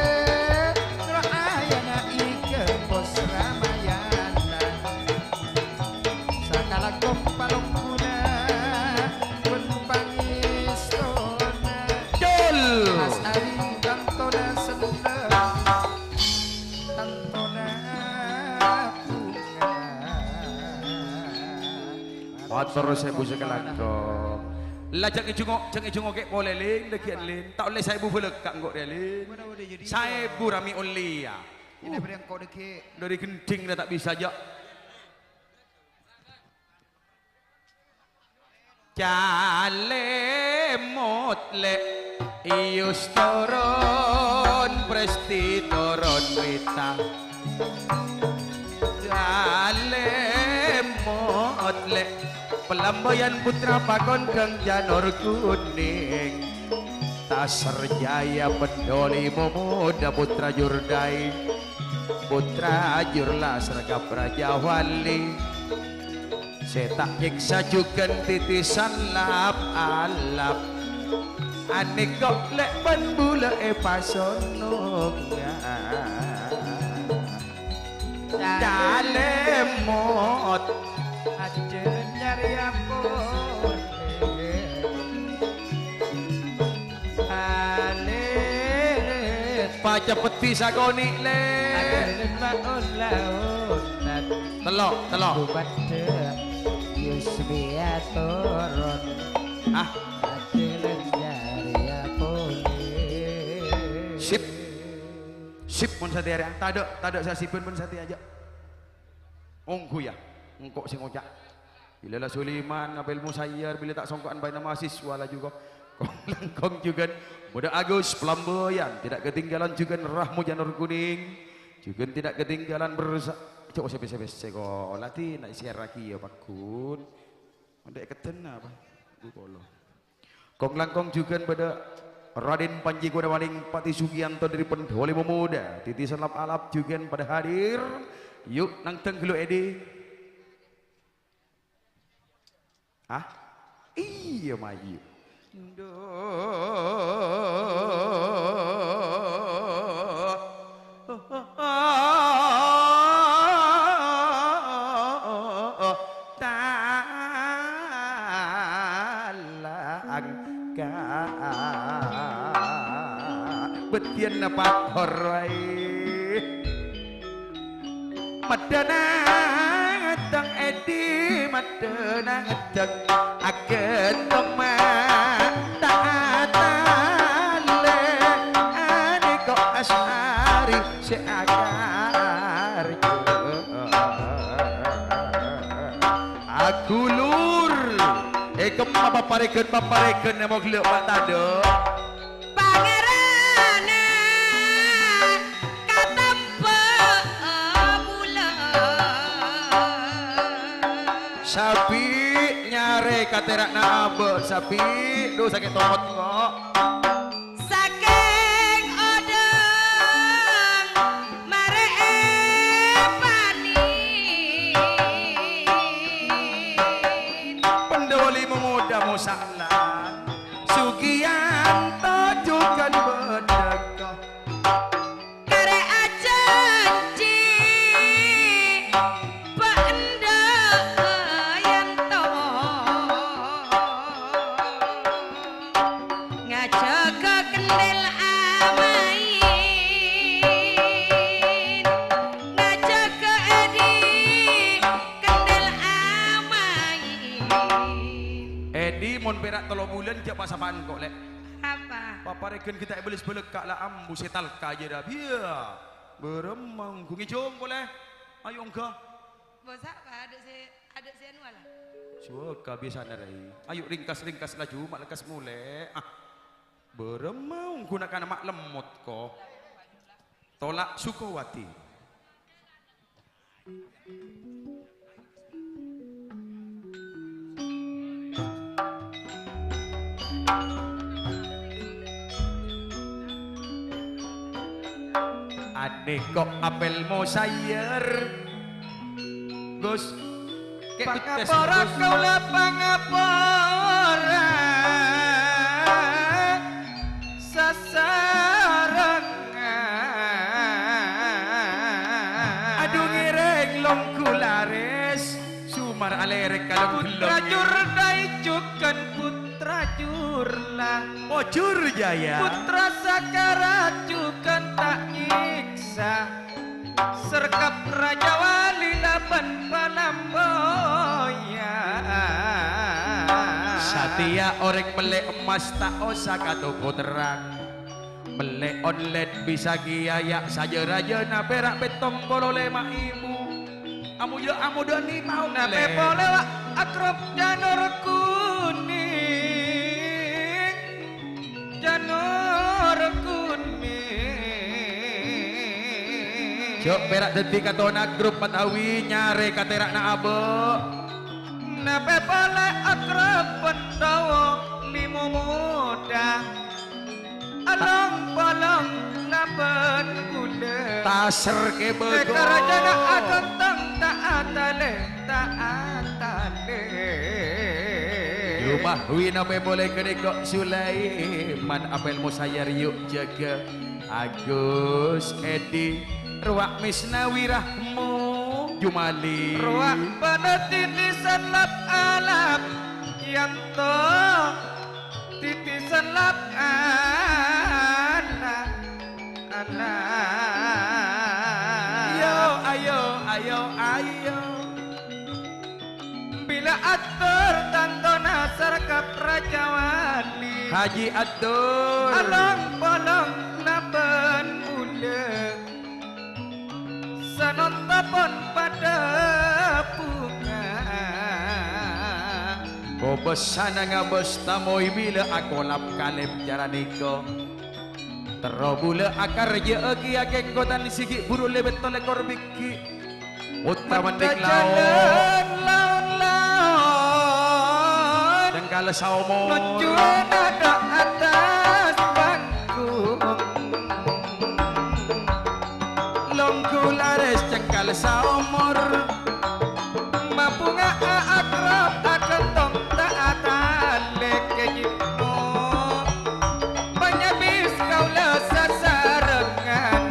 Ra'ayana Ika Bos Ramayana. Sakalangkong palongguna, bân pangèstona. Cul. As'ari tantona senneng. Tantona bunga. Mator saèbu sakalangkong. La, jhâ' èjhungok, jhâ' èjhungok kè' polè, Lin, dhâggi'ân, Lin. Ta' ollè saèbu bâlâkka' engko' rèya, Lin. Saèbu rami ollè, ya. Ini beri engko' dhâggi'. Dhâri gendhing la ta' bisa, jhâ'. Calè motlè, Iyus toron, Presti toron, Wita. Calè motlè, Pelambâyan Putra Pakon Gang Janur Kuning. Tasar Jaya Pendoli Momoda Putra Jurdai. Putra Jurlas Ragap Raja Wali. Sè ta' nyèksa jhughân titisan lap-alap. Anèko lè' bân bulâ èpasonnonga. Calemot. Ajhâr nyarè ampon. Alit. Paceppedhi sakonè', Lè'. Alit maon-laonan. Tello', tello'. Bubaddhâ. Bismillah turun. Ah. Adelan jariya pole. Sip. Sip, mon satèya rèya. Tadâ', tadâ' sasibun mon satèya jâ'. Ongghu, yâ. Engko' sè ngoca'. Bilâ la Suliman, Apel Musayyar, bilâ ta' songko'an bâ'na mahasiswa laju ko-, kong-langkong jhughân. Bâdâ Agus Pelambayan, tidak ketinggalan jhughân Rahmu Janur Kuning. Jhughân tidak ketinggalan bersa-, cok, sè pèssè-pèssè ko'. Ladina' èsèrraghi, yâ, pagghun. Mon ta' èkeddhâna apa? Bu kolo. Kong-langkong jhughân bâdâ Raden Panji Kudawaning Pati Sugiyanto dâri Pendhuli Momuda. Titisan lap-alap jhughân padâ hadir. Yu', nangdhâng ghâllu, Edi. Hah? Iyâ, mayu. Talangka. Bâdhiyânna pahor wae. Maddhâna ngèddhâng Edi, maddhâna ngèddhâng aghântong ma-, ta' talè, anèko asari sè akarjâ. Aghulur, è kemma paparèghân-paparèghân nèmo ghellâ' ma' tadâ'. Pangèranna katembhâ' bulâ. Sabi' nyarè katèra'na abâ', sabi' dhu sakè' tomot, kok. Sakèng odhâng marè èpanèn. Pendhuli Momuda Musala. Sugiyanto jhughân bâdâ ko. Karè ajhânjhi bâ'na Yanto. Ngajhâgâ kendel amaèn. Ngajhâgâ Edi kendel amaèn. Edi, mon pèra' tello bulân jhâ' pa-sapa'an ko', Lè'. Apa? Paparèghân ghi' ta' èbâlès bâlâkka' la ambu sè talka jârèya. Biyâ. Bârâmma ongghu ngèjhung polè. Ayo ongghâ. Bosa apa? Adâ' sè, adâ' sè anu ala. Suwâ kabiyasana, Rai. Ayo ringkas-ringkas laju, ma' lekkas molè. Ah. Bârâmma ongghu na'-kana' ma' lemmot, ko. Tola' Sukowati. Anèko Apel Mosayyar, Gus. Kè' pangapora betes, Gus. Kaulâ pangapora sasarengngan. Adhu ngèrèng longghu larès, sumar alèrèk ka longghu. Putra Jur Dai jhughân Putra Jur La. Oh, Jur Jaya. Putra Sakara jhughân ta' nyèksa. Serkap Rajawali labân Palamboyan. Satèya orèng mellè emmas ta' osa katopo terrang. Mellè onlèn bisa kèya ya' sajâ-rajâna pèra' pèttong polo lèma èbu. Amoyâ, amodhâni taon, Napè Lè'. Polè, wa', Akrop Janur Kuning. Janur Kuning. Jhâ' pèra' dhâddhi katona grup Matawi nyarè katèra'na abâ'. Napè polè Akrop Pandawa Limo Moda. Along-polong labân bulâ. Tasèr kè bâgo. È karajâna agontong ta' atalè, ta' atalè. Jumah winapè polè ghânèka Sulaiman Apel Mosayyar yu' jâgâ. Agus Edi rowa Misnawi Rahmo Jumali. Rowa bâdâ titisan lap-alap Yanto. Titisan lap ana', ana'. Ayo, ayo, ayo, ayo. Bilâ Ator tantona sarkap Raja Wali. Haji Ator. Along-polong laban bulâ. Sanonta pon padâ bhunga. Kobâsana ngabâs tamoy bilâ akolap kalèp cara nèko. Terro bulâ akarjâ'âghi akèngkotan sè ghi' bhuru lèbât tolèkor bighi'. Putra Mending Laon. Jalan laon-laon. Cengkal saomor. Nuju nadâ' attas panggung. Longghu larès cengkal saomor. Mabhunga akrab aghântong ta' atalèk ka jimmo. Panyabis kaulâ sasarengan.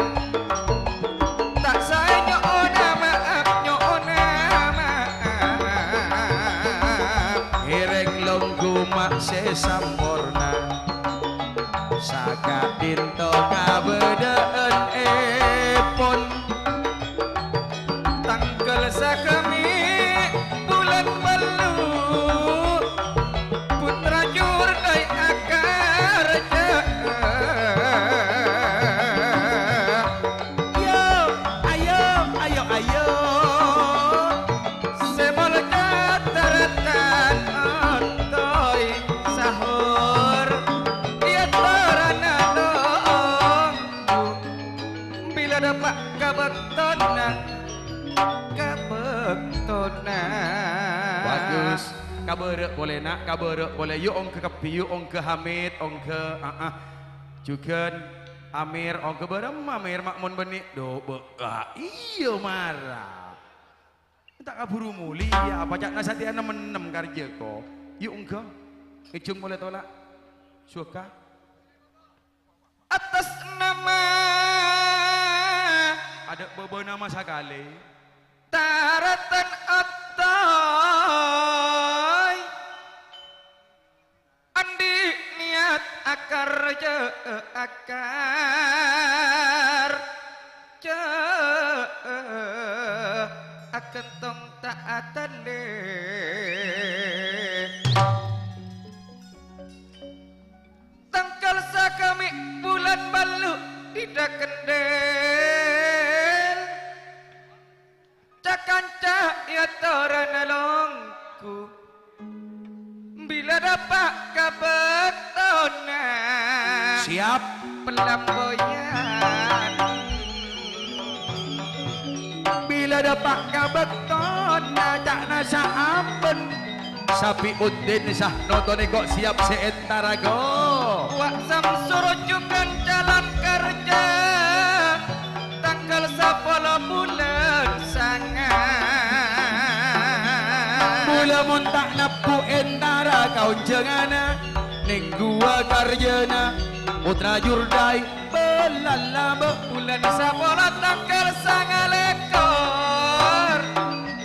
Ta' saè nyo'ona ma'ap, nyo'ona ma'ap. Ngèrèng longghu ma' sè samporna. Saka'dinto kabâdâ'ânèpon. Tangghâl saghâmè' bulân bâllu', Putra Jurdai akarjâ'â. Yo, ayo, ayo, ayo. Sè molja tarètan ontoy sahur. Iyâ torana longghu. Bilâ dâpa' ka bâktona, ka bâktona. Bagus. Kabârâ' polè, Na', kabârâ' polè. Yu' ongghâ kabbhi, yu' ongghâ Hamid, ongghâ, aa, jhughân Amir, ongghâ bârâmma Amir, ma' mon bânnè? Dhu, bâ-, ah, iyâ mara. Ta' kabhuru molè, iyâ, apa ca'na satèya nem-ennem karjâ, ko'. Yu' ongghâ. Ngèjhung molè tola'. Suwâgâ. Atas nama. Adâ' bâbâ nama sakalè. Tarètan attoy. Andi' niyat akarjâ, akarjâ, aghântong ta' atalèk. Tangghâl saghâmè' bulân bâllu' è dâkendhel. Ca-kanca è atorana longghu. Bilâ dâpa' ka bâktona. Siap. Pelamboyan. Bilâ dâpa' ka bâktona, ca'na saampon. Sapiuddin sah nontonè ko' siap sè entara, ko'. Wa' Samsur jhughân calon karjâ. Tangghâl sapolo bulân sanga. Bulâ mon ta' nebbhu entara kaonjhânganna, nèngguwâ karjâna Putra Jurdai bâlâlâbâ. Bulân sapolo tangghâl sangalèkor,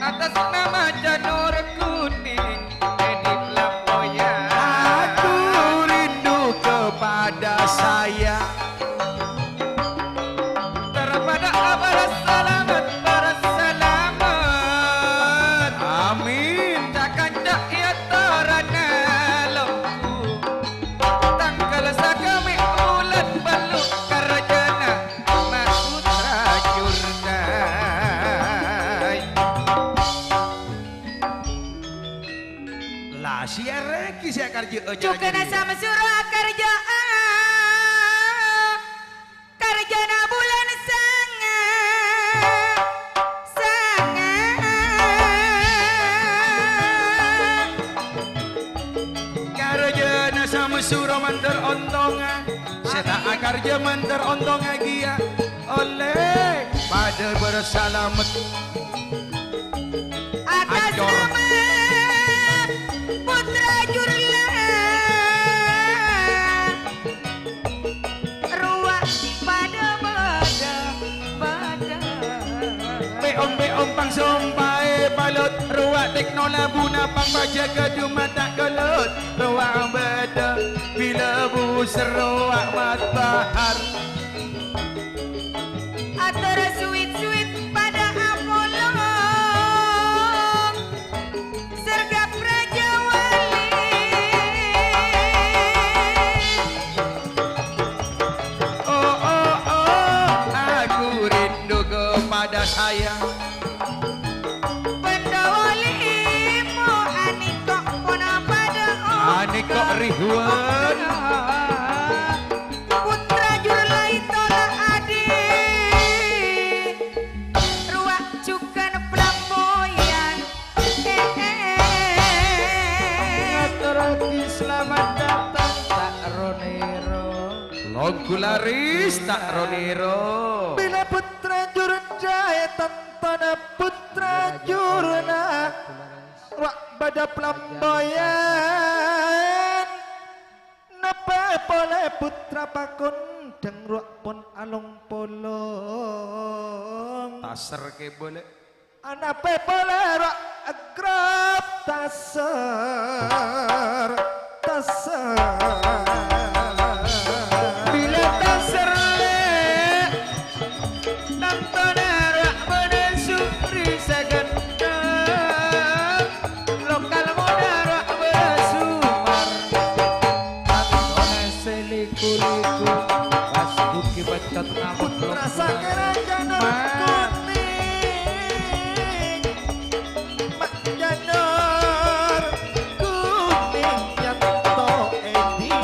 atas nama Janur Kuning. Adi lampu ya. Aku rindu kepada saya. Terpada abar salamet, bar salamet. Amin. Ca-kanca è atorana longghu. Tangghâl saghâmè' bulân bâllu' karjâna Mas Putra Jurdai. La, sè arèya ghi' sè akarjâ'â. Jhughân Samsuro akarjâ'â. Karjâna bulân sanga. Sanga. Karjâna Samsuro mandhâr ontongnga. Sè ta' akarjâ mandhâr ontongnga kèya. Ollè padâ bârsalamet. Atas nama Putra Jurla. Rowa padâ bâdâ, bâdâ. Pe'-ompe' ompang sompaè palot, rowa tekno labuna pang pajâgâ dumata' kolot. Rowa bâdâ bilâ busèr rowa mat bahar. Ator suwit-suwit padâ apolong. Sergap Wan. Putra jur laèn tola' adi', rowa jhughân plamboyan. Ngatorraghi salamet dâteng ta' ro-nèro. Longghu laris ta' ro-nèro. Bilâ putra jur jhâ' è tantona putra jurna. Rowa bâdâ plamboyan. Napè polè putra pakondhâng rowa pon along-polong. Taser kèbâ, Lè'. Anapè polè rowa agrap taser, taser. Bilâ taser, Lè'. Tantona rowa bâdâ suri saghândhâ, lokal modâ rowa bâdâ sumar. Tantona sè liku-liku, pas bukki pècot ngamot. Putra saghândhâ janur kuning. Ma' janur kuning nyatto èdi.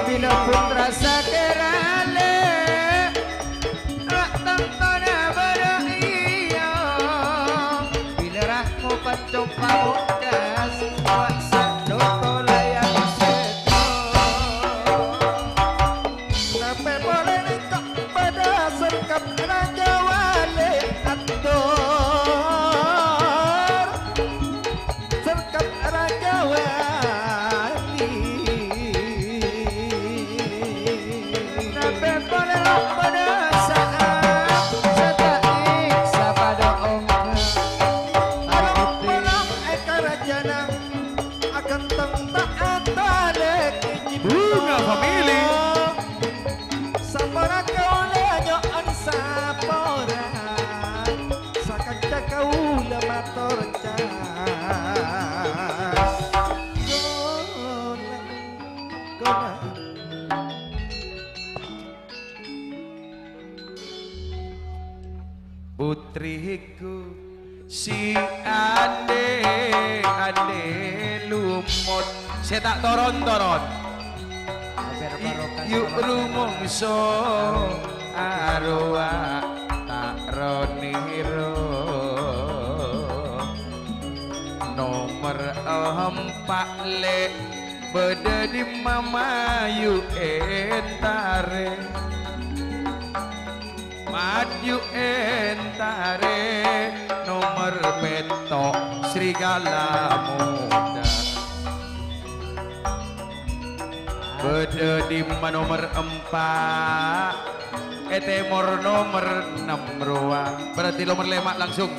Bilâ putra saghândhâ lè', ra' tantona bâdâ iyâ. Bilâ rahmo pancong pamongkas, wa' sandhu tolayan sèttong. Napè polè nèka bâdâ serkap rajâ walè ator. Serkap rajâ walè. Napè polè lo' bâdâ sa'a sè ta' èksa padâ ongghâ. Along-polong è karajâna. Aghânteng ta' atalèk. Bunga Family. Sapora kaulâ nyo'on sapora, sakanca kaulâ mator ca'na. Ghulâ, ghulâ. Putriku si ande-ande lumot, sè ta' toron-toron. Yu' rumongso arowa ta' ro-nèro. Nomer empa' lè' bâdâ dimma mayu entare. Mayu entare nomer pètto' Srigala Muda. Bâdâ dimma nomer empa', è tèmor nomer ennem rowa. Berarti nomer lèma' langsung.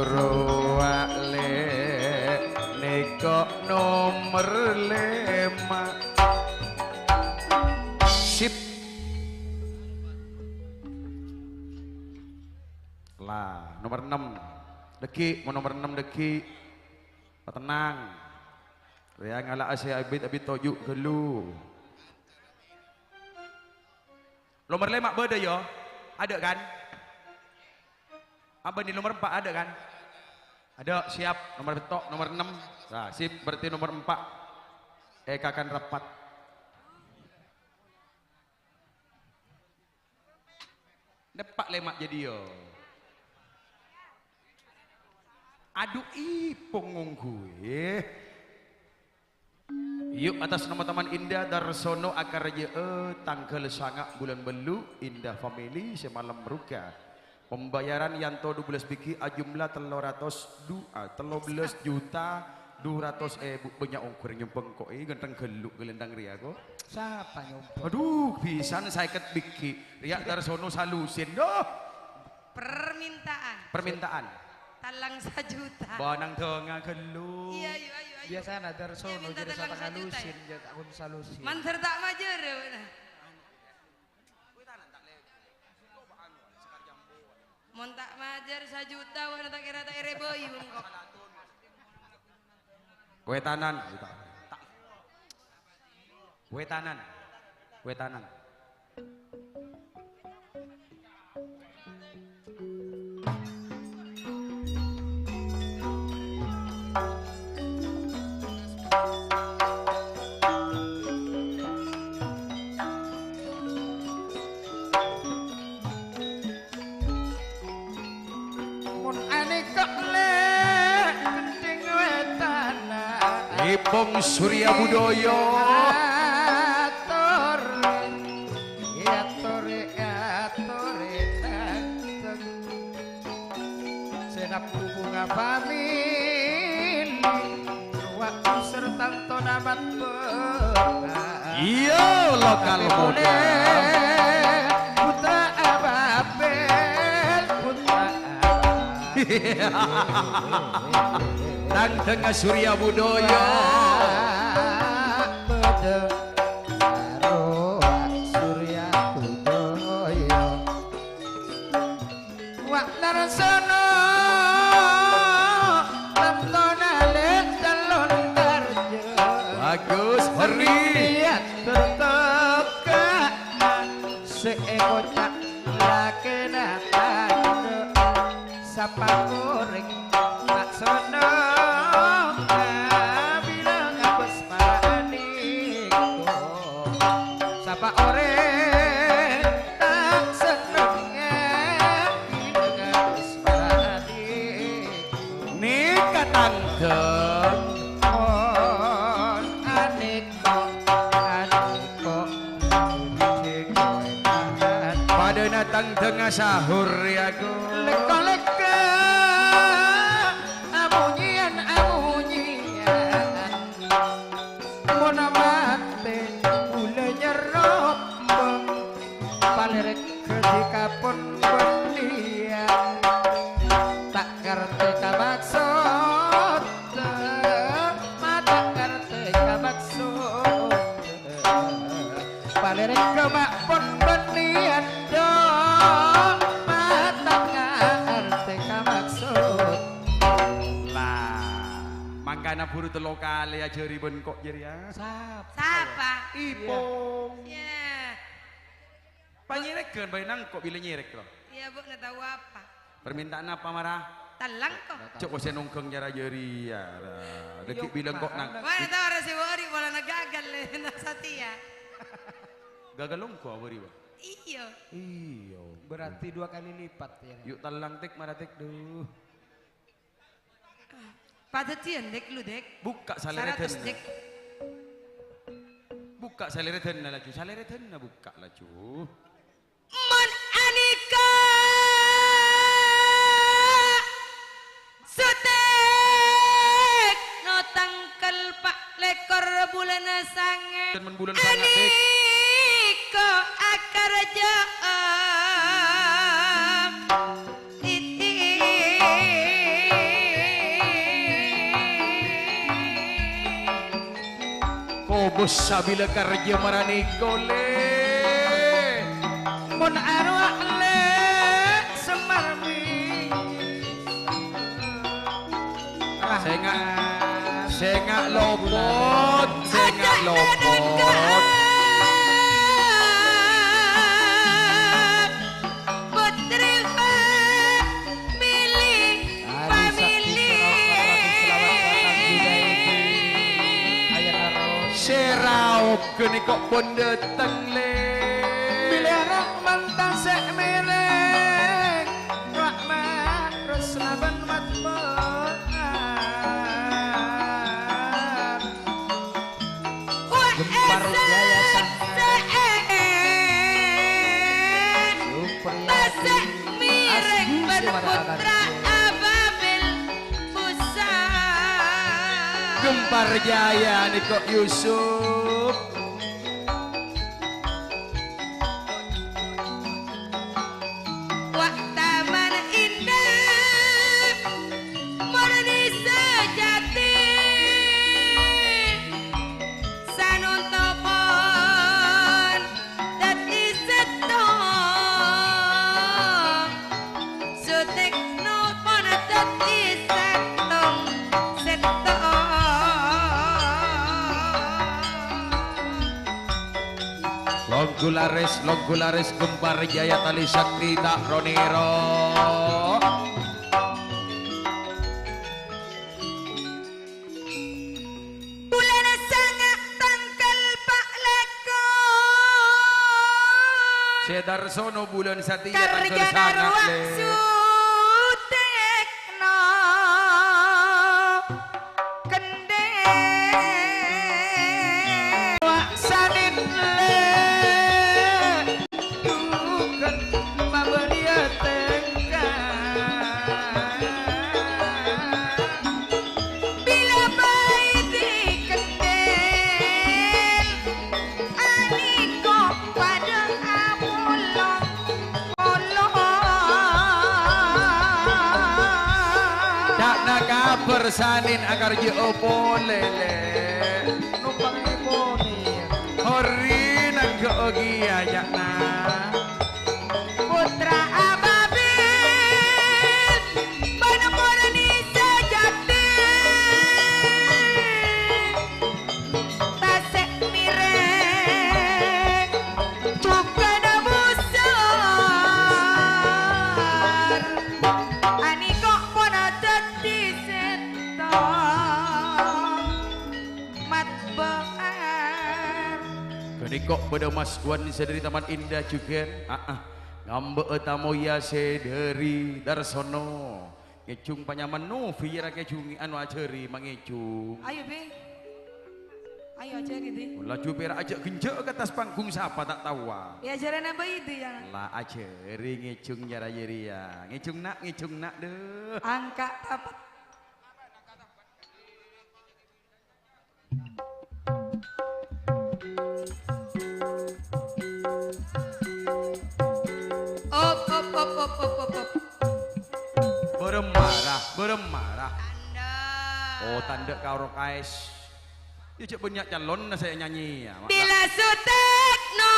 Rowa lè' nèko nomer lèma'. Sip. La, nomer ennem. Dâgghi', mon nomer ennem dâgghi'. Patennang. Rèya ngala'a sè abit-abit toju' ghâllu. Nomer lèma' bâdâ, yâ? Adâ', kan? Abâ' nè nomer empa' adâ', kan? Adâ', siap. Nomer pètto', nomer ennem. Nah, sip, berarti nomer empa'. Èkakan rapat. Neppa' lèma' jâdiyâ. Adu, ipong ongghuwè. Yu', atas nama teman Indah Darsono, akarajâ'â tangghâl sanga' bulân bâllu', Indah Family sè malem rowa. Pembayaran yanto dubellâs bighi, ajumlah tello ratos du-, ah, tello bellâs juta du ratos èbu. Bânnya' ongghu rèng nyombhâng ko', eh, ghântheng ghâllu' ghâlândhâng rèya ko'. Sapa nyombhâng? Aduh, bhisan sèket bighi. Rèya Darsono salusin, duh. Permintaan. Permintaan. Tallang sajuta. Bânang dângâ ghâllu'. Iya, ayo, ayo, ayo. Biasana Darsono jârèya satanga lusin, jâ' ta' ghun salusin. Mandhâr ta' majâr, ya, bener. Mon ta' majâr sajuta, wah, ta' kèra ta' èrè bâyu engko'. Wetanan. Wetanan. Wetanan. Pong Surya Budaya. Atore, atore, atore, tantang. Senap hubungan famili, ruwak user tanto namat berkah. Iya, lokal muda. Putra Ababel, putra Ababel. Tang Denga Surya Budaya. Padha karo Surya Budaya. Wa' Narsono, tantona le' calon karja. Bagus, Heri. Niat bertoka, se ekoca' lakena tandha. Sapa oreng ta' sonong kabilang abas marani. Sapa oreng ta' seneng, bilang asmara adikku. Nèka tangghâ. Mon anèko, anèko, dhika. Padâna tangghâ ngasahur, yâ, Gu. Lèkka-lèkka, amonyian, amonyian. Mon matè, kaulâ nyerrombâng, palèrèk ghâdhi kapon bânnèyan. Ta' ngartè ka maksodda, ma' ta' ngartè ka maksodda. Palèrèk ghâmma' pon bânnèyan, do, ma' ta' ngartè ka maksodda. Lah, mangkana buru tello kalè ajhâri bân ko' jârèya. Sap- Sapa? Ipong. Yâ. Panyèrèghân bhâi nangko' bilâ nyèrèk, lo. Iyâ, Bu, na tao apa? Permintaan apa, mara? Tallang, ko'. Cok, kok sè nongghâng cara jârèya, ra. Dhâggi' bilâ ko' nang. Wah, tao ra sè wari, polana gagal, le, na satèya. Gagal ongghu, wari, Wa? Iyâ. Iyâ. Berarti dua kali lipat, yâ. Yuk, tallang, Tik, mara, Tik, duh. Padâddhiyân, Dek, lu, Dek. Bukka' salèrèdhânna. Saratos, Dek. Bukka' salèrèdhânna laju, salèrèdhânna bukka' laju. Mon anèka Sutek no tangghâl pa' lèkor bulân sanga'. Mon bulân sanga', Dek. Anèka akarjâ'â. Kobus sabilâ karjâ marani kolè. Mon arowa lè' Semar mi. Sènga', sènga' lopot, sènga' lopot. Putri Family, Family. Sè raok ghânèka pon dâteng, lè. Bilâ Rahman tasè' mèrèng, Rahman Rusna bân Matmur. Gempar Jaya Sang-, Supriyadi. Mireng Asli Suara berputra Abadi. Ababil Pusat. Gempar Jaya nèko Yusuf. Wa' taman indah murni sejati, sanonto pon dâddhi sèttong, sutekno pon dâddhi sèttong, sèttong. Longghu laris, longghu laris, Gempar Jaya tali sakti ta' ro-nèro. Bulân sanga' tangghâl pa' lèkor. Sè Darsono bulân satèya tangghâl sanga', lè. Sutekno kendheng. Bersalin akarjâ'â polè, Lè'. Nompang èponè. Horri nangghâ'â kèya, ca'na. Pottra Ababil, bân murni sajâti. Tasè' Mireng, jhughân Busor. Anèko pon dhâddhi sèttong matba'an. Ghânèko bâdâ Mas Wan sè dâri Taman Indah jhughân. Aa, ngambâ'â tamoyya sè dâri Darsono. Ngèjhung panyaman Novi, yâ ra ngèjhung, anu, ajhâri mangèjhung. Ayo, Bi. Ayo, ajhâri, Di. Laju pèra' ajhâ' ghânjhâ'â ka attas panggung, sapa ta' taowa. Yâ, ajhârâna bâi, Di, yâ. La ajhâri ngèjhung nyara jârèya. Ngèjhung, Na', ngèjhung, Na', dhu. Angka' tapak. Op, op, op, op, op, op, op. Bârâmma ra, bârâmma ra. Tandhâ'. Oh, tandhâ' ka Orkes. Yâ, jhâ' bânnya' calonna sè nyanyi, yâ, Ma'. Bilâ Sutekno.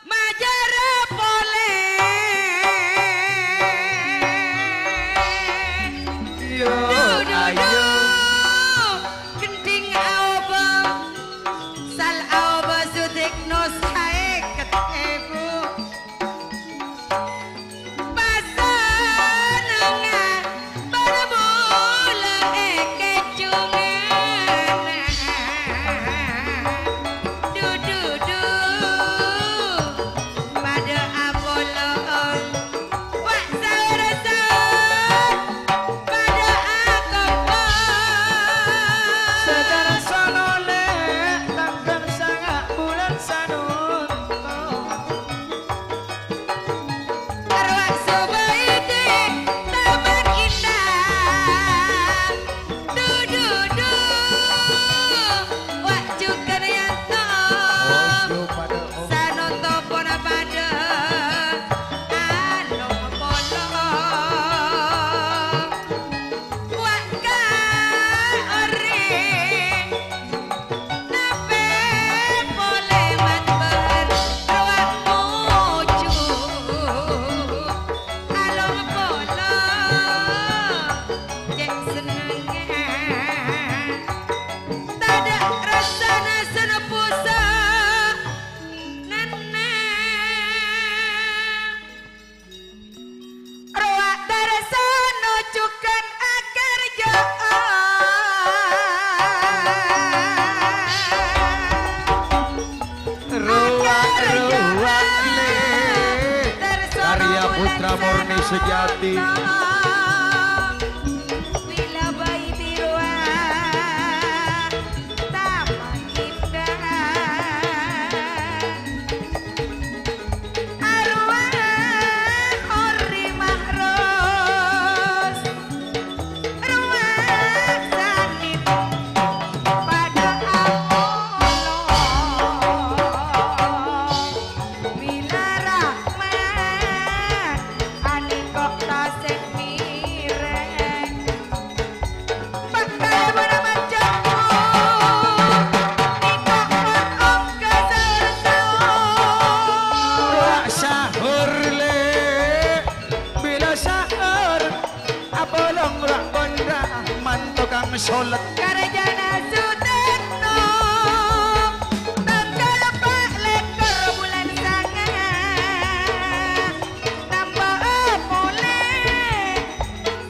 Majârâ polè. Yo, du, du, ayo. Du. Gendhing aobâ, sal aobâ Sutekno saèket èbu. Pasananga. Bârâmma la èkèjhungana. Du, du, du. Padâ apolong. Wa' saorasa. Padâ akompo. Sadhâjâna sanolè, tangghâl sanga' bulân sanonto. Arwah Subaidi, Taman Indah. Du, du, du. Wa' jhughân yanto. Sanonto pon padâ along polong. Wa' ka orèng. Napè polè matbâr rowa moju. Along polong cè' sennengnga. Tadâ' rassana sè nopposa nennèng. Rowa Darsono jhughân akarjâ'â. Rowa, rowa, Lè'. Karya putra murni sejati. Bila baiti rowa. Taman Indah. Arwah Horri Mahros, rowa sanèt padâ apolong. Bila Rahmat anèko tasè' mèrèng. Sahur, Lè', bila sahur, apolong ra-, bân ra-, man tokang solat. Karjana Sutekno, tanggal pa' lèkor bulân sanga'. Tambâ'â polè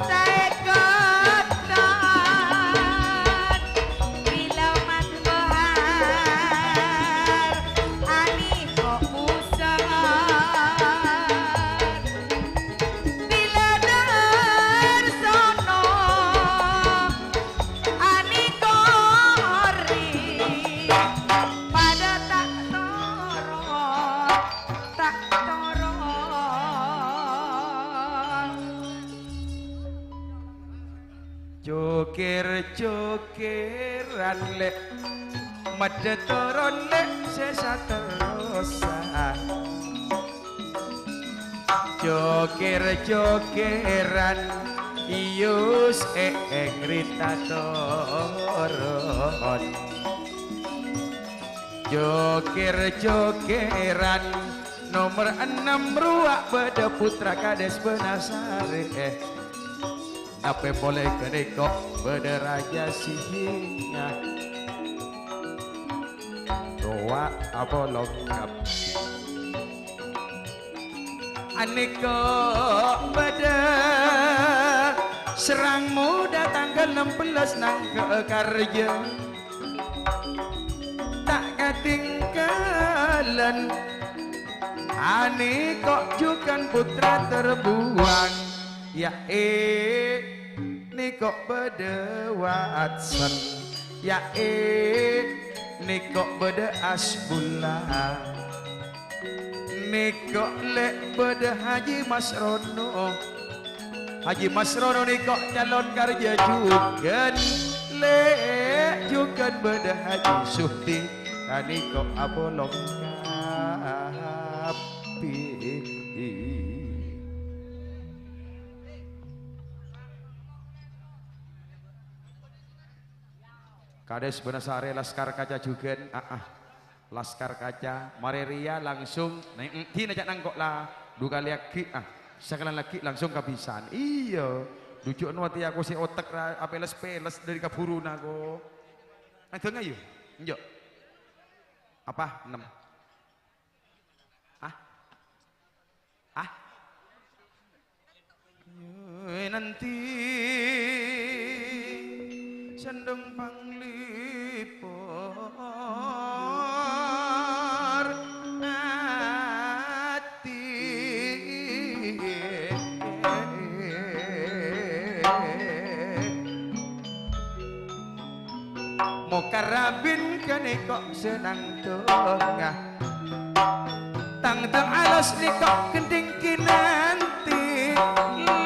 saèkot taon, bilâ Mat Bahar anèko busar, bilâ Darsono anèko Horri, padâ ta' toro'. Ta' toro'. Jokèr-jokèran, Lè', maddhâ toron, Lè', sè saterrossa. Jokèr-jokèran, Yus èngrita toron. Jokèr-jokèran, nomer ennem rowa bâdâ putra Kadès Bânasarè. Tapè polè ghânèka bâdâ Rajâ Singa. Rowa apolong kabbhi. Anèko bâdâ Serang Moda tangghâl nem bellâs nangghâ'â karjâ. Ta' katèngghâlân anèko jhughân putra terbuang. Ya, è, nèko bâdâ Watson. Ya, è, nèko bâdâ Asbullah. Nèko lè' bâdâ Haji Masrono. Haji Masrono nèko calon karjâ jhughân. Lè' jhughân bâdâ Haji Suhdi. Anèko apolong kabbhi. Kadès Bânasarè Laskar Kaca jhughân, ah, ah. Laskar Kaca, marè rèya langsung, nè-, dina ca' nangko' la, du kalè aghi', ah. Sakalèyan aghi' langsung kabisaan. Iyâ, du jhughân watè aku sè otek ra apèles-pèles dâri kabhuruna, ko. Adhângnga, yu? Enjâ'. Apa? Ennem. Ah? Ah? Yè, nanti sandhâng panglipor ati. Mokarrabin ghânèka sennang donga. Tang-tang alas nèka gendhing kinanti.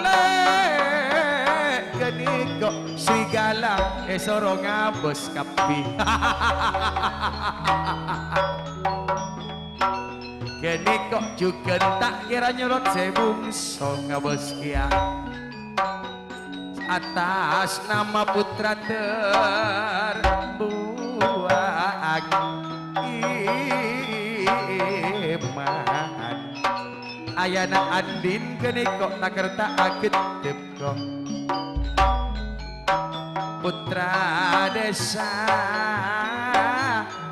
Lè' ghânèka serigala èsoro ngabâs kabbhi. Ghânèka jhughân ta' kèra nyolot sè bungso ngabâs kèya. Atas nama putra terbuang iman. Ayana andin ghânèka takerta ageddep ko. Putra desa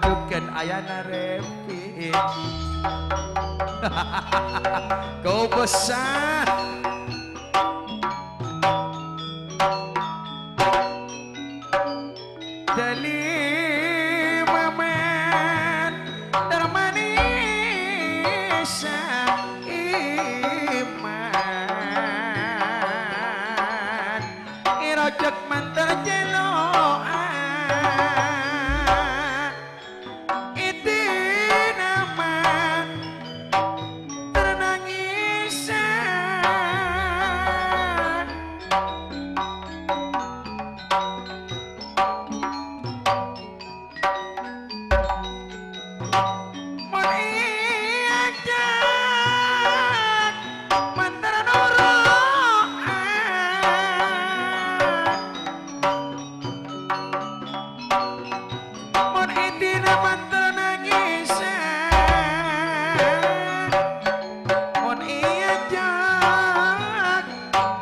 jhughân ayana rèpèt. Kobâsa. Dâli maman termanisa iman. Èrojhâk manter cèlo'a. Èdina manter nangèsa. Mon èajhâk manter noro'a. Mon èdina manter nangèsa, mon èajhâk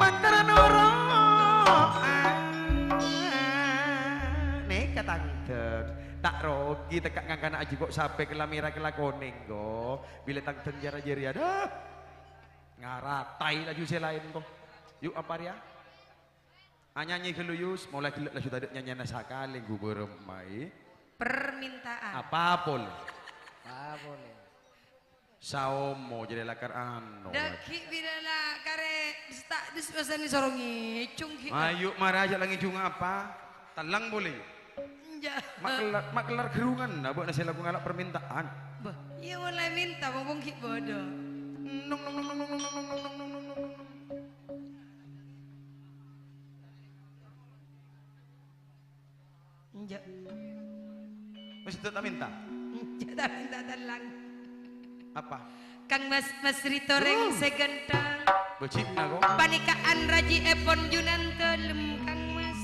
manter noro'a. Nèka tangdhâk, ta' rogi tekka' ngangkana ajhi ko' sapè kella mèra kella konèng, ko. Bilâ tangdhâk jârâ jârèya, dâ. Ngarataè laju sè laèn, ko. Yu, apa rèya? Anyanyi ghâllu, Yus, molaè ghellâ' laju tadâ' nyanyèna sakalè, ghu bârâmmaè. Permintaan. Apa polè? Apa polè? Saomo jârèya lakar ano. Dâggi' bilâ la karè sta' dus-, bisanè soro ngècong ghi'. Ayo, mara jhâ' la ngècong apa? Tellâng polè. Enjâ'. Ma' kellar, ma' kellar ghârungan, abâ'na sè lagu ngala' permintaan. Bâh, iyâ molaè minta, wong ghi' bâdâ. Nong, nong, nong. Enjâ'. Wis, ta' minta? Enjâ', ta' minta tellâng. Apa? Kang Mas, Mas Rito rèng sè ghântheng. Bâji'na, kok. Panèka an rajièpon Junan Dalem, Kang Mas.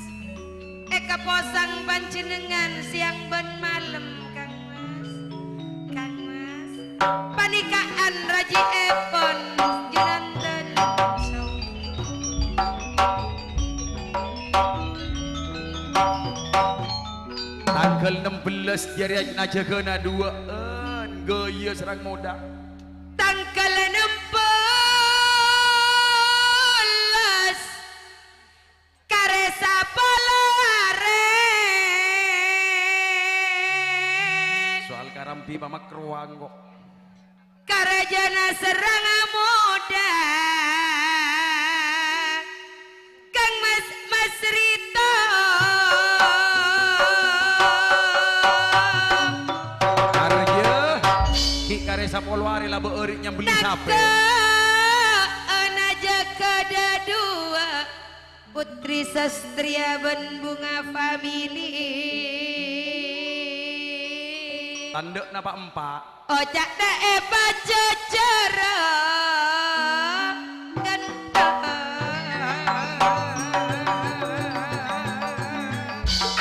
Èkaposang panjhennengngan sèyang bân malem, Kang Mas. Kang Mas. Panèka an rajièpon Junan Dalem. Tangghâl nem bellâs jârèya najâghâna duwâ'ân, ghâjâ sareng modâ. Tangghâl nem bellâs, karè sapolo arè. Soal karambhi pamakrowang, kok. Karajâna sareng modâ, Kang Mas, Mas Rito. Karajâ, ghi' karè sapolo arè la bâ'âri' nyambelli sapè. Nangka ana jâgâ dhâduwâ. Putri Sastria bân Bunga Family. Tandhâ'na pa'-empa'. Oca' ta' èpajhâjhârâ ghântheng.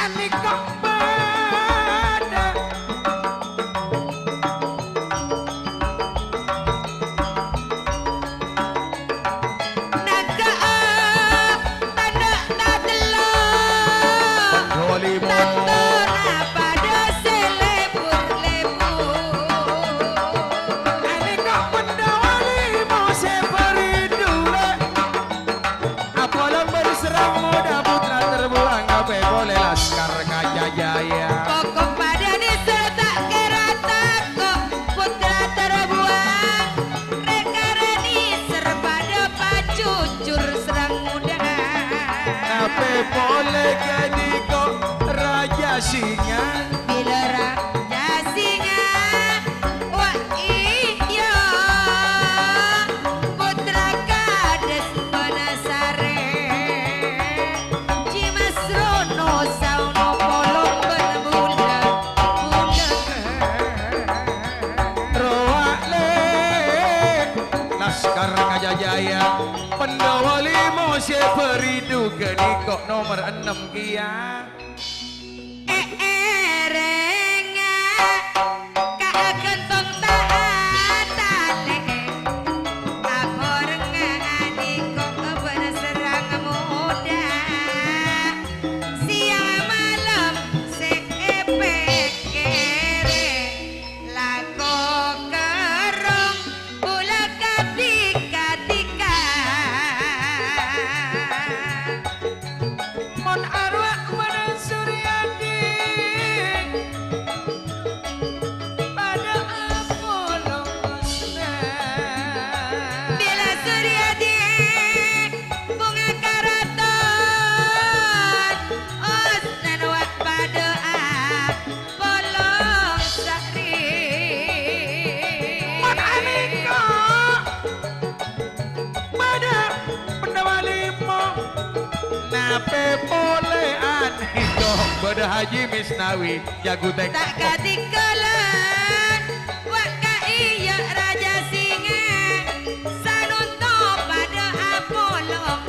Anèka padâ. Nangka'a tandhâ' tadello'. Pandhawa limo. Tantara padâ sè lebur-lebur. Anèka Pandhawa limo sè bâri' dhulâ. Apolong bân sareng modâ putra terbuang, apè polè Laskar Kajajaya. Koko padâ nèser ta' kèra tako', putra terbuang. Rè-karè nèser padâ pajujur sareng modâ. Apè polè ghânèka Rajâ Singa. Bilâ Rajâ Singa, wa iyâ, putra Kadhâs Panasarè, Cimas Rono saono polong bân bulâ-bulâ. Rowa' lè, Laskar Kajajaya, Pandhawa limo sè bâri' dhulâ ghânèka nomer ennem kèya. Èèrèngnga kaaghântong ta' atalè, aporengnga adhiko bân sareng modâ. Sèyang malem sè èpèkkèrè, lako kerrong bulâ kadhi-kadhika. Mon arowa' bân Suryadi padâ apolong osna. Bilâ Suryadi bhunga karaton, osnana wa' padâ apolong sarè. Mon anèka Bâdâ Pandhawa limo. Napè polè anèka bâdâ Haji Misnawi, jago tek-, ta' kadhi kala, wa' ka iyâ Rajâ Singa, sanonto padâ apolong,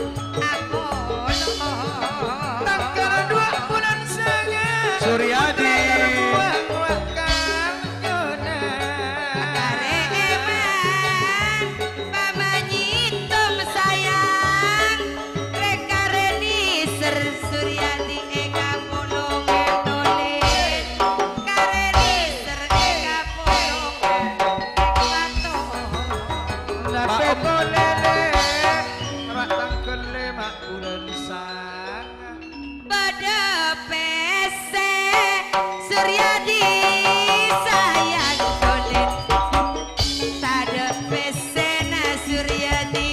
apolong. Tangghâl duwâ' bulân sanga. Suryadi. Wa' ka Kareman, pamanyètom sayang, rè-karè nèser Suryadi èkapolong ètolè, karè nèser èkapolong èkato. Lapè tolè lè, ra' tangghâl lèma' bulân sanga. Bâdâ pèssè Suryadi sayang tolè. Tadâ' pèssèna Suryadi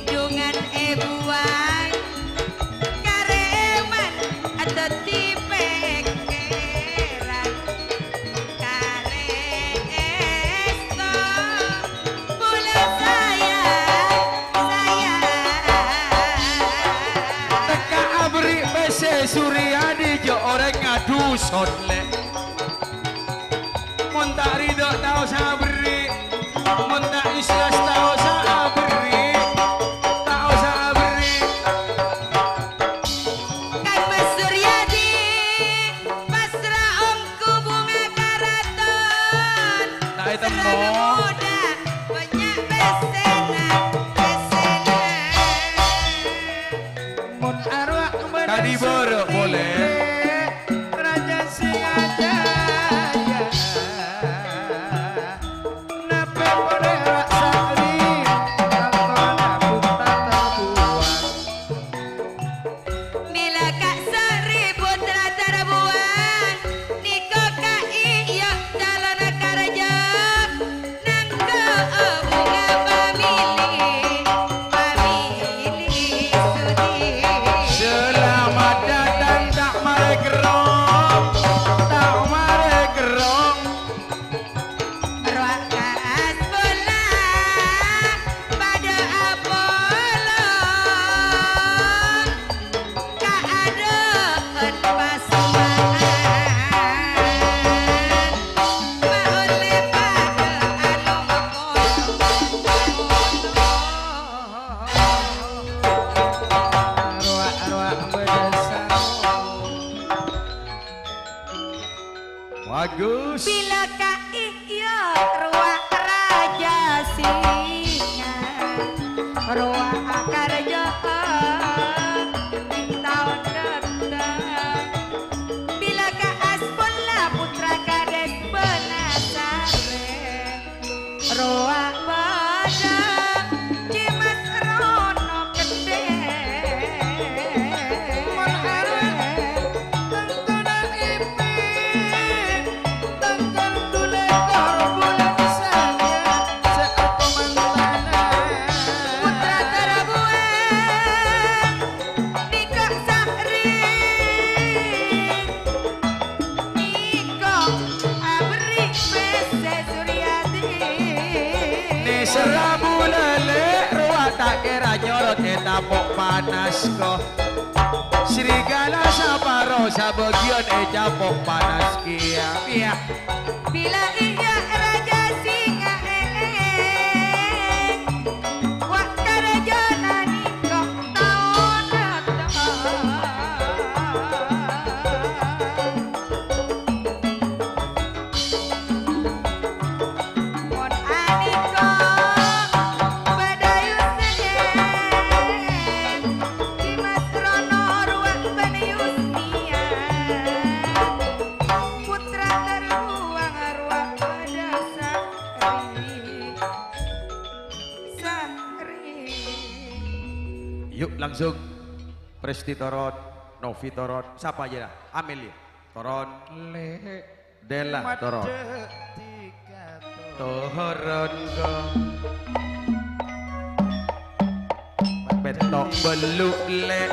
dhungan èbuwâng. Kareman adhâddhi pèkkèran. Karè èsto, bulâ sayang, sayang. Tekka aberri' pèssè Suryadi jhâ' orèng adhuson, lè'. Mon ta' ridho, ta' osa aberri'. Mon ta' Jelas ta' osa aberri', ta' osa aberri'. Kang Mas Suryadi, pasra ongghu bhunga karaton. Ta' etemmo. Serana modha, bannya' pèssèna, pèssèna. Mon arwah Kadi bârâ' polè. Raja Singa Jaya. Napè polè Ra' Sa'ri, Ra' Sa'ri putra terbuang. Mila Ka' Sa'ri putra terbuang, nèko kaè ya' calon karaja. Nangka bhunga pamili, pamili sudi. Selamat datang, ta' marè kerrong, ta' marè kerrong. Rowa ka asola padâ apolong. Kaadâ'ân pasoma'an, ma' ollè padâ along-polong. Rowa-rowa bâdâ sarong. Bagus. Bilâ ka iyâ rowa Raja Singa, rowa akarjâ'ân è taon dâteng. Bilâ ka Aspolla putra Kadès Bânasarè, rowa bâdâ Cimas Rono Gendheng. Mon arwah tantona Ipin, tanggal dulekor bulân Sanga, sè akomantana. Putra Tarabuan, Nèko Sa'ri, nèko aberri' pèssè Suryadi. Nèserra bulâ lè' rowa ta' kèra nyorot è tapo' panas ko. Serigala saparo sabâgiyân è capo' panas kèya. Iyâ. Bilâ iyâ Raja Singa, wa' karajâna nèko taon dâteng. Mon anèko bâdâ Yusniyah, Dimas Rono rowa bân Yusniyah. Putra terbuang rowa bâdâ Sa'ri. Sa'ri. Yuk, langsung. Presti toron, Novi toron. Sapa aja dah? Amel ya? Toron. Lè'. Della, toron. Madhâ tiga to. Toron ko. Pètto' bellu', Lè'.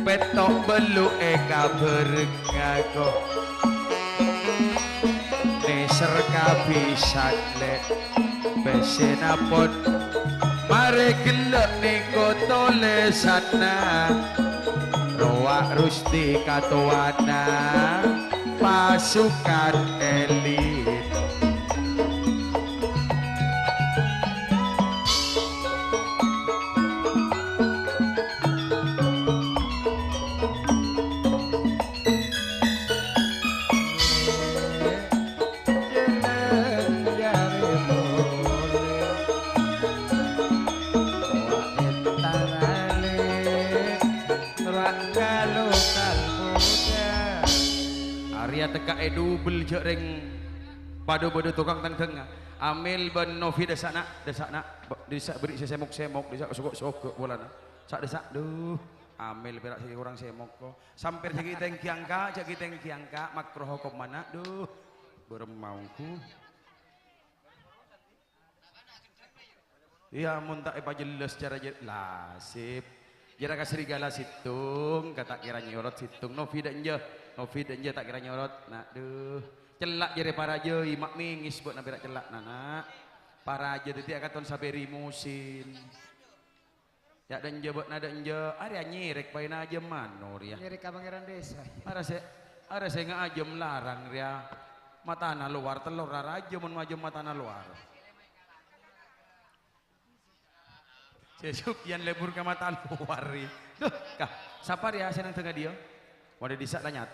Pètto' bellu' è kabhârengnga ko. Nèser kabhisan, Lè'. Pèssèna pon marè ghellâ' nèko tolèsanna. Rowa Rusti katowana pasukan elit. Arèya tekka' è dubel jhâ' rèng padâ-bâdâ tokang tengghângnga. Amel bân Novi dâsa'na, dâsa'na, dâsa' bherri' sè sèmok-sèmok, dâsa' sogok-sogok polana. Sa' dâsa', duh, Amel pèra' sè korang sèmok ko. Sampèr jhâ' ghi' tèngghi angka', jhâ' ghi' tèngghi angka', makruh hokomma, duh, bârâmma ongghu. Iyâ, mon ta' èpajhellas cara jâ-, la, sip. Jârâ ka serigala sèttong, ka ta' kèra nyorot sèttong. Novi dâ' enjâ, Novi dâ' enjâ ta' kèra nyorot. Na, duh. Cella' jârèya parajâi, ma' mèngès bâ'na pèra' cella'na, na'. Parajâ dhâddhi akaton sapè ri musin. Yâ, dâ' enjâ bâ'na dâ' enjâ, arèya nyèrèk paèna ajâm mano rèya. Nyèrèk ka Pangèran Desa. Arèya sè, arèya sè ngaajâm larang rèya. Matana lowar tello' ra rajâ mon maajâm matana lowar. Sè Sufyan lebur ka Matanoar rè. Duh, ka, sapa rèya sè neng tengnga dhiyâ? Waduh, dissa' la nyata.